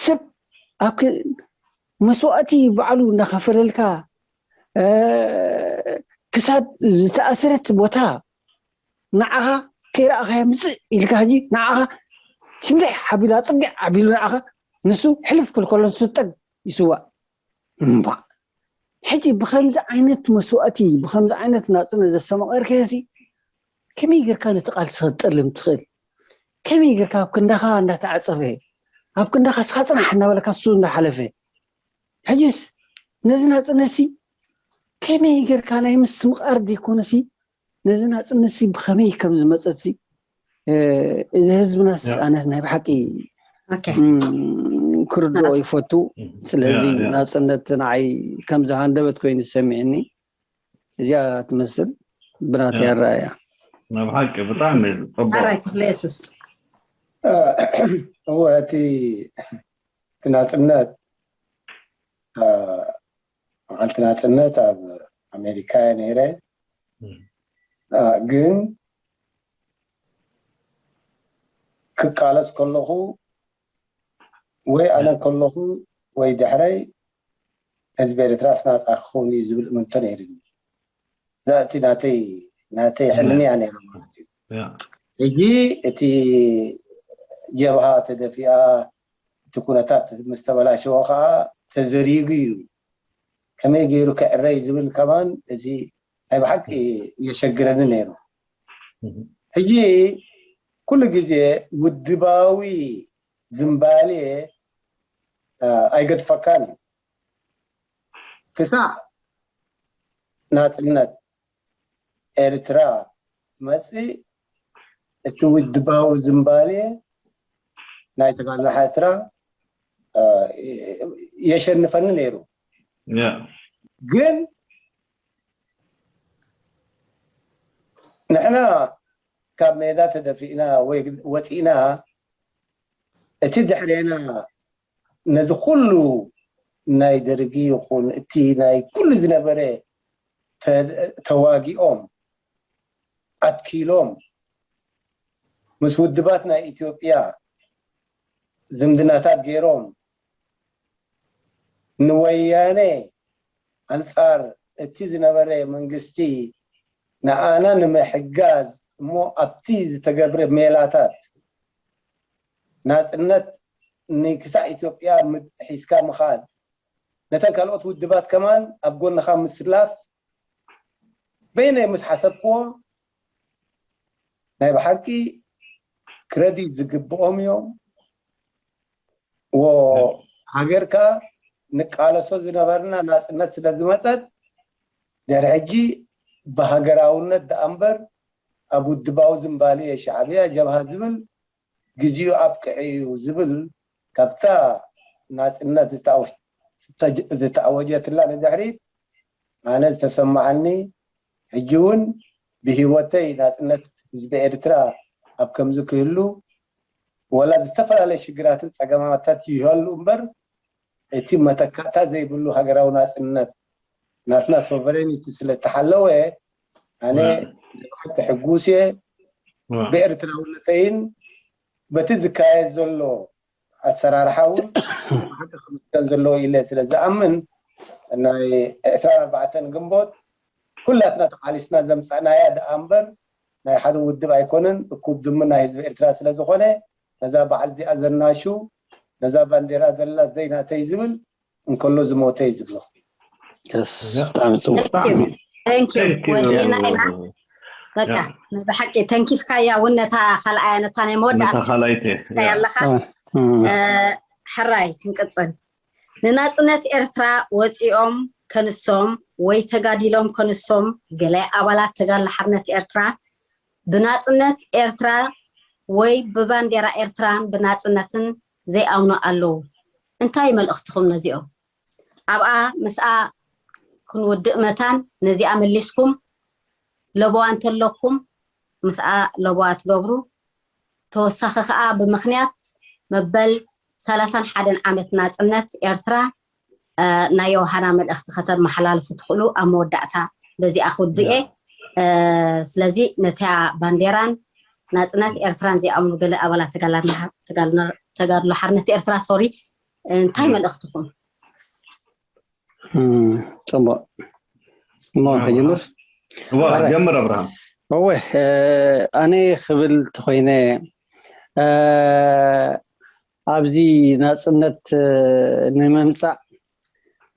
ሰብ ኣብ መስዋእቲ ባዕሉ እናኸፈለልካ ክሳብ ዝተኣሰረት ቦታ ንዓኻ ከይረኣኻያ ምፅእ ኢልካ ሕጂ ንዓኻ ሽንድሕ ሓቢሉ ኣፅግዕ ኣቢሉ ንዓኻ ንሱ ሕልፍ ክልከሎ ንሱ ጠግ ይስዋእ እምባ። ሕጂ ብኸምዚ ዓይነት መስዋእቲ ብኸምዚ ዓይነት ናፅነት ዘስተማቐርከዮ ሲ ከመይ ጌርካ ነቲ ቃልሲ ክትጠልም ትኽእል? ከመይ ጌርካ ኣብ ክንዳኻ እንዳተዓፀፈ ኣብ ክንዳኻ ስኻ ፅናሕ እናበለካ እሱ እንዳሓለፈ ሕጂስ ነዚ ናፅነት ሲ ከመይ ጌርካ ናይ ምስምቓር ዘይኮነ ሲ ነዚ ናፅነት ሲ ብኸመይ ከም ዝመፀት ሲ እዚ ህዝብናስ ኣነት ናይ ብሓቂ ክርድኦ ይፈቱ። ስለዚ ናፅነት ንዓይ ከምዚ ሃንደበት ኮይኑ ዝሰሚዕኒ እዚኣ ትመስል ብናት ያራያ ናብ ሓቂ ብጣዕሚ ኣራይ ክፍለ የሱስ እወ እቲ ናፅነት መዓልቲ ናፅነት ኣብ ኣሜሪካ እየ ነይረ። ግን ክቃለስ ከለኹ ወይ ኣነ ከለኹ ወይ ድሕረይ ህዝቢ ኤርትራስ ናፃ ክኸውን እዩ ዝብል እምንቶ ነይርኒ። እዛ እቲ ናተይ ናተይ ሕልሚ እያ ነይራ ማለት እዩ። ሕጂ እቲ ጀብሃ ተደፊኣ እቲ ኩነታት ምስ ተበላሸወ ከዓ ተዘሪጉ እዩ። ከመይ ገይሩ ክዕረ እዩ ዝብል ከማን እዚ ናይ ብሓቂ የሸግረኒ ነይሩ። ሕጂ ኩሉ ግዜ ውድባዊ ዝምባልየ ኣይገድፈካን እዩ። ክሳዕ ናፅነት ኤርትራ ትመፅእ እቲ ውድባዊ ዝምባሌ ናይ ተጋድሎ ኤርትራ የሸንፈኒ ነይሩ። ግን ንሕና ካብ ሜዳ ተደፊእና ወይ ወፂእና እቲ ድሕሬና ነዚ ኩሉ ናይ ደርጊ ይኹን እቲ ናይ ኩሉ ዝነበረ ተዋጊኦም ኣትኪሎም ምስ ውድባት ናይ ኢትዮጵያ ዝምድናታት ገይሮም ንወያነ ኣንፃር እቲ ዝነበረ መንግስቲ ንኣና ንምሕጋዝ እሞ ኣብቲ ዝተገብረ ሜላታት ናፅነት ንክሳዕ ኢትዮጵያ ሒዝካ ምኻድ ነተን ካልኦት ውድባት ከማን ኣብ ጎንኻ ምስላፍ በይነይ ምስ ሓሰብክዎ ናይ ብሓቂ ክረዲት ዝግብኦም እዮም። ወ ሃገርካ ንቃለሶ ዝነበርና ናፅነት ስለ ዝመፀት ድሕሪ ሕጂ ብሃገራውነት ደኣ እምበር ኣብ ውድባዊ ዝምባሌ ሻዕብያ ጀብሃ ዝብል ግዚኡ ኣብቅዐ እዩ ዝብል ካብታ ናፅነት ዝተኣወጀትላ ንድሕሪት ኣነ ዝተሰማዓኒ ሕጂ እውን ብሂወተይ ናፅነት ህዝቢ ኤርትራ ኣብ ከምዚ ክህሉ ወላ ዝተፈላለየ ሽግራትን ፀገማታት ይህሉ እምበር እቲ መተካእታ ዘይብሉ ሃገራዊ ናፅነት ናትና ሶቨሬኒቲ ስለተሓለወ ኣነ ብሓቂ ሕጉስ እየ። ብኤርትራውነተይን በቲ ዝካየድ ዘሎ ኣሰራርሓ እውን ብሓቂ ክምስገን ዘለዎ ኢለ ስለ ዝኣምን ናይ ዕስራን ኣርባዕተን ግንቦት ኩላትና ተቃሊስና ዘምፃእናያ ደኣ እምበር ናይ ሓደ ውድብ ኣይኮነን። እኩብ ድሙ ናይ ህዝቢ ኤርትራ ስለ ዝኾነ ነዛ በዓል እዚኣ ዘናሹ ነዛ ባንዴራ ዘላ ዘይናተይ ዝብል እንከሎ ዝሞተ እዩ ዝብሎ። ብጣዕሚ ፅቡቅ። ወዲና ኢና በቃ ብሓቂ ተንኪፍካያ እውን ነታ ካልኣያ ነታ ናይ መወዳእታ ኣለኻ። ሕራይ ክንቅፅል ንናፅነት ኤርትራ ወፂኦም ከንሶም ወይ ተጋዲሎም ከንሶም ገለ ኣባላት ተጋድሎ ሓርነት ኤርትራ ብናፅነት ኤርትራ ወይ ብባንዴራ ኤርትራን ብናፅነትን ዘይኣምኑ ኣለዉ። እንታይ መልእኽትኹም ነዚኦም? ኣብኣ ምስኣ ክንውድእ መታን ነዚኣ መሊስኩም ለበዋ እንተለኩም ምስኣ ለበዋ ትገብሩ። ተወሳኺ ከዓ ብምኽንያት መበል ሰላሳን ሓደን ዓመት ናፅነት ኤርትራ ናይ ዮሃና መልእኽቲ ከተመሓላልፉ ትኽእሉ ኣብ መወዳእታ በዚኣ ክውድእ እየ። ስለዚ ነታ ባንዴራን ናፅነት ኤርትራን ዘይኣምኑ ገለ ኣባላት ተጋድሎ ሓርነት ኤርትራ ሶሪ እንታይ መልእኽትኹም? ፅቡቅ እሞ ኣብርሃም። ክጅምር እዋ ኣረ። ጀምር ኣብርሃም። እወ እ፣ ኣነ ክብል ተኾይነ እ፣ ኣብዚ ናፅነት እ፣ ንምምፃእ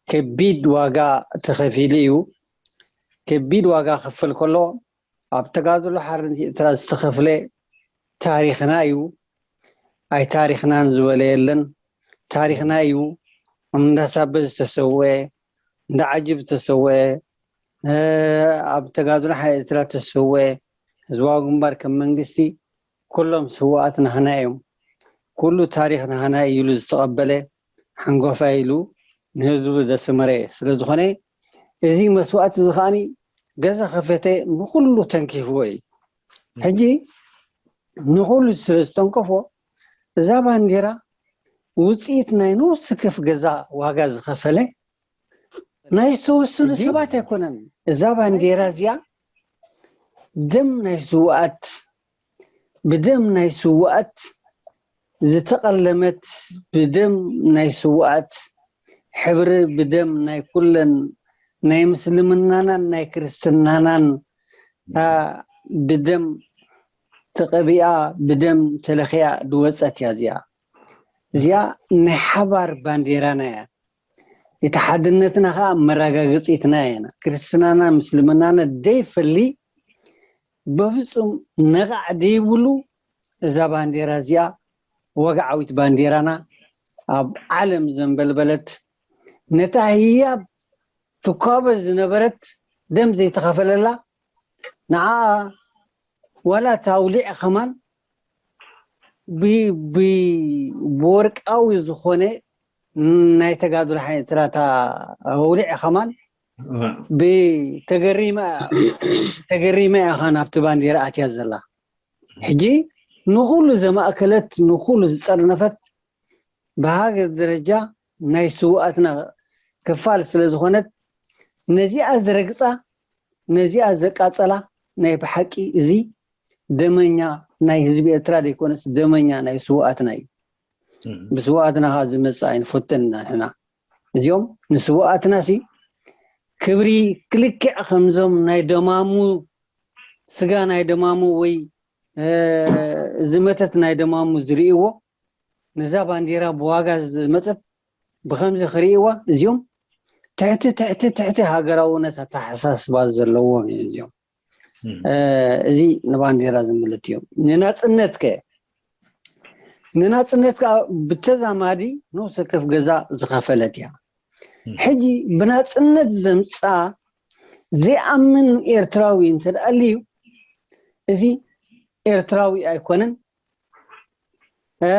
ከቢድ ዋጋ ተኸፊሉ እዩ። ከቢድ ዋጋ ክፈል ከሎ ኣብ ተጋድሎ ሓርነት ኤርትራ ዝተኸፍለ ታሪኽና እዩ። ኣይ ታሪኽናን ዝበለ የለን። ታሪኽና እዩ። እንዳሳበ ዝተሰወ፣ እንዳዓጅብ ዝተሰወ፣ እ፣ ኣብ ተጋድሎ ሓርነት ኤርትራ ተሰወ፣ ህዝባዊ ግንባር ከም መንግስቲ ኩሎም ስውኣት ናህና እዮም። ኩሉ ታሪኽ ናህና እዩ ኢሉ ዝተቐበለ ሓንጎፋ ኢሉ ንህዝቡ ዘስመረ ስለ ዝኾነ፣ እዚ መስዋእቲ እዚ ከዓኒ ገዛ ከፈተ ንኹሉ ተንኪፍዎ እዩ። ሕጂ ንኹሉ ስለ ዝተንከፎ፣ እዛ ባንዴራ ውፅኢት ናይ ነፍሲ ወከፍ ገዛ ዋጋ ዝኸፈለ ናይ ዝተወሰኑ ሕጂ ሰባት ኣይኮነን። እዛ ባንዴራ እዚኣ ደም ናይ ስውኣት፣ ብደም ናይ ስውኣት ዝተቐለመት፣ ብደም ናይ ስውኣት፣ ሕብሪ ብደም ናይ ኩለን፣ ናይ ምስልምናናን ናይ ክርስትናናን፣ ታ ብደም ተቐቢኣ፣ ብደም ተለኺያ ዝወፀት እያ እዚኣ። እዚኣ ናይ ሓባር ባንዴራና እያ። እቲ ሓድነትና ከዓ መረጋገፂትና ኢና። ክርስትናና ምስልምናና ደይፈሊ፣ በፍፁም ነቓዕ ደይብሉ፣ እዛ ባንዴራ እዚኣ ወግዓዊት ባንዴራና፣ ኣብ ዓለም ዘንበልበለት፣ ነታ ህያብ ትኳበ ዝነበረት፣ ደም ዘይተኸፈለላ፣ ንዓ ዋላ እታ ኣውሊዕ ከማን ብ- ብ- ብወርቃዊ ዝኾነ ናይ ተጋድሎ ሓይልትራታ ኣውሊዕ ከማን ብተገሪመ ተገሪመ ኢኻ ናብቲ ባንዲራ ኣትያ ዘላ። ሕጂ ንኹሉ ዘማእከለት፣ ንኹሉ ዝጠርነፈት፣ ብሃገር ደረጃ ናይ ስውኣትና ክፋል ስለ ዝኾነት፣ ነዚኣ ዝረግፃ፣ ነዚኣ ዘቃፀላ፣ ናይ ብሓቂ እዚ ደመኛ ናይ ህዝቢ ኤርትራ ዘይኮነስ ደመኛ ናይ ስውኣትና እዩ። ብስውኣትና ከዓ ዝመፅእ ኣይንፈትን ኢና ንሕና። እዚኦም ንስውኣትና ሲ ክብሪ ክልክዕ ከምዞም ናይ ደማሙ፣ ስጋ ናይ ደማሙ ወይ እ፣ ዝመተት ናይ ደማሙ ዝርእይዎ፣ ነዛ ባንዴራ ብዋጋ ዝመፀት ብኸምዚ ክርእይዋ፣ እዚኦም ትሕቲ ትሕቲ ትሕቲ ሃገራውነት ኣተሓሳስባ ዘለዎም እዮም እዚኦም። እ፣ እዚ ንባንዴራ ዝምልት እዮም። ንናፅነት ከ ንናፅነት ከዓ ብተዛማዲ ነፍሲ ወከፍ ገዛ ዝኸፈለት እያ። ሕጂ ብናፅነት ዘምፃ ዘይኣምን ኤርትራዊ እንተደኣ ኣልዩ፣ እዚ ኤርትራዊ ኣይኮነን። እ፣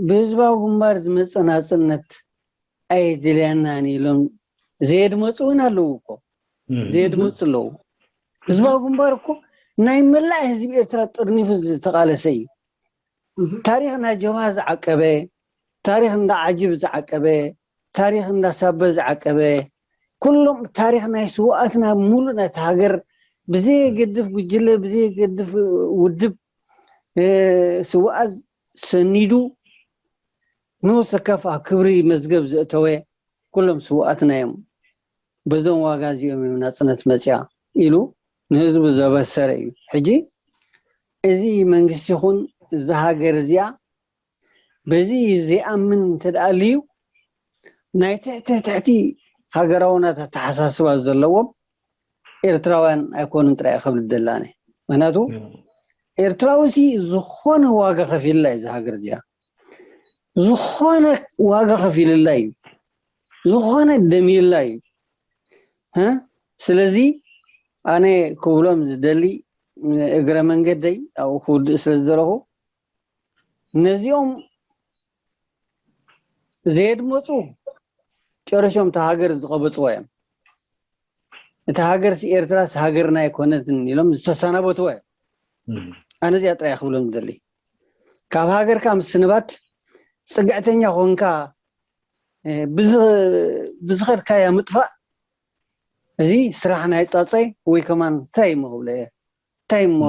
ብህዝባዊ ግንባር ዝመፀ ናፅነት ኣይድልየናን ኢሎም ዘየድመፁ እውን ኣለዉ እኮ። ዘየድመፁ ኣለዉ። ህዝባዊ ግንባር እኮ ናይ መላእ ህዝቢ ኤርትራ ጥርኒፉ ዝተቓለሰ እዩ። ታሪኽ ናይ ጀብሃ ዝዓቀበ፣ ታሪኽ እንዳ ዓጅብ ዝዓቀበ፣ ታሪኽ እንዳ ሳበ ዝዓቀበ፣ ኩሎም ታሪኽ ናይ ስውኣትና ሙሉእ ናይቲ ሃገር ብዘየገድፍ ጉጅለ፣ ብዘየገድፍ ውድብ፣ እ፣ ስውኣት ሰኒዱ ንወሰከፍ ኣብ ክብሪ መዝገብ ዘእተወ ኩሎም ስውኣትና እዮም። በዞም ዋጋ እዚኦም እዮም ናፅነት መፅያ ኢሉ ንህዝቡ ዘበሰረ እዩ። ሕጂ እዚ መንግስቲ ይኹን እዛ ሃገር እዚኣ በዚ ዘይኣምን እንተደኣ ኣልዩ፣ ናይ ትሕቲ ትሕቲ ሃገራውነት ኣተሓሳስባ ዘለዎም ኤርትራውያን ኣይኮኑን ጥራይ ክብል ደላነ። ምክንያቱ ኤርትራዊ ሲ ዝኾነ ዋጋ ከፊልላ እዩ እዛ ሃገር እዚኣ። ዝኾነ ዋጋ ከፊልላ እዩ። ዝኾነ ደምይላ እዩ። እ? ስለዚ ኣነ ክብሎም ዝደሊ፣ እግረ መንገደይ ኣብኡ ክውድእ ስለ ዝደለኹ፣ ነዚኦም ዘየድመፁ ጨረሾም እታ ሃገር ዝቐበፅዋ እዮም። እታ ሃገርሲ ኤርትራስ ሃገርና ኣይኮነትን ኢሎም ዝተሰናበትዋ እዮም። ኣነ እዚኣ ጥራይ ክብሎም ዝደሊ። ካብ ሃገርካ ምስንባት፣ ፅግዕተኛ ኮንካ፣ እ፣ ብዝ-፣ ብዝኸድካያ ምጥፋእ፣ እዚ ስራሕ ናይ ፃፀ ወይ ከማን እንታይ እሞ ክብሎ እየ? እንታይ እሞ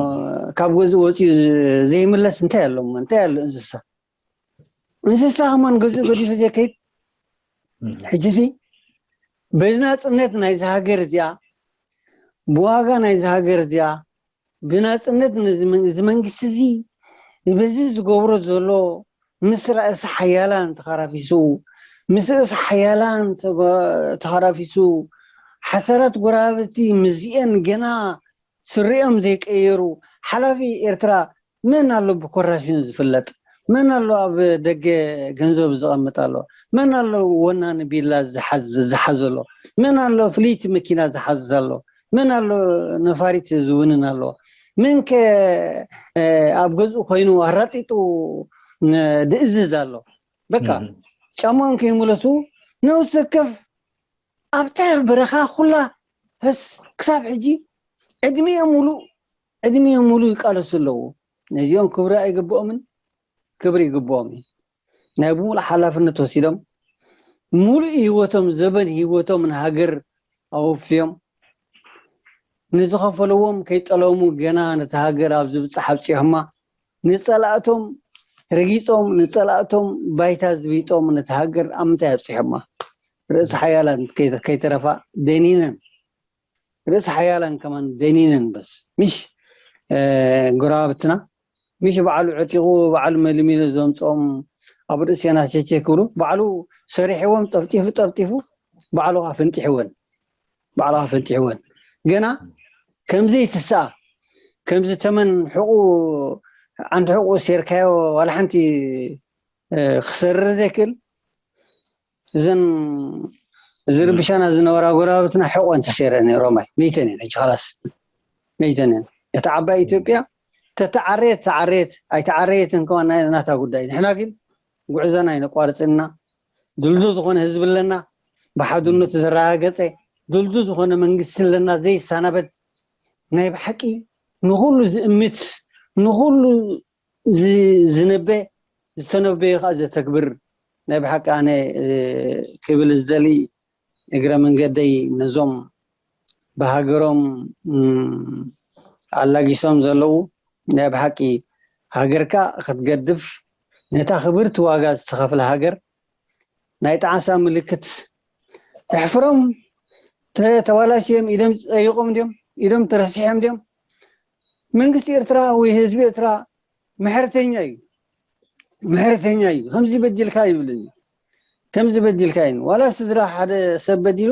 ካብ ገዝኡ ወፂኡ ዘይምለስ እንታይ ኣሎ እሞ? እንታይ ኣሎ እንስሳ? እንስሳ ከማን ገዝኡ ገዲፉ ዘይከይድ? ሕጂሲ በዚ ናፅነት ናይዚ ሃገር እዚኣ ብዋጋ ናይዚ ሃገር እዚኣ ብናፅነት ነዚ መን- እዚ መንግስቲ እዚ በዚ ዝገብሮ ዘሎ ምስ ርእሲ ሓያላን ተኻራፊሱ፣ ምስ ርእሲ ሓያላን ተጎ- ተኻራፊሱ፣ ሓሳራት ጎረባብቲ ምስዚአን ገና ስሪኦም ዘይቀየሩ፣ ሓላፊ ኤርትራ መን ኣሎ ብኮራሽን ዝፍለጥ? መን ኣሎ ኣብ ደገ ገንዘብ ዝቐምጥ ኣሎ? መን ኣሎ ወናኒ ቢላ ዝሓዝ ዝሓዝ ኣሎ? መን ኣሎ ፍልይቲ መኪና ዝሓዝ ኣሎ? መን ኣሎ ነፋሪት ዝውንን ኣሎ? መን ከ ኣብ ገዝኡ ኮይኑ ኣራጢጡ ድእዝዝ ኣሎ? በቃ ጫማኦም ከይመለሱ ነብሲ ወከፍ ኣብታ በረኻ ኩላ ፈስ ክሳብ ሕጂ ዕድሚኦም ሙሉእ ዕድሚኦም ሙሉእ ይቃለሱ ኣለዉ። ነዚኦም ክብሪ ኣይግብኦምን፣ ክብሪ ይግብኦም እዩ። ናይ ብምሉእ ሓላፍነት ወሲዶም ሙሉእ ህይወቶም ዘበን ህይወቶም ንሃገር ኣወፍዮም ንዝኸፈለዎም ከይጠለሙ ገና ነቲ ሃገር ኣብ ዝብጻሕ ኣብጺሖማ ንጸላእቶም ረጊጾም ንጸላእቶም ባይታ ዝቢጦም ነቲ ሃገር ኣብ ምንታይ ኣብጺሖማ ርእሲ ሓያላን ከይተ- ከይተረፋ ደኒነን ርእሲ ሓያላን ከማን ደኒነን በስ ምሽ ጎረባብትና ምሽ ባዕሉ ዕጢቑ ባዕሉ መልሚሉ ዘምፅኦም ኣብ ርእስና ቸቸ ክብሉ ባዕሉ ሰሪሕዎም ጠፍጢፉ ጠፍጢፉ ባዕሉ ኣፈንጢሕወን ባዕሉ ኣፈንጢሕወን ገና ከምዚ ትስኣ ከምዚ ተመን ሕቑ ዓንዲ ሕቑ ሴርካዮ ዋላ ሓንቲ ክሰርር ዘይክእል እዘን ዝርብሻና ዝነበራ ጎረባብትና ሕቆን ተሰይረን እየን ሮማይ መይተን እየን ሕጂ ላስ መይተን እየን እታ ዓባይ ኢትዮጵያ ተተዓረየት ተዓረየት ኣይተዓረየትን ከማ ናታ ጉዳይ ንሕና ግን ጉዕዞና ኣይነቋርፅን ኢና ድልዱል ዝኾነ ህዝቢ ኣለና ብሓድነቱ ዘረጋገፀ ድልዱል ዝኾነ መንግስቲ ኣለና ዘይሳናበድ ናይ ብሓቂ ንኩሉ ዝእምት ንኩሉ ዝነበ ዝተነበየ ከዓ ዘተግብር ናይ ብሓቂ ኣነ ክብል ዝደሊ እግረ መንገደይ ነዞም ብሃገሮም ኣላጊሶም ዘለዉ ናይ ብሓቂ ሃገርካ ክትገድፍ ነታ ክብርቲ ዋጋ ዝተኸፍለ ሃገር ናይ ጣዕሳ ምልክት ኣሕፍሮም ተባላሽዮም ኢዶም ፀይቆም ድዮም ኢዶም ተረሲሖም ድዮም መንግስቲ ኤርትራ ወይ ህዝቢ ኤርትራ ምሕረተኛ እዩ ምሕረተኛ እዩ ከምዚ በዲልካ ይብልኒ ከምዚ በዲልካ እዩ ዋላ ስድራ ሓደ ሰብ በዲሉ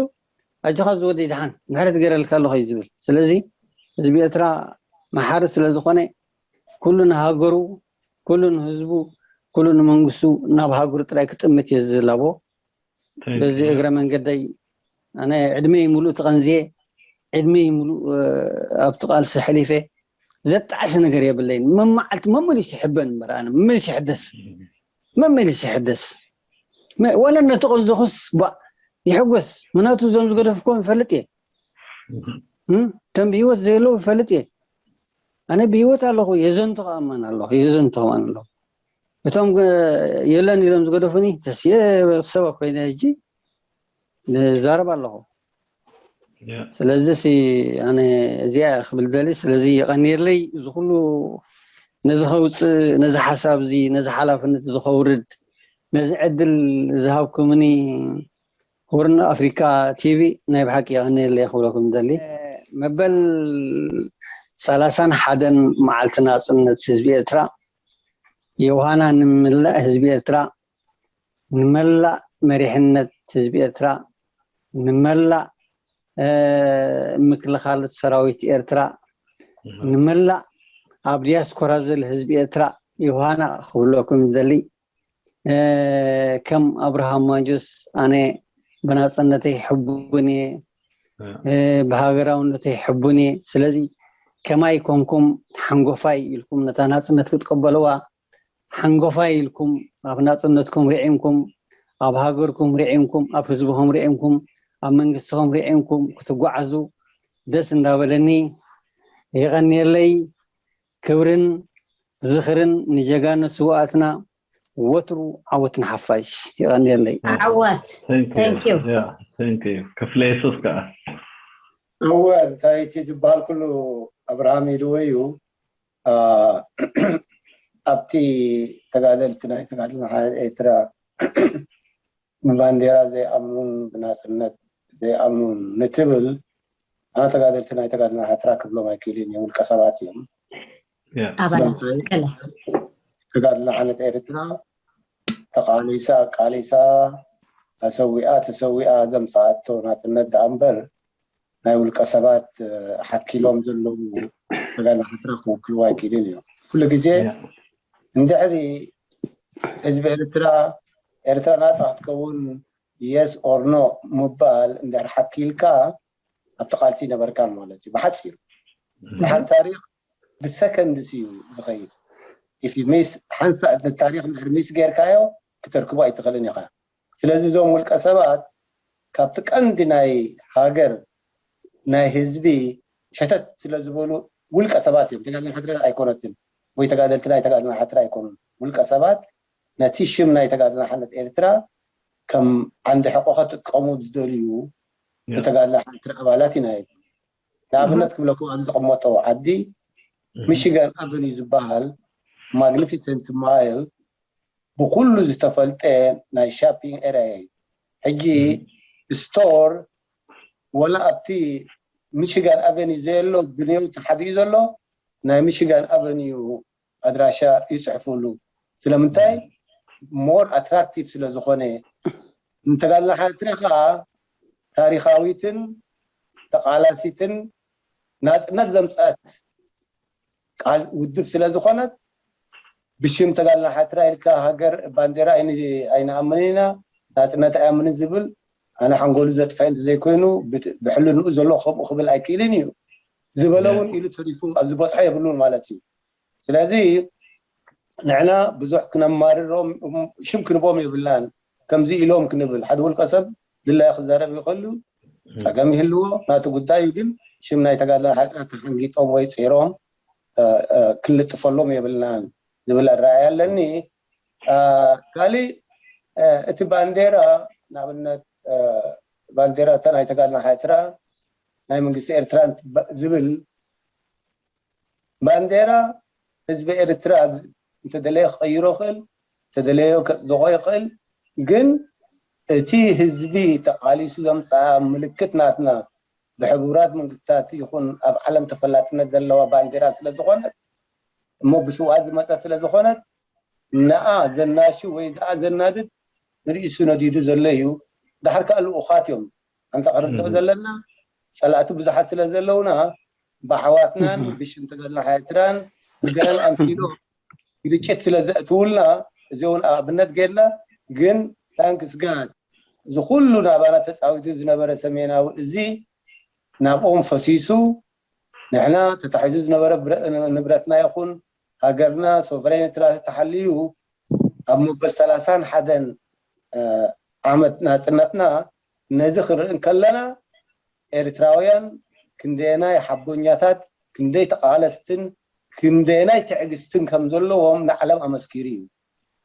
ኣጆኻ ዝወደይ ድሓን ምሕረት ገረልካ ኣለኹ እዩ ዝብል ስለዚ ህዝቢ ኤርትራ መሓሪ ስለ ዝኾነ ኩሉ ንሃገሩ ኩሉ ንህዝቡ ኩሉ ንመንግስቱ ናብ ሃገሩ ጥራይ ክጥምት እየ ዝላቦ በዚ እግረ መንገደይ ኣነ ዕድመይ ሙሉእ ተቐንዝየ ዕድመይ ሙሉእ ኣብቲ ቃልሲ ሕሊፈ ዘጣዕሲ ነገር የብለይን መመዓልቲ መመሊሱ ይሕበን እምበር ኣነ መመሊሱ ይሕደስ መመሊሱ ይሕደስ ወለ ነተቐንዘኹስ ባ ይሕጎስ ምናቱ እዞም ዝገደፍኮም ይፈልጥ እየ ከም ብሂወት ዘየለዉ ይፈልጥ እየ ኣነ ብሂወት ኣለኹ የዘንቱ ከኣመን ኣለኹ የዘንቱ ከማን ኣለኹ እቶም የለን ኢሎም ዝገደፉኒ ተስየ ሰብ ኮይነ ሕጂ ንዛረብ ኣለኹ ስለዚ ኣነ እዚኣ ክብል ደሊ ስለዚ የቐኒየለይ እዚ ኩሉ ነዚ ከውፅእ ነዚ ሓሳብ እዚ ነዚ ሓላፍነት እዚ ከውርድ ነዚ ዕድል ዝሃብኩምኒ ሆርን ኣፍሪካ ቲቪ ናይ ብሓቂ የቐኒየለይ ክብለኩም ደሊ መበል ሰላሳን ሓደን መዓልቲ ናፅነት ህዝቢ ኤርትራ የውሃና ንመላእ ህዝቢ ኤርትራ ንመላእ መሪሕነት ህዝቢ ኤርትራ ንመላእ ምክልኻል ሰራዊት ኤርትራ ንመላእ ኣብ ዲያስፖራ ዘሎ ህዝቢ ኤርትራ የውሃና ክብለኩም ይደሊ ከም ኣብርሃም ማንጆስ ኣነ ብናፅነተይ ሕቡን እየ ብሃገራውነተይ ሕቡን እየ ስለዚ ከማይ ኮንኩም ሓንጎፋይ ኢልኩም ነታ ናፅነት ክትቀበልዋ ሓንጎፋይ ኢልኩም ኣብ ናፅነትኩም ርዒምኩም ኣብ ሃገርኩም ርዒምኩም ኣብ ህዝብኹም ርዒምኩም ኣብ መንግስትኹም ርዒምኩም ክትጓዓዙ ደስ እንዳበለኒ የቐንየለይ ክብርን ዝኽርን ንጀጋኑ ስውኣትና ወትሩ ዓወት ንሓፋሽ የቐንየለይ ዓወት ክፍለ የሱስ ከዓ እወ እንታይ እቲ ዝበሃል ኩሉ ኣብርሃም ኢልዎ እዩ ኣብቲ ተጋደልቲ ናይ ተጋድሎ ሓይል ኤርትራ ንባንዴራ ዘይኣምኑን ብናፅነት ዘይኣምኑን ንትብል ኣና ተጋደልቲ ናይ ተጋድልና ሓትራ ክብሎም ኣይክእልን እየ፣ ውልቀ ሰባት እዮም። ኣባላት ተጋድልና ሓነት ኤርትራ ተቃሊሳ ቃሊሳ፣ ተሰዊኣ ተሰዊኣ ዘምፃኣቶ ናፅነት ደኣ እምበር ናይ ውልቀ ሰባት ሓኪሎም ዘለዉ ተጋድልና ሓትራ ክውክልዎ ኣይክእልን እዮም። ኩሉ ግዜ እንድሕሪ ህዝቢ ኤርትራ ኤርትራ ናፃ ክትከውን yes or no ምባል እንድሕር ሓኪልካ ኣብቲ ቃልሲ ይነበርካን ማለት እዩ። ብሓፂሩ ድሓር ታሪክ ብሰከንድስ እዩ ዝኸይድ። ኢፊ ሚስ ሓንሳእ ታሪክ እንድሕር ሚስ ጌርካዮ ክተርክቦ ኣይትኽእልን ኢኻ። ስለዚ እዞም ውልቀ ሰባት ካብቲ ቀንዲ ናይ ሃገር ናይ ህዝቢ ሸተት ስለ ዝበሉ ውልቀ ሰባት እዮም። ተጋድልና ሓትራ ኣይኮነትን ወይ ተጋደልቲ ናይ ተጋድልና ሓትራ ኣይኮኑን። ውልቀ ሰባት ነቲ ሽም ናይ ተጋድልና ሓነት ኤርትራ ከም ዓንዲ ሕቆ ከጥቀሙ ዝደልዩ ተጋድላ ሓትራ ኣባላት ኢና ይብሉ። ንኣብነት ክብለኩም ኣብ ዝቕመጦ ዓዲ ሚሽጋን ኣቨኒ ዝበሃል ማግኒፊሰንት ማይል ብኩሉ ዝተፈልጠ ናይ ሻፒንግ ኤሪያ እዩ። ሕጂ ስቶር ወላ ኣብቲ ሚሽጋን ኣቨኒ ዘየሎ ብንየው ተሓቢኡ ዘሎ ናይ ሚሽጋን ኣቨኒዩ ኣድራሻ ይፅሕፍሉ። ስለምንታይ? ሞር ኣትራክቲቭ ስለ ዝኾነ። ንተጋድላ ሓትራ ከዓ ታሪካዊትን ተቃላሲትን ናፅነት ዘምፀአት ቃል ውድብ ስለ ዝኾነት ብሽም ተጋድላ ሓትራ ኢልካ ሃገር ባንዴራ ኣይንኣምን ኢና፣ ናፅነት ኣይኣምንን ዝብል ኣነ ሓንጎሉ ዘጥፈ እንተዘይኮይኑ ብሕልንኡ ዘሎ ከምኡ ክብል ኣይክእልን እዩ ዝበለ እውን ኢሉ ተሪፉ ኣብዚ በፅሖ የብሉን ማለት እዩ። ስለዚ ንሕና ብዙሕ ክነማርሮም ሽም ክንቦም የብልናን። ከምዚ ኢሎም ክንብል ሓደ ውልቀ ሰብ ድላዩ ክዛረብ ይኽእሉ፣ ፀገም ይህልዎ ናቲ ጉዳይ እዩ። ግን ሽም ናይ ተጋድላ ሓጥራት ተሓንጊጦም ወይ ፂሮም ክንልጥፈሎም የብልናን ዝብል ኣረኣያ ኣለኒ። ካሊእ እቲ ባንዴራ ንኣብነት ባንዴራ እታ ናይ ተጋድላ ሓጥራ ናይ መንግስቲ ኤርትራ ዝብል ባንዴራ ህዝቢ ኤርትራ እንተደለየ ክቐይሮ ይኽእል፣ እንተደለዮ ከፅድቆ ይኽእል። ግን እቲ ህዝቢ ተቓሊሱ ዘምፅኣ ምልክት ናትና ብሕቡራት መንግስታት ይኹን ኣብ ዓለም ተፈላጥነት ዘለዋ ባንዴራ ስለ ዝኾነት እሞ ብስውኣት ዝመፀ ስለ ዝኾነት ንኣ ዘናሹ ወይ ዝኣ ዘናድድ ንርእሱ ነዲዱ ዘሎ እዩ። ዳሕር ከዓ ልኡኻት እዮም። ኣንታ ክርድኦ ዘለና ፀላእቲ ብዙሓት ስለ ዘለውና ብኣሕዋትናን ብሽም ተጋድሎ ሓትራን ብገለን ኣምሲሎ ግርጭት ስለ ዘእትውልና እዚ እውን ኣብነት ጌርና። ግን ታንክስ ጋድ እዚ ኩሉ ናባና ተፃዊቱ ዝነበረ ሰሜናዊ እዚ ናብኦም ፈሲሱ ንሕና ተታሒዙ ዝነበረ ንብረትና ይኹን ሃገርና ሶቨሬንትና ተሓልዩ ኣብ መበል ሰላሳን ሓደን ዓመት ናፅነትና ነዚ ክንርኢ እንከለና ኤርትራውያን ክንደየናይ ሓቦኛታት ክንደይ ተቓለስትን ክንደየናይ ትዕግስትን ከም ዘለዎም ንዓለም ኣመስኪሩ እዩ።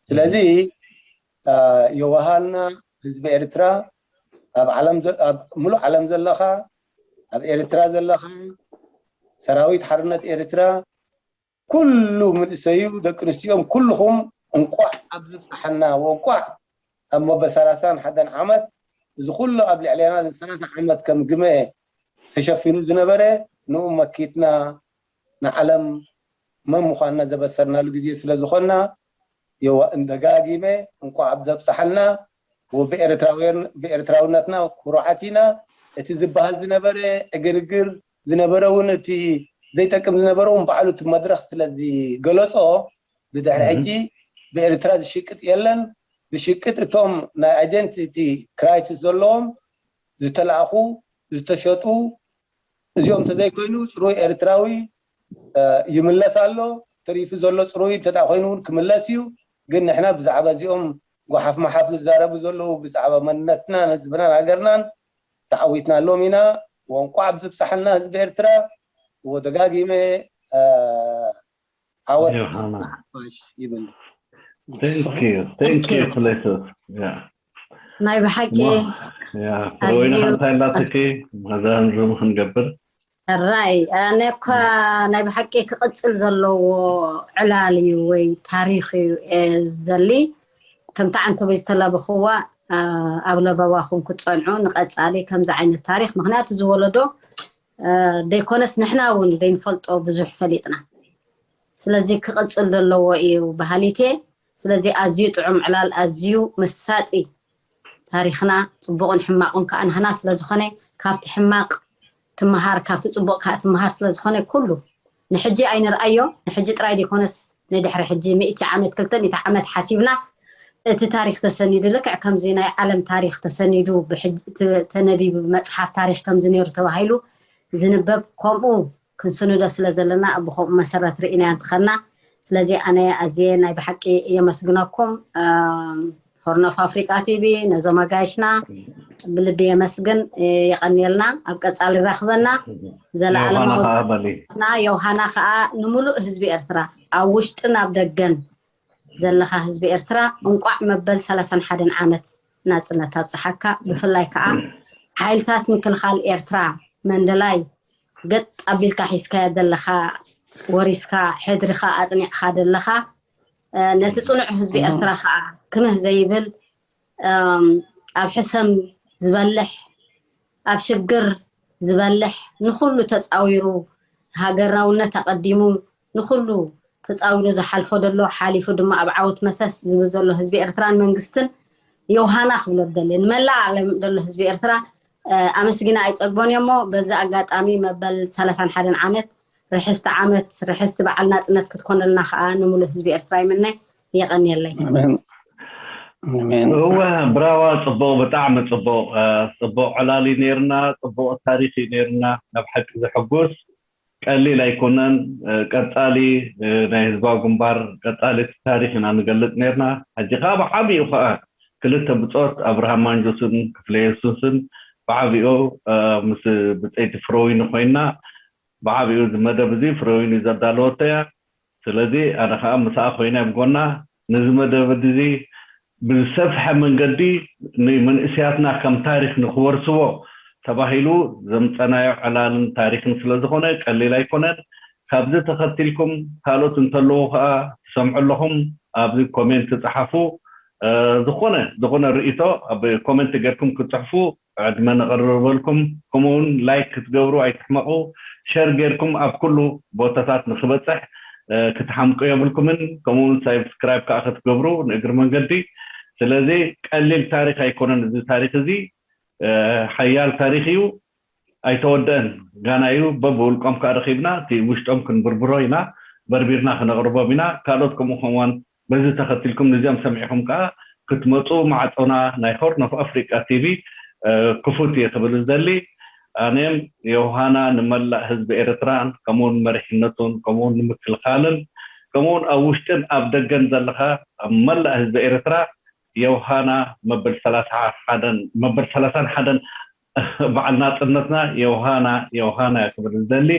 ስለዚ የዋሃልና ህዝቢ ኤርትራ ኣብ ዓለም ኣብ ሙሉእ ዓለም ዘለኻ ኣብ ኤርትራ ዘለኻ ሰራዊት ሓርነት ኤርትራ ኩሉ መንእሰዩ ደቂ ኣንስትዮኦም ኩልኹም እንቋዕ ኣብ ዝብፃሓና ወንቋዕ ኣብ መበል ሰላሳን ሓደን ዓመት እዚ ኩሉ ኣብ ልዕሌና ሰላሳ ዓመት ከም ግመ ተሸፊኑ ዝነበረ ንኡ መኪትና ንዓለም መን ምዃንና ዘበሰርናሉ ግዜ ስለ ዝኾንና የዋ እንደጋጊመ እንቋዕ ኣብ ዘብፅሓና ብኤርትራውነትና ኩሩዓት ኢና። እቲ ዝበሃል ዝነበረ ዕግርግር ዝነበረ እውን እቲ ዘይጠቅም ዝነበረ እውን ባዕሉ እቲ መድረኽ ስለ ዝገለፆ ብድሕሪ ሕጂ ብኤርትራ ዝሽቅጥ የለን። ዝሽቅጥ እቶም ናይ ኣይደንቲቲ ክራይሲስ ዘለዎም ዝተላእኹ ዝተሸጡ እዚኦም እንተዘይኮይኑ ፅሩይ ኤርትራዊ ይምለስ ኣሎ። ተሪፉ ዘሎ ፅሩይ እንተ ኮይኑ እውን ክምለስ እዩ። ግን ንሕና ብዛዕባ እዚኦም ጓሓፍ መሓፍ ዝዛረቡ ዘለዉ ብዛዕባ መንነትናን ህዝብናን ሃገርናን ተዓዊትናሎም ኢና። ወንቋዕ ብዝብፃሓልና ህዝቢ ኤርትራ ወደጋጊመ ዓወት ንሓፋሽ ይብል። Thank you. Thank you, Cletus. Yeah. ናይ ብሓቂ ያ ፍሮይና ሓንታይ ኣላትኪ መዛምዙ ክንገብር ራይ ኣነ እኳ ናይ ብሓቂ ክቕፅል ዘለዎ ዕላል እዩ ወይ ታሪክ እዩ ዝደሊ ከምቲ ዓንተቦይ ዝተላበኽዋ ኣብ ለበዋኹም ክትፀንዑ ንቐፃሊ ከምዚ ዓይነት ታሪክ ምክንያቱ ዝወለዶ ዘይኮነስ ንሕና እውን ዘይንፈልጦ ብዙሕ ፈሊጥና። ስለዚ ክቕፅል ዘለዎ እዩ በሃሊት እየ። ስለዚ ኣዝዩ ጥዑም ዕላል፣ ኣዝዩ መሳጢ ታሪኽና፣ ፅቡቕን ሕማቕን ከዓ ናህና ስለዝኾነ ካብቲ ሕማቕ ትመሃር፣ ካብቲ ፅቡቕ ከዓ ትመሃር ስለዝኾነ ኩሉ ንሕጂ ኣይንርኣዮ። ንሕጂ ጥራይ ዘይኮነስ ንድሕሪ ሕጂ ሚእቲ ዓመት፣ ክልተ ሚእቲ ዓመት ሓሲብና እቲ ታሪኽ ተሰኒዱ፣ ልክዕ ከምዚ ናይ ዓለም ታሪኽ ተሰኒዱ ተነቢቡ፣ መፅሓፍ ታሪኽ ከምዚ ነይሩ ተባሂሉ ዝንበብ፣ ከምኡ ክንስንዶ ስለ ዘለና ብከምኡ መሰረት ርኢናዮ እንትኸና። ስለዚ ኣነ ኣዝየ ናይ ብሓቂ የመስግነኩም። ሆርን ኦፍ ኣፍሪቃ ቲቪ ነዞም ኣጋይሽና ብልቢ የመስግን። የቐንየልና። ኣብ ቀጻሊ ራኽበና። ዘለኣለማዊ ዮሃና ከዓ ንምሉእ ህዝቢ ኤርትራ፣ ኣብ ውሽጥን ኣብ ደገን ዘለኻ ህዝቢ ኤርትራ፣ እንቋዕ መበል ሰላሳን ሓደን ዓመት ናጽነት ኣብጽሓካ። ብፍላይ ከዓ ሓይልታት ምክልኻል ኤርትራ መንደላይ ገጥ ኣቢልካ ሒዝካዮ ዘለኻ፣ ወሪስካ ሕድርኻ ኣጽኒዕካ ዘለኻ፣ ነቲ ጽኑዕ ህዝቢ ኤርትራ ከዓ ክምህ ዘይብል፣ ኣብ ሕሰም ዝበልሕ፣ ኣብ ሽግር ዝበልሕ፣ ንኹሉ ተጻዊሩ፣ ሃገራውነት ኣቐዲሙ ንኹሉ ተጻዊሩ ዝሓልፎ ዘሎ፣ ሓሊፉ ድማ ኣብ ዓወት መሰስ ዝብል ዘሎ ህዝቢ ኤርትራን መንግስትን ዮሃና ክብሎ ደልየ። ንመላእ ዓለም ዘሎ ህዝቢ ኤርትራ ኣመስጊና ኣይጸግቦን እየ። እሞ በዚ ኣጋጣሚ መበል ሰላሳን ሓደን ዓመት ርሕስቲ ዓመት፣ ርሕስቲ በዓል ናጽነት ክትኮነልና ከዓ ንምሉእ ህዝቢ ኤርትራ ይምነ። የቐንየለይ። እወ፣ ብራዋ፣ ጽቡቕ፣ ብጣዕሚ ጽቡቕ። ጽቡቕ ዕላል እዩ ነይርና፣ ጽቡቕ ታሪኽ እዩ ነይርና። ናብ ሓቂ ዘሐጉስ ቀሊል ኣይኮነን። ቀጻሊ ናይ ህዝባዊ ግንባር ቀጻሊ ታሪኽ ኢና ንገልጽ ነይርና። ሕጂ ከዓ ብዓቢኡ ከዓ ክልተ ብጾት፣ ኣብርሃም ማንጆስን ክፍለ የሱስን፣ ብዓቢኡ ምስ ብጸይቲ ፍረወይኒ ኮይና፣ ብዓቢኡ እዚ መደብ እዚ ፍረወይኒ ዘዳለወቶ እያ። ስለዚ ኣነ ከዓ ምስኣ ኮይነ ኣብ ጎና ነዚ መደብ እዚ ብዝሰፍሐ መንገዲ ንመንእስያትና ከም ታሪኽ ንክወርስዎ ተባሂሉ ዘምፀናዮ ዕላልን ታሪኽን ስለዝኾነ ቀሊል ኣይኮነን። ካብዚ ተኸቲልኩም ካልኦት እንተለዉ ከዓ ትሰምዑ ኣለኹም፣ ኣብዚ ኮሜንት ጸሓፉ። ዝኾነ ዝኾነ ርእይቶ ኣብ ኮሜንት ጌርኩም ክትጽሕፉ ዕድመ ነቕርበልኩም። ከምኡውን ላይክ ክትገብሩ ኣይትሕመቑ። ሸር ጌርኩም ኣብ ኩሉ ቦታታት ንክበፅሕ ክትሓምቁ የብልኩምን። ከምኡውን ሳብስክራይብ ከዓ ክትገብሩ ንእግሪ መንገዲ። ስለዚ ቀሊል ታሪክ ኣይኮነን እዚ ታሪክ እዚ፣ ሓያል ታሪክ እዩ። ኣይተወደአን፣ ጋና እዩ። በብውልቆም ከዓ ረኪብና እቲ ውሽጦም ክንብርብሮ ኢና፣ በርቢርና ክነቕርቦም ኢና። ካልኦት ከምኡ ከማን በዚ ተኸቲልኩም ንዚኦም ሰሚዕኹም ከዓ ክትመፁ ማዕፆና ናይ ሆርን ኦፍ ኣፍሪቃ ቲቪ ክፉት እየ ክብል ዝደሊ። ኣነም ዮሃና ንመላእ ህዝቢ ኤርትራን ከምኡውን መሪሕነቱን ከምኡውን ንምክልኻልን ከምኡውን ኣብ ውሽጥን ኣብ ደገን ዘለኻ ኣብ መላእ ህዝቢ ኤርትራ ዮሃና መበል ሰላሳ ሓደን መበል ሰላሳን ሓደን በዓል ናጽነትና ዮሃና ዮሃና እየ ክብል ዝደሊ።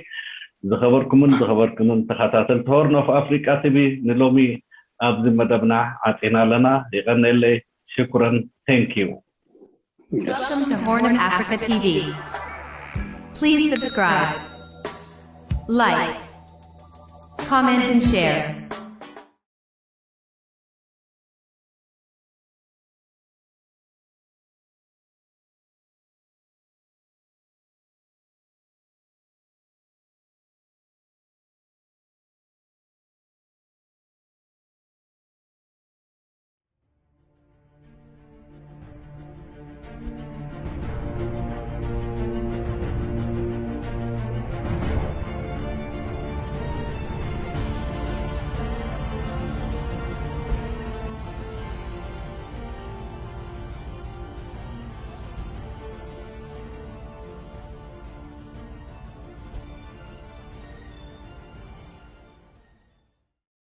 ዝኸበርኩምን ዝኸበርኩምን ተኸታተልቲ ሆርን ኦፍ ኣፍሪቃ ቲቪ ንሎሚ ኣብዚ መደብና ዓጺና ኣለና። ይቐነለይ። ሽኩረን። Thank you። Welcome to Horn of Africa T V. Please subscribe, like, comment and share.